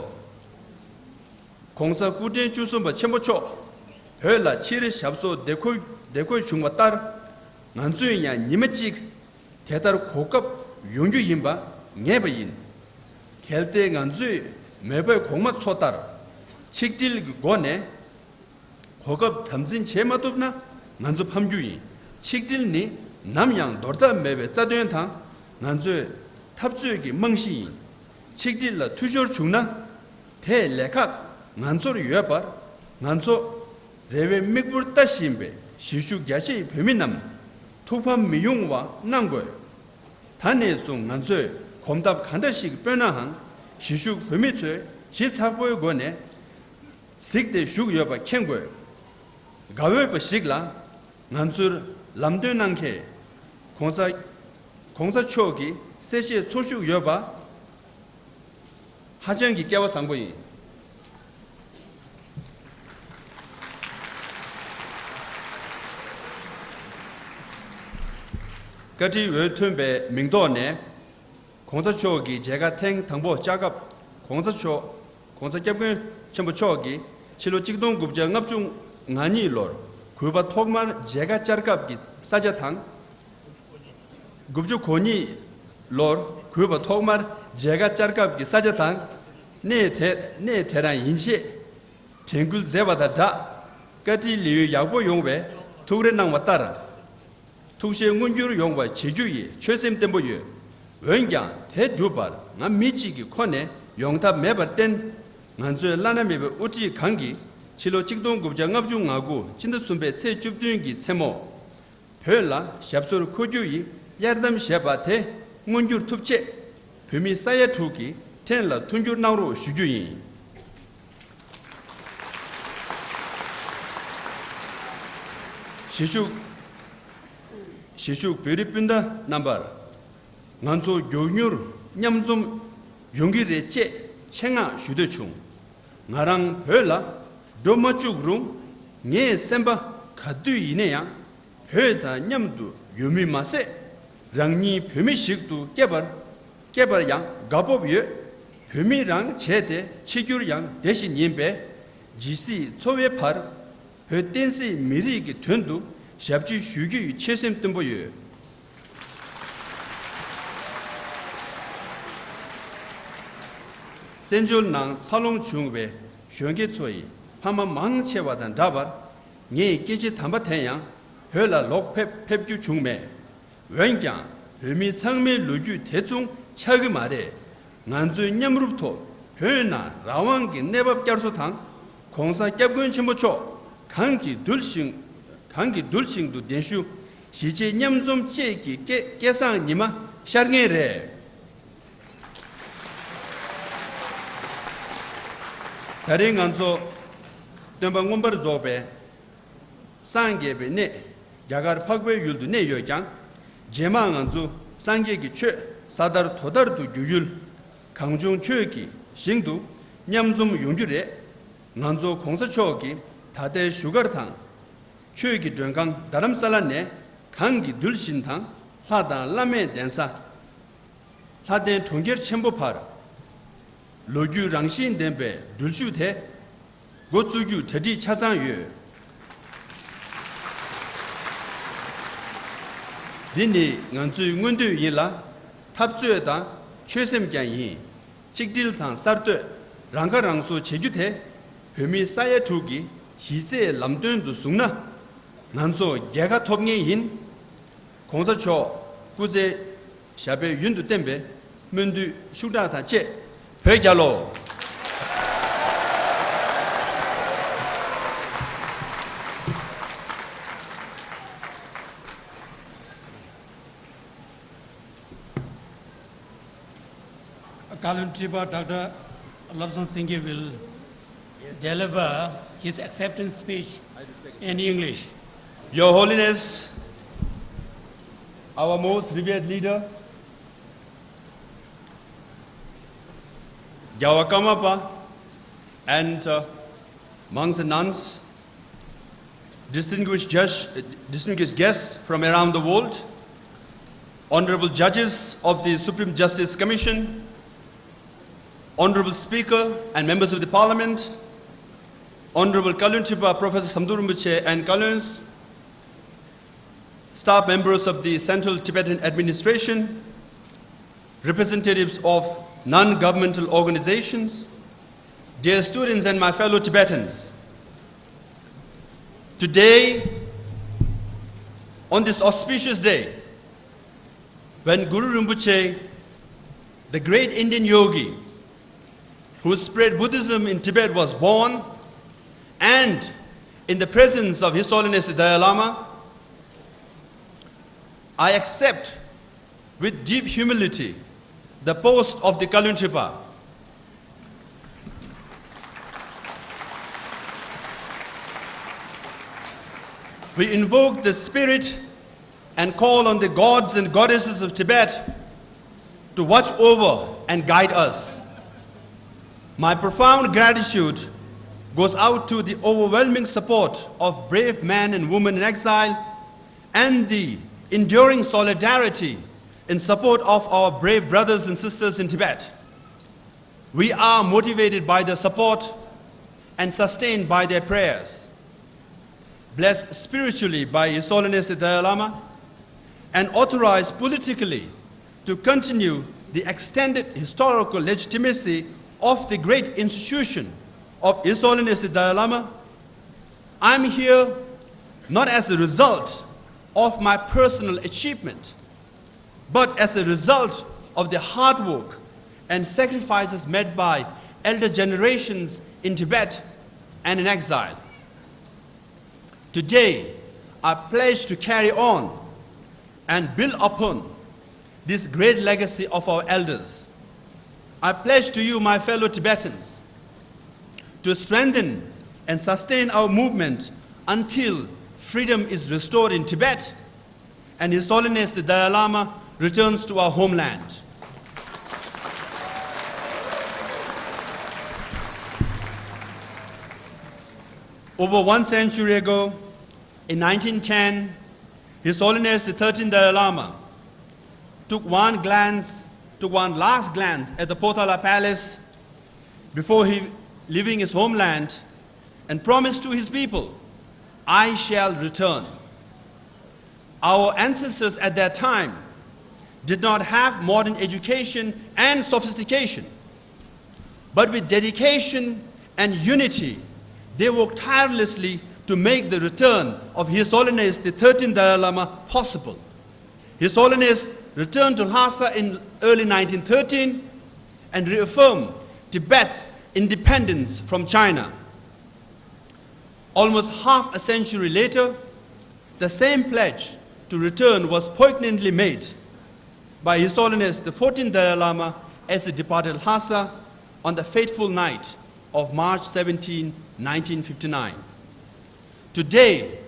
༸གོང་ས་སྐུ་ཕྲེང་བཅུ་གསུམ་པ་ཆེན་པོ་མཆོག་བོད་ལ་ཕྱིར་ཞབས་སོར་བདེ་འཁོད་བདེ་འཁོད་བྱུང་བ་ལྟར། ང་ཚོས་ཡང་ཉི་མ་གཅིག་དེ་ལྟར་གོ་སྐབས་ཡོང་རྒྱུ་ཡིན་པ་ངེས་པ་ཡིན། གལ་ཏེ་ང་ཚོས་མོས་པའི་གོང་མ་ཚོ་ལྟར། ཆིག་སྒྲིལ་གྱི་སྒོ་ནས་གོ་སྐབས་དམ་འཛིན་བྱེད་མ་ཐུབ་ན། ང་ཚོ་ཕམ་རྒྱུ་ཡིན། ཆིག་སྒྲིལ་ནི་ནམ་ཡང་འདོར་ཐབས་མེད་པའི་རྩ་དོན་དང་། ང་ཚོའི་འཐབ་རྩོད་ཀྱི་རྨང་གཞི་ཡིན། ཆིག་སྒྲིལ་ལ་འཐུས་ཤོར་བྱུང་ན། དེས་ལས་ཁག་ང་ཚོར་ཡོད་པར། ང་ཚོ་རེ་བའི་མིག་འབུར་ལྟ་བཞིན་པའི་གཞིས་བཞུགས་རྒྱ་ཆེའི་བོད་མི་རྣམས་ཐུགས་ཕམ་མི་ཡོང་བ་གནང་དགོས། ད་ནས་བཟུང་ང་ཚོས་གོམ་སྟབས་ག་འདྲ་ཞིག་སྤོས་ནའང་། གཞིས་བཞུགས་བོད་མི་ཚོས་ཞིབ་ཚགས་པོའི་སྒོ་ནས་གཟིགས་ཏེ་བཞུགས་ཡོད་པ་མཁྱེན་དགོས། དགའ་འོས་པ་ཞིག་ལ། ང་ཚོར་ལམ་སྟོན་གནང་མཁན་༸གོང་ས་༸གོང་ས་མཆོག་གི་གསལ་བཤད་ཚོགས་ཞུགས་ཡོད་པ། ཧ་ཅང་གི་སྐལ་བ་བཟང་པོ་ཡིན། བཀའ་ཁྲིའི་འོས་ཐོན་པའི་མིང་ཐོག་ནས། ༸གོང་ས་མཆོག་གི་མཇལ་ཁ་ཐེངས་དང་པོ་བཅར་སྐབས། ༸གོང་ས་མཆོག ༸གོང་ས་སྐྱབས་མགོན་ཆེན་པོ་མཆོག་གིས་ཕྱི་ལོ་ཆིག་སྟོང་དགུ་བརྒྱ་ལྔ་བཅུ་ང་གཉིས་ལོར་གུས་པ་ཐོག་མར་མཇལ་ཁ་བཅར་སྐབས་ཀྱི་ས་ཆ་དང་། དགུ་བཅུ་གོ་གཉིས་ལོར་གུས་པ་ཐོག་མར་མཇལ་ཁ་བཅར་སྐབས་ཀྱི་ས་ཆ་དང་། གནས་དེ་གནས་དེ་རང་ཡིན་ཞེས་དྲན་སྐུལ་མཛད་པ་དང་སྦྲགས། བཀའ་ཁྲིའི་ལས་ཡུན་ཡག་པོ་ཡོང་བའི་ཐུགས་རེ་གནང་བ་ལྟར། ཐུགས་བཞེད་མངོན་འགྱུར་ཡོང་བ་བྱེད་རྒྱུ་ཡི་ཆོད་སེམས་བརྟན་པོ་ཡོད། འོན་ཀྱང་དེ་སྒྲུབ་པར་ང་མི་གཅིག་གི་ཁོ་ནས་ཡོང་ཐབས་མེད་པར་བརྟེན། ང་ཚོས་བླ་ན་མེད་པའི་དབུ་ཁྲིད་གང་གིས་ཕྱི་ལོ་ཆིག་སྟོང་དགུ་བརྒྱ་ལྔ་བཅུ་ང་དགུ་སྤྱི་ཟླ་གསུམ་པའི་ཚེས་བཅུ་བདུན་གྱི་མཚན་མོ། བོད་ལ་ཞབས་སོར་འཁོད་རྒྱུ་ཡི་གཡར་དམ་བཞེས་པ་དེ་མངོན་འགྱུར་ཐུབ་ཆེད། བོད་མི་ས་ཡ་དྲུག་གི་ཕྲན་ལ་མཐུན་འགྱུར་གནང་རོགས་ཞུ་རྒྱུ་ཡིན། གཞིས་བཞུགས་གཞིས་བཞུགས་བོད་རིགས་སྤུན་ཟླ་རྣམ་པར། ང་ཚོ་མགྱོགས་མྱུར་མཉམ་འཛོམས་ཡོང་གི་རེད་ཅེས་ཆེད་མངགས་ཞུ་འདོད་བྱུང་། ང་རང་བོད་ལ་འགྲོ་མ་བཅུག་རུང་། ངའི་སེམས་པ་ག་དུས་ཡིན་ན་ཡང་བོད་དང་མཉམ་དུ་ཡོད་མུས་མ་ཟད། རང་ཉིད་བོད་མི་ཞིག་ཏུ་སྐྱེ་བར་སྐྱེ་བར་ཡང་དགའ་སྤོབས་ཡོད། བོད་མི་རང་བྱས་ཏེ་འཆི་རྒྱུར་ཡང་དེ་བཞིན་ཡིན་པས། ཇི་སྲིད་འཚོ་བའི་བར། བོད་བསྟན་སྲིད་མི་རིགས་ཀྱི་དོན་དུ་ཞབས་ཕྱི་ཞུ་རྒྱུ་ཡི་ཆོད་སེམས་བརྟན་པོ་ཡོད། བཙན་བྱོལ་ནང་འཚར་ལོངས་བྱུང་བའི་གཞོན་སྐྱེས་ཚོ་ཡི་ཕ་མ་མང་ཆེ་བ་དང་འདྲ་བར། ངའི་སྐྱེ་འཆི་དམ་པ་དེ་ཡང་བོད་ལ་ལོག་ཕེབས་ཕེབས་རྒྱུ་བྱུང་མེད། འོན་ཀྱང་བོད་མི་ཚང་མའི་ལོ་རྒྱུས་དེ་མཚུངས་ཆགས་ཀྱི་མ་རེད། ང་ཚོའི་མཉམ་རུབ་ཐོག་བོད་ནང་རང་དབང་གི་གནས་བབ་བསྐྱར་གསོ་དང་། ༸གོང་ས་སྐྱབས་མགོན་ཆེན་པོ་མཆོག་གང་གི་གདུལ་ཞིང་གང་གི་གདུལ་ཞིང་དུ་གདན་ཞུ། གཞིས་བྱེས་མཉམ་འཛོམས་བཅས་ཀྱི་སྐལ་སྐལ་བཟང་ཉི་མ་ཤར་ངེས་རེད། ད་རེས་ང་ཚོ་སྟོན་པ་མངོན་པར་རྫོགས་པའི་སངས་རྒྱས་པའི་གནས་རྒྱ་གར་འཕགས་པའི་ཡུལ་དུ་གནས་ཡོད་ཀྱང་། རྗེས་མ་ང་ཚོ་སངས་རྒྱས་ཀྱི་ཆོས་ས་དར་དོ་དར་དུ་འགྱུར་ཡུལ་གངས་ལྗོངས་ཆོས་ཀྱི་ཞིང་དུ་མཉམ་འཛོམས་ཡོང་རྒྱུ་རེད། ང་ཚོ་༸གོང་ས་མཆོག་གི་ད་ལྟའི་བཞུགས་སྒར་དང་། ཆོས་ཀྱི་མགྲོན་ཁང་རྡ་རམ་ས་ལ་ནས་གང་གི་གདུལ་ཞིང་དང་ལྷ་དང་བླ་མའི་གདན་ས། ལྷ་ལྡན་གྲོང་ཁྱེར་ཆེན་པོ་བར། ལོ་རྒྱུས་རང་བཞིན་ལྡན་པའི་འགྲུལ་བཞུད་དེ་འགོ་བཙུགས་རྒྱུ་གྲ་སྒྲིག་ཆ་ཚང་ཡོད། འདི་ནི་ང་ཚོའི་མངོན་འདོད་ཡིན་ལ། འཐབ་རྩོད་དང་ཆོད་སེམས་ཀྱང་ཡིན། ཆིག་སྒྲིལ་དང་གསར་གཏོད། རང་ཁ་རང་གསོ་བྱེད་རྒྱུ་དེ་བོད་མི་ས་ཡ་དྲུག་གི་གཞི་རྩའི་ལམ་སྟོན་དུ་བཟུང་ན། ང་ཚོ་རྒྱལ་ཁ་ཐོབ་ངེས་ཡིན། ༸གོང་ས་མཆོག་སྐུ་ཚེ་ཞབས་པད་ཡུན་དུ་བརྟན་པའི་སྨོན་འདུན་ཤུགས་དྲག་དང་བཅས་བོད་རྒྱལ་ལོ། བཀའ་བློན་ཁྲི་པ་Doctor Lobsang Singye will deliver his acceptance speech in English. Your Holiness, our most revered leader, རྒྱལ་བ་ཀརྨ་པ། And uh, monks and nuns, distinguished, judge, distinguished guests from around the world, honorable judges of the Supreme Justice Commission, honorable speaker and members of the parliament, honorable Kalun Tripa, Professor Samdhor Rinpoche and Kaluns, staff members of the Central Tibetan Administration, representatives of non-governmental organizations, dear students and my fellow Tibetans. Today, on this auspicious day, when Guru Rinpoche, the great Indian yogi who spread Buddhism in Tibet, was born, and in the presence of His Holiness the Dalai Lama, I accept with deep humility the post of the Kalun Tripa. We invoke the spirit and call on the gods and goddesses of Tibet to watch over and guide us. My profound gratitude goes out to the overwhelming support of brave men and women in exile and the enduring solidarity in support of our brave brothers and sisters in Tibet. We are motivated by their support and sustained by their prayers. Blessed spiritually by His Holiness the Dalai Lama and authorized politically to continue the extended historical legitimacy of the great institution of His Holiness the Dalai Lama, I am here not as a result of my personal achievement, but as a result of the hard work and sacrifices made by elder generations in Tibet and in exile. Today, I pledge to carry on and build upon this great legacy of our elders. I pledge to you, my fellow Tibetans, to strengthen and sustain our movement until freedom is restored in Tibet and His Holiness the Dalai Lama returns to our homeland. Over one century ago, in nineteen ten, His Holiness the thirteenth Dalai Lama took one glance, took one last glance at the Potala Palace before he leaving his homeland and promised to his people, "I shall return." Our ancestors at that time did not have modern education and sophistication, but with dedication and unity, they worked tirelessly to make the return of His Holiness the thirteenth Dalai Lama possible. His Holiness returned to Lhasa in early nineteen thirteen and reaffirmed Tibet's independence from China. Almost half a century later, the same pledge to return was poignantly made by His Holiness the fourteenth Dalai Lama as he departed Lhasa on the fateful night of March seventeenth, nineteen fifty-nine. Today,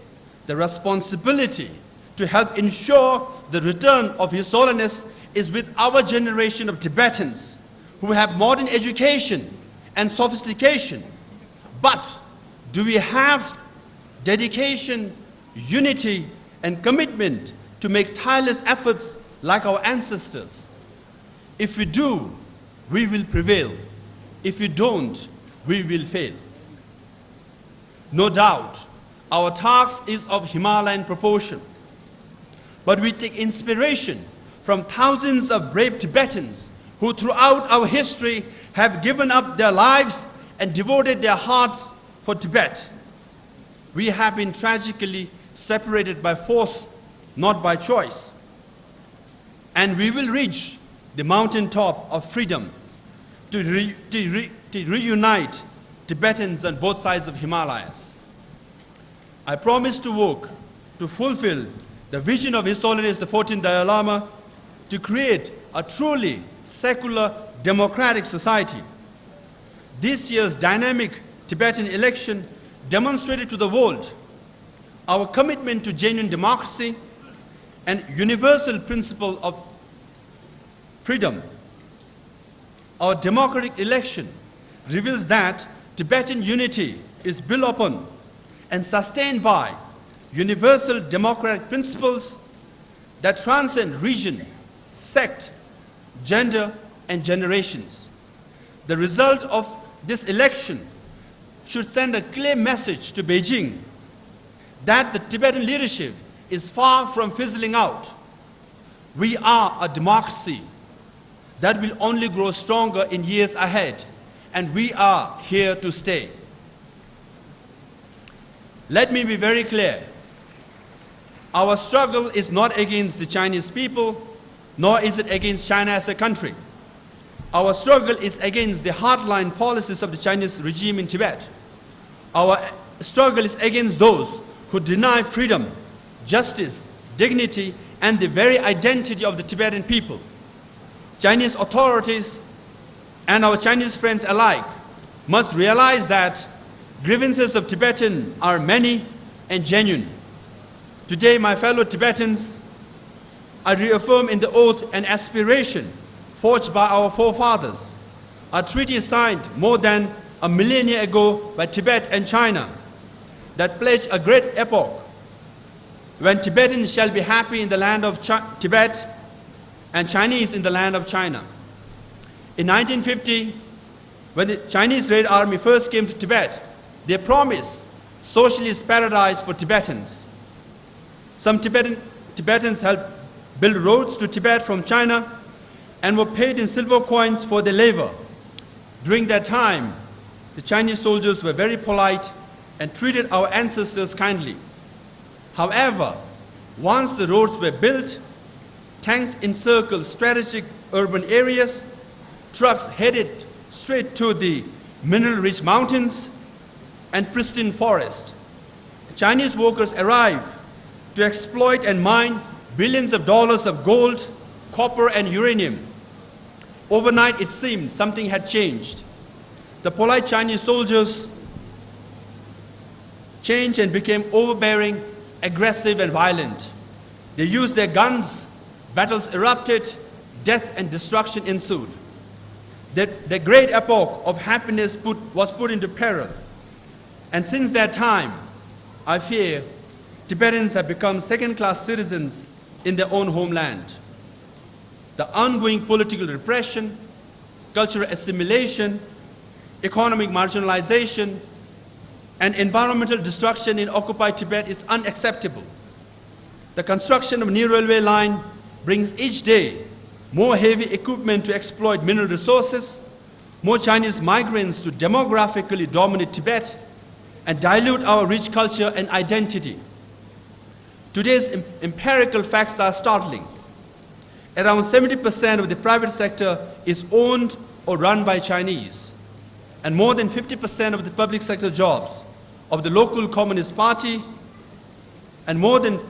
the responsibility to help ensure the return of His Holiness is with our generation of Tibetans who have modern education and sophistication. But do we have dedication, unity, and commitment to make tireless efforts like our ancestors? If we do, we will prevail. If we don't, we will fail. No doubt, our task is of Himalayan proportion, but we take inspiration from thousands of brave Tibetans who throughout our history have given up their lives and devoted their hearts for Tibet. We have been tragically separated by force, not by choice. And we will reach the mountaintop of freedom to, re- to, re- to reunite Tibetans on both sides of Himalayas. I promise to work to fulfill the vision of His Holiness the fourteenth Dalai Lama to create a truly secular democratic society. This year's dynamic Tibetan election demonstrated to the world our commitment to genuine democracy and universal principle of freedom. Our democratic election reveals that Tibetan unity is built upon and sustained by universal democratic principles that transcend region, sect, gender, and generations. The result of this election should send a clear message to Beijing that the Tibetan leadership is far from fizzling out. We are a democracy that will only grow stronger in years ahead, and we are here to stay. Let me be very clear. Our struggle is not against the Chinese people, nor is it against China as a country. Our struggle is against the hardline policies of the Chinese regime in Tibet. Our struggle is against those who deny freedom, justice, dignity, and the very identity of the Tibetan people. Chinese authorities and our Chinese friends alike must realize that grievances of Tibetans are many and genuine. Today, my fellow Tibetans, I reaffirm in the oath and aspiration forged by our forefathers, a treaty signed more than a millennia ago by Tibet and China that pledged a great epoch when Tibetans shall be happy in the land of Chi- Tibet and Chinese in the land of China. In nineteen fifty, when the Chinese Red Army first came to Tibet, they promised socialist paradise for Tibetans. Some Tibetan, Tibetans helped build roads to Tibet from China and were paid in silver coins for their labor. During that time, the Chinese soldiers were very polite and treated our ancestors kindly. However, once the roads were built, tanks encircled strategic urban areas, trucks headed straight to the mineral rich mountains and pristine forest. Chinese workers arrived to exploit and mine billions of dollars of gold, copper, and uranium. Overnight, it seemed something had changed. The polite Chinese soldiers changed and became overbearing, aggressive, and violent. They used their guns, battles erupted, death and destruction ensued. The, the great epoch of happiness put, was put into peril. And since that time, I fear Tibetans have become second class citizens in their own homeland. The ongoing political repression, cultural assimilation, economic marginalization, and environmental destruction in occupied Tibet is unacceptable. The construction of new railway line brings each day more heavy equipment to exploit mineral resources, more Chinese migrants to demographically dominate Tibet, and dilute our rich culture and identity. Today's em- empirical facts are startling. Around seventy percent of the private sector is owned or run by Chinese, and more than fifty percent of the public sector jobs of the local Communist Party and more than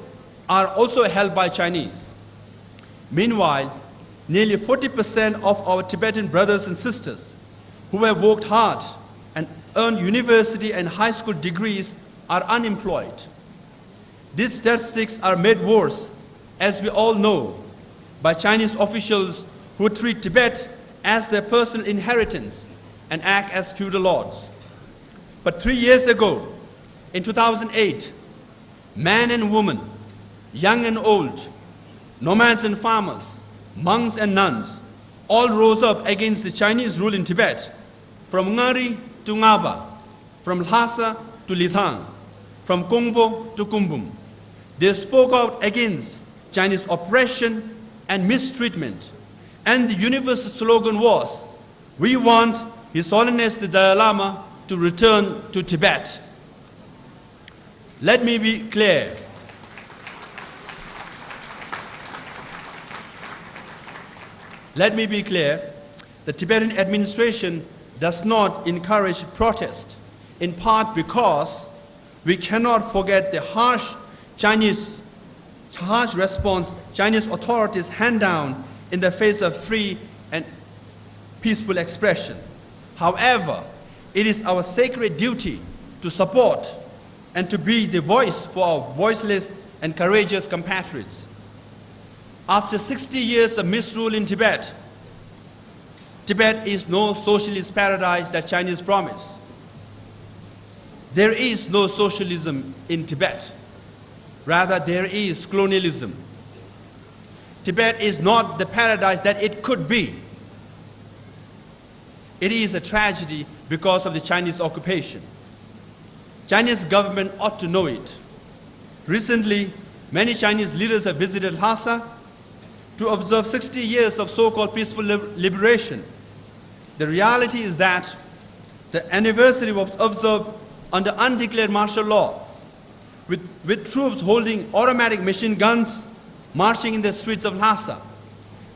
are also held by Chinese. Meanwhile, nearly forty percent of our Tibetan brothers and sisters who have worked hard and earned university and high school degrees are unemployed. These statistics are made worse, as we all know, by Chinese officials who treat Tibet as their personal inheritance and act as feudal lords. But three years ago, in two thousand eight, men and women, young and old, nomads and farmers, monks and nuns, all rose up against the Chinese rule in Tibet, from Ngari to Ngaba, from Lhasa to Lithang, from Kongpo to Kumbum. They spoke out against Chinese oppression and mistreatment, and the universal slogan was, "We want His Holiness the Dalai Lama to return to Tibet." Let me be clear. Let me be clear. The Tibetan administration does not encourage protest, in part because we cannot forget the harsh Chinese, harsh response Chinese authorities hand down in the face of free and peaceful expression. However, it is our sacred duty to support and to be the voice for our voiceless and courageous compatriots. After sixty years of misrule in Tibet, Tibet is no socialist paradise that Chinese promise. There is no socialism in Tibet. Rather, there is colonialism. Tibet is not the paradise that it could be. It is a tragedy because of the Chinese occupation. Chinese government ought to know it. Recently, many Chinese leaders have visited Lhasa to observe sixty years of so-called peaceful lib-, liberation. The reality is that the anniversary was observed under undeclared martial law, with, with troops holding automatic machine guns marching in the streets of Lhasa,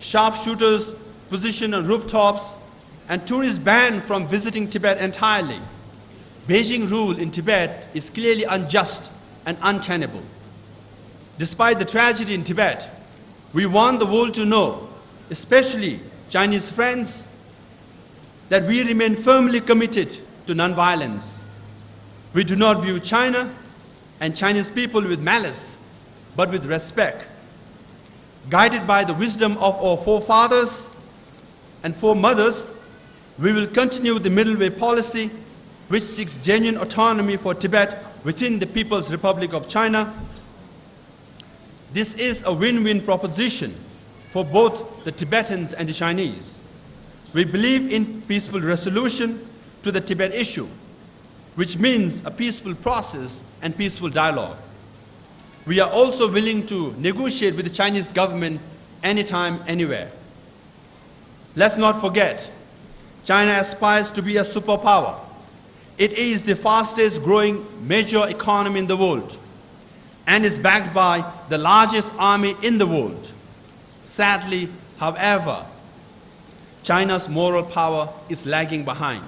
sharpshooters positioned on rooftops, and tourists banned from visiting Tibet entirely. Beijing rule in Tibet is clearly unjust and untenable. Despite the tragedy in Tibet, we want the world to know, especially Chinese friends, that we remain firmly committed to nonviolence. We do not view China and Chinese people with malice, but with respect. Guided by the wisdom of our forefathers and foremothers, we will continue the middle way policy, which seeks genuine autonomy for Tibet within the People's Republic of China. This is a win-win proposition for both the Tibetans and the Chinese. We believe in peaceful resolution to the Tibet issue, which means a peaceful process and peaceful dialogue. We are also willing to negotiate with the Chinese government anytime, anywhere. Let's not forget, China aspires to be a superpower. It is the fastest growing major economy in the world and is backed by the largest army in the world. Sadly, however, China's moral power is lagging behind.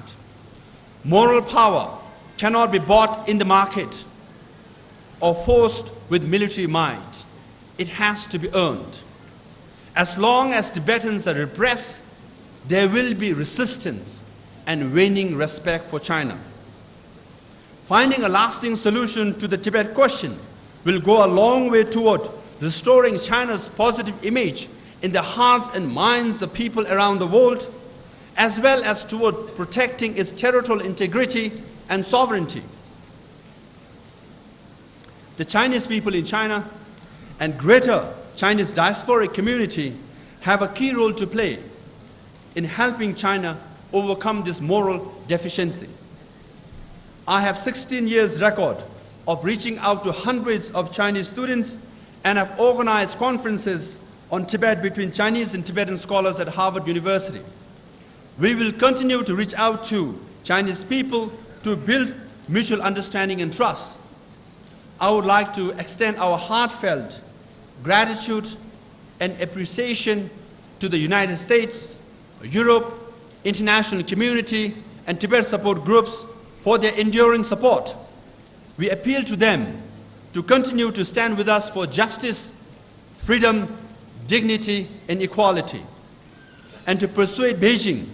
Moral power cannot be bought in the market or forced with military might. It has to be earned. As long as Tibetans are repressed, there will be resistance and waning respect for China. Finding a lasting solution to the Tibet question will go a long way toward restoring China's positive image in the hearts and minds of people around the world, as well as toward protecting its territorial integrity and sovereignty. The Chinese people in China and greater Chinese diasporic community have a key role to play in helping China overcome this moral deficiency. I have sixteen years record of reaching out to hundreds of Chinese students and have organized conferences on Tibet between Chinese and Tibetan scholars at Harvard University. We will continue to reach out to Chinese people to build mutual understanding and trust. I would like to extend our heartfelt gratitude and appreciation to the United States, Europe, international community, and Tibet support groups for their enduring support. We appeal to them to continue to stand with us for justice, freedom, dignity, and equality, and to persuade Beijing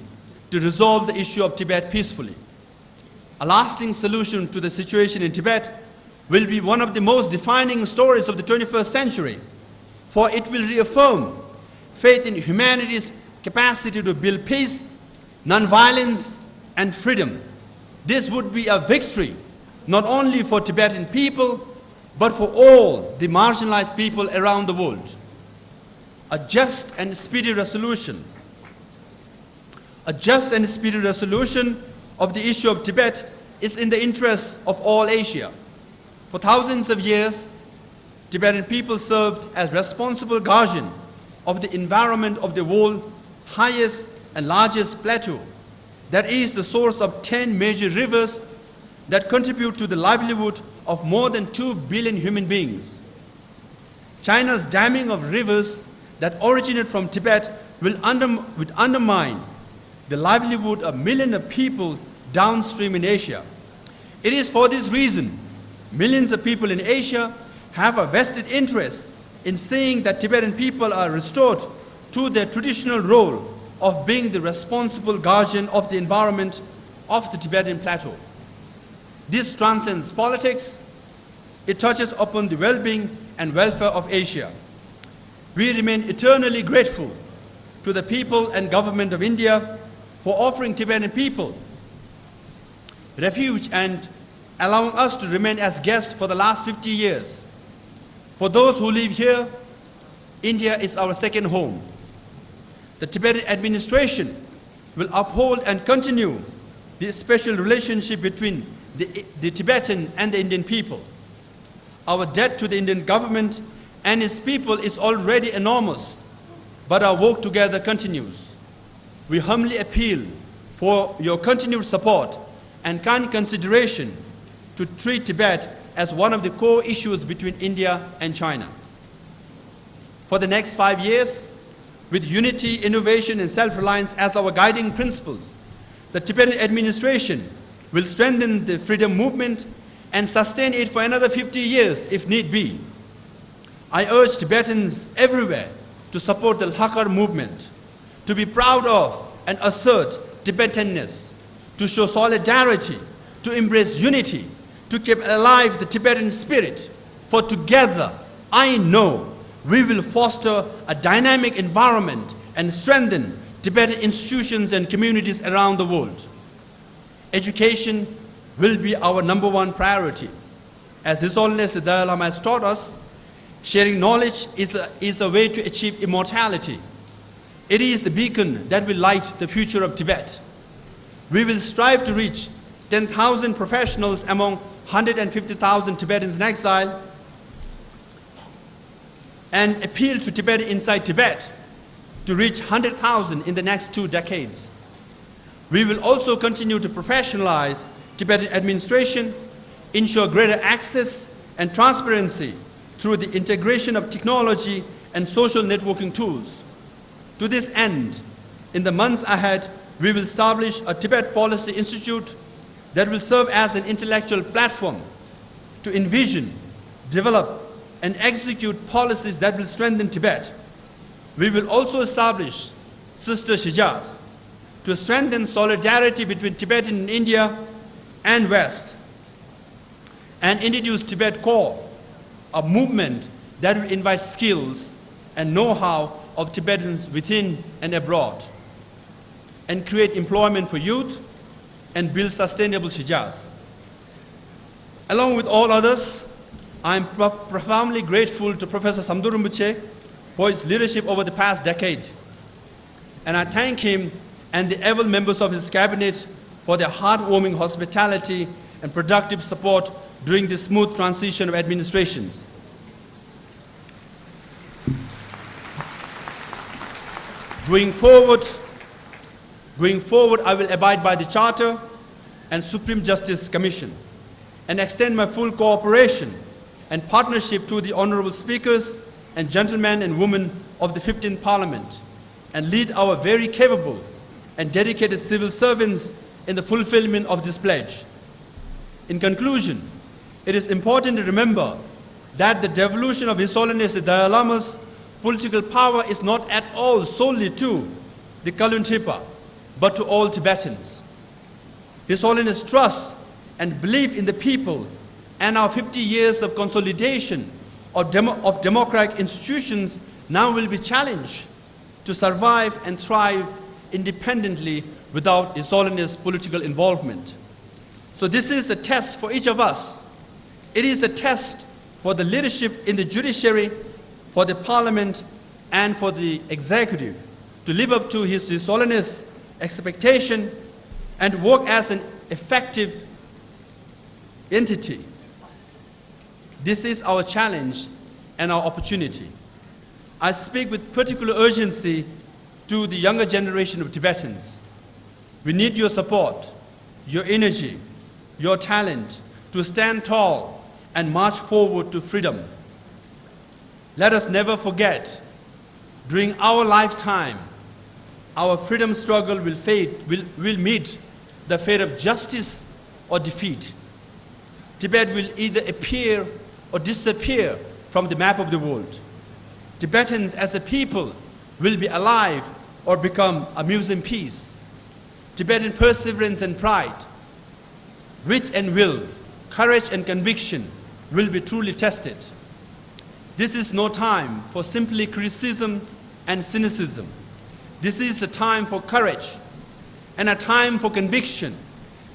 to resolve the issue of Tibet peacefully. A lasting solution to the situation in Tibet will be one of the most defining stories of the twenty-first century, for it will reaffirm faith in humanity's capacity to build peace, nonviolence, and freedom. This would be a victory not only for Tibetan people, but for all the marginalized people around the world. A just and speedy resolution, a just and speedy resolution of the issue of Tibet is in the interests of all Asia. For thousands of years, Tibetan people served as responsible guardian of the environment of the world highest and largest plateau, that is the source of ten major rivers that contribute to the livelihood of more than two billion human beings. China's damming of rivers that originate from Tibet will, under, will undermine the livelihood of millions of people downstream in Asia. It is for this reason millions of people in Asia have a vested interest in seeing that Tibetan people are restored to their traditional role of being the responsible guardian of the environment of the Tibetan plateau. This transcends politics. It touches upon the well-being and welfare of Asia. We remain eternally grateful to the people and government of India for offering Tibetan people refuge and allowing us to remain as guests for the last fifty years. For those who live here, India is our second home. The Tibetan administration will uphold and continue the special relationship between the, the Tibetan and the Indian people. Our debt to the Indian government and its people is already enormous, but our work together continues. We humbly appeal for your continued support and kind consideration to treat Tibet as one of the core issues between India and China. For the next five years, with unity, innovation, and self reliance as our guiding principles, the Tibetan administration will strengthen the freedom movement and sustain it for another fifty years if need be. I urge Tibetans everywhere to support the Lhakar movement, to be proud of and assert Tibetanness, to show solidarity, to embrace unity, to keep alive the Tibetan spirit. For together, I know we will foster a dynamic environment and strengthen Tibetan institutions and communities around the world. Education will be our number one priority. As His Holiness the Dalai Lama has taught us, sharing knowledge is a, is a way to achieve immortality. It is the beacon that will light the future of Tibet. We will strive to reach ten thousand professionals among one hundred fifty thousand Tibetans in exile and appeal to Tibet inside Tibet to reach one hundred thousand in the next two decades. We will also continue to professionalize Tibetan administration, ensure greater access and transparency through the integration of technology and social networking tools. To this end, in the months ahead, we will establish a Tibet Policy Institute that will serve as an intellectual platform to envision, develop, and execute policies that will strengthen Tibet. We will also establish Sister Shijaz to strengthen solidarity between Tibetan in India and West, and introduce Tibet Core, a movement that will invite skills and know-how of Tibetans within and abroad, and create employment for youth and build sustainable Shijaz. Along with all others, I am prof- profoundly grateful to Professor Samdhor Rinpoche for his leadership over the past decade, and I thank him and the able members of his cabinet for their heartwarming hospitality and productive support during this smooth transition of administrations. Going forward, going forward, I will abide by the Charter and Supreme Justice Commission and extend my full cooperation and partnership to the honorable speakers and gentlemen and women of the fifteenth Parliament, and lead our very capable and dedicated civil servants in the fulfillment of this pledge. In conclusion, it is important to remember that the devolution of His Holiness the Dalai Lama's political power is not at all solely to the Kallur Thripa, but to all Tibetans. His Holiness' trust and belief in the people and our fifty years of consolidation of, demo- of democratic institutions now will be challenged to survive and thrive independently without His Holiness' political involvement. So, this is a test for each of us. It is a test for the leadership in the judiciary, for the parliament, and for the executive to live up to His, His Holiness' expectation and work as an effective entity. This is our challenge and our opportunity. I speak with particular urgency to the younger generation of Tibetans. We need your support, your energy, your talent to stand tall and march forward to freedom. Let us never forget, during our lifetime, our freedom struggle will fade, will, will meet the fate of justice or defeat. Tibet will either appear or disappear from the map of the world. Tibetans as a people will be alive or become a museum piece. Tibetan perseverance and pride, wit and will, courage and conviction will be truly tested. This is no time for simply criticism and cynicism. This is a time for courage and a time for conviction.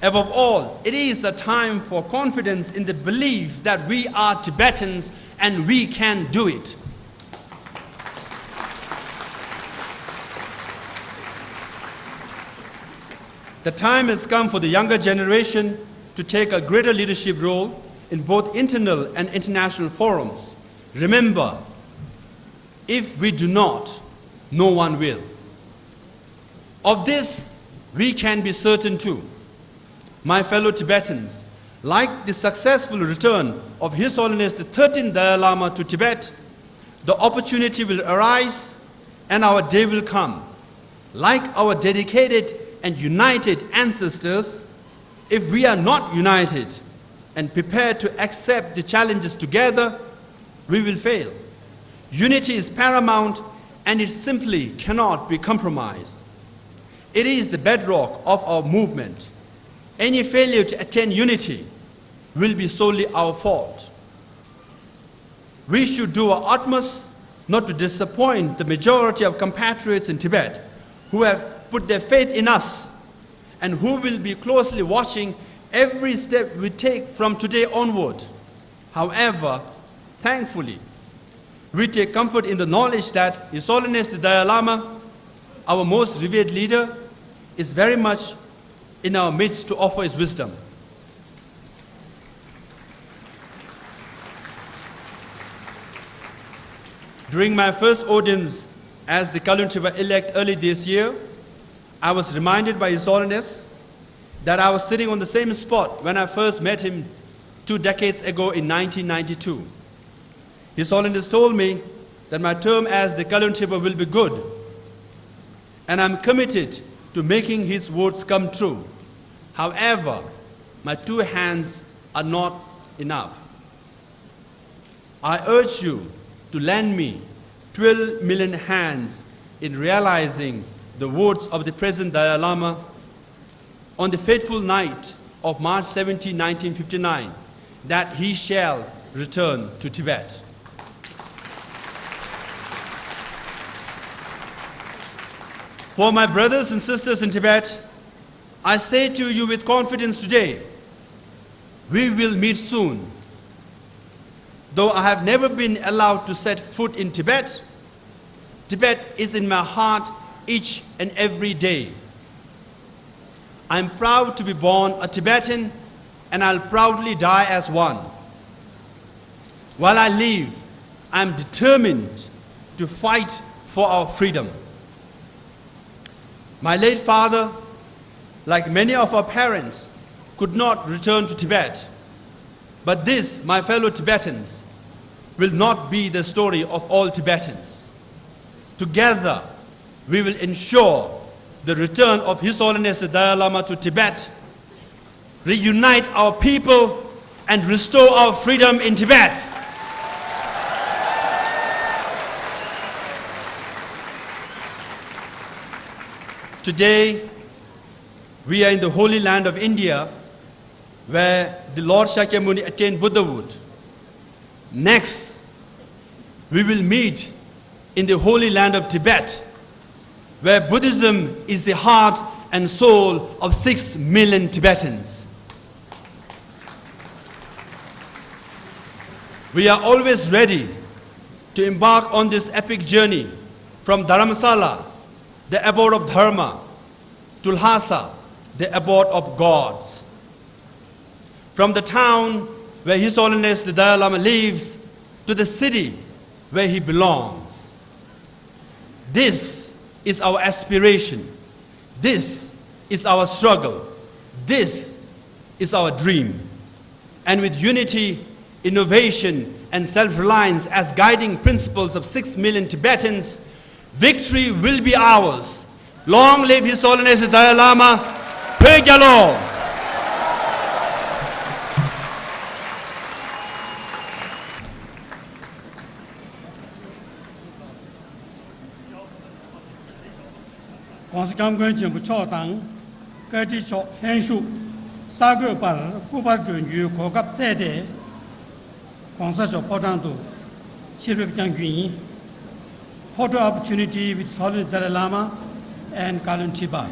Above all, it is a time for confidence in the belief that we are Tibetans and we can do it. The time has come for the younger generation to take a greater leadership role in both internal and international forums. Remember, if we do not, no one will. Of this, we can be certain too. My fellow Tibetans, like the successful return of His Holiness the thirteenth Dalai Lama to Tibet, the opportunity will arise and our day will come. Like our dedicated and united ancestors, if we are not united and prepared to accept the challenges together, we will fail. Unity is paramount and it simply cannot be compromised. It is the bedrock of our movement. Any failure to attain unity will be solely our fault. We should do our utmost not to disappoint the majority of compatriots in Tibet who have put their faith in us and who will be closely watching every step we take from today onward. However, thankfully, we take comfort in the knowledge that His Holiness the Dalai Lama, our most revered leader, is very much in our midst to offer his wisdom. During my first audience as the Kallur Therpa elect early this year, I was reminded by His Holiness that I was sitting on the same spot when I first met him two decades ago in nineteen ninety-two. His Holiness told me that my term as the Kallur Therpa will be good, and I'm committed to making his words come true. However, my two hands are not enough. I urge you to lend me twelve million hands in realizing the words of the present Dalai Lama on the fateful night of March seventeenth, nineteen fifty-nine, that he shall return to Tibet. For my brothers and sisters in Tibet, I say to you with confidence today, we will meet soon. Though I have never been allowed to set foot in Tibet, Tibet is in my heart each and every day. I'm proud to be born a Tibetan, and I'll proudly die as one. While I live, I'm determined to fight for our freedom. My late father, like many of our parents, could not return to Tibet. But this, my fellow Tibetans, will not be the story of all Tibetans. Together, we will ensure the return of His Holiness the Dalai Lama to Tibet, reunite our people, and restore our freedom in Tibet. Today, we are in the holy land of India, where the Lord Shakyamuni attained Buddhahood. Next, we will meet in the holy land of Tibet, where Buddhism is the heart and soul of six million Tibetans. We are always ready to embark on this epic journey from Dharamsala, the abode of Dharma, to Lhasa, the abode of gods. From the town where His Holiness the Dalai Lama lives to the city where he belongs. This is our aspiration. This is our struggle. This is our dream. And with unity, innovation, and self reliance as guiding principles of six million Tibetans, victory will be ours. Long live His Holiness the Dalai Lama! བོད་རྒྱལ་ལོ། ༸གོང་ས་༸སྐྱབས་མགོན་ཆེན་པོ་མཆོག་དང་། བཀའ་ཁྲི་མཆོག་ལྷན་བཞུགས་གསར་འགོད་པར་སྐུ་པར་སྒྲོན་རྒྱུའི་གོ་སྐབས་བསྩལ་ཏེ། ༸གོང་ས་མཆོག་ཕོ་བྲང་དུ་ཆིབས་རྒྱབ་བསྐྱང་རྒྱུ་ཡིན། Photo opportunity with His Holiness Dalai Lama and Kallur Therpa.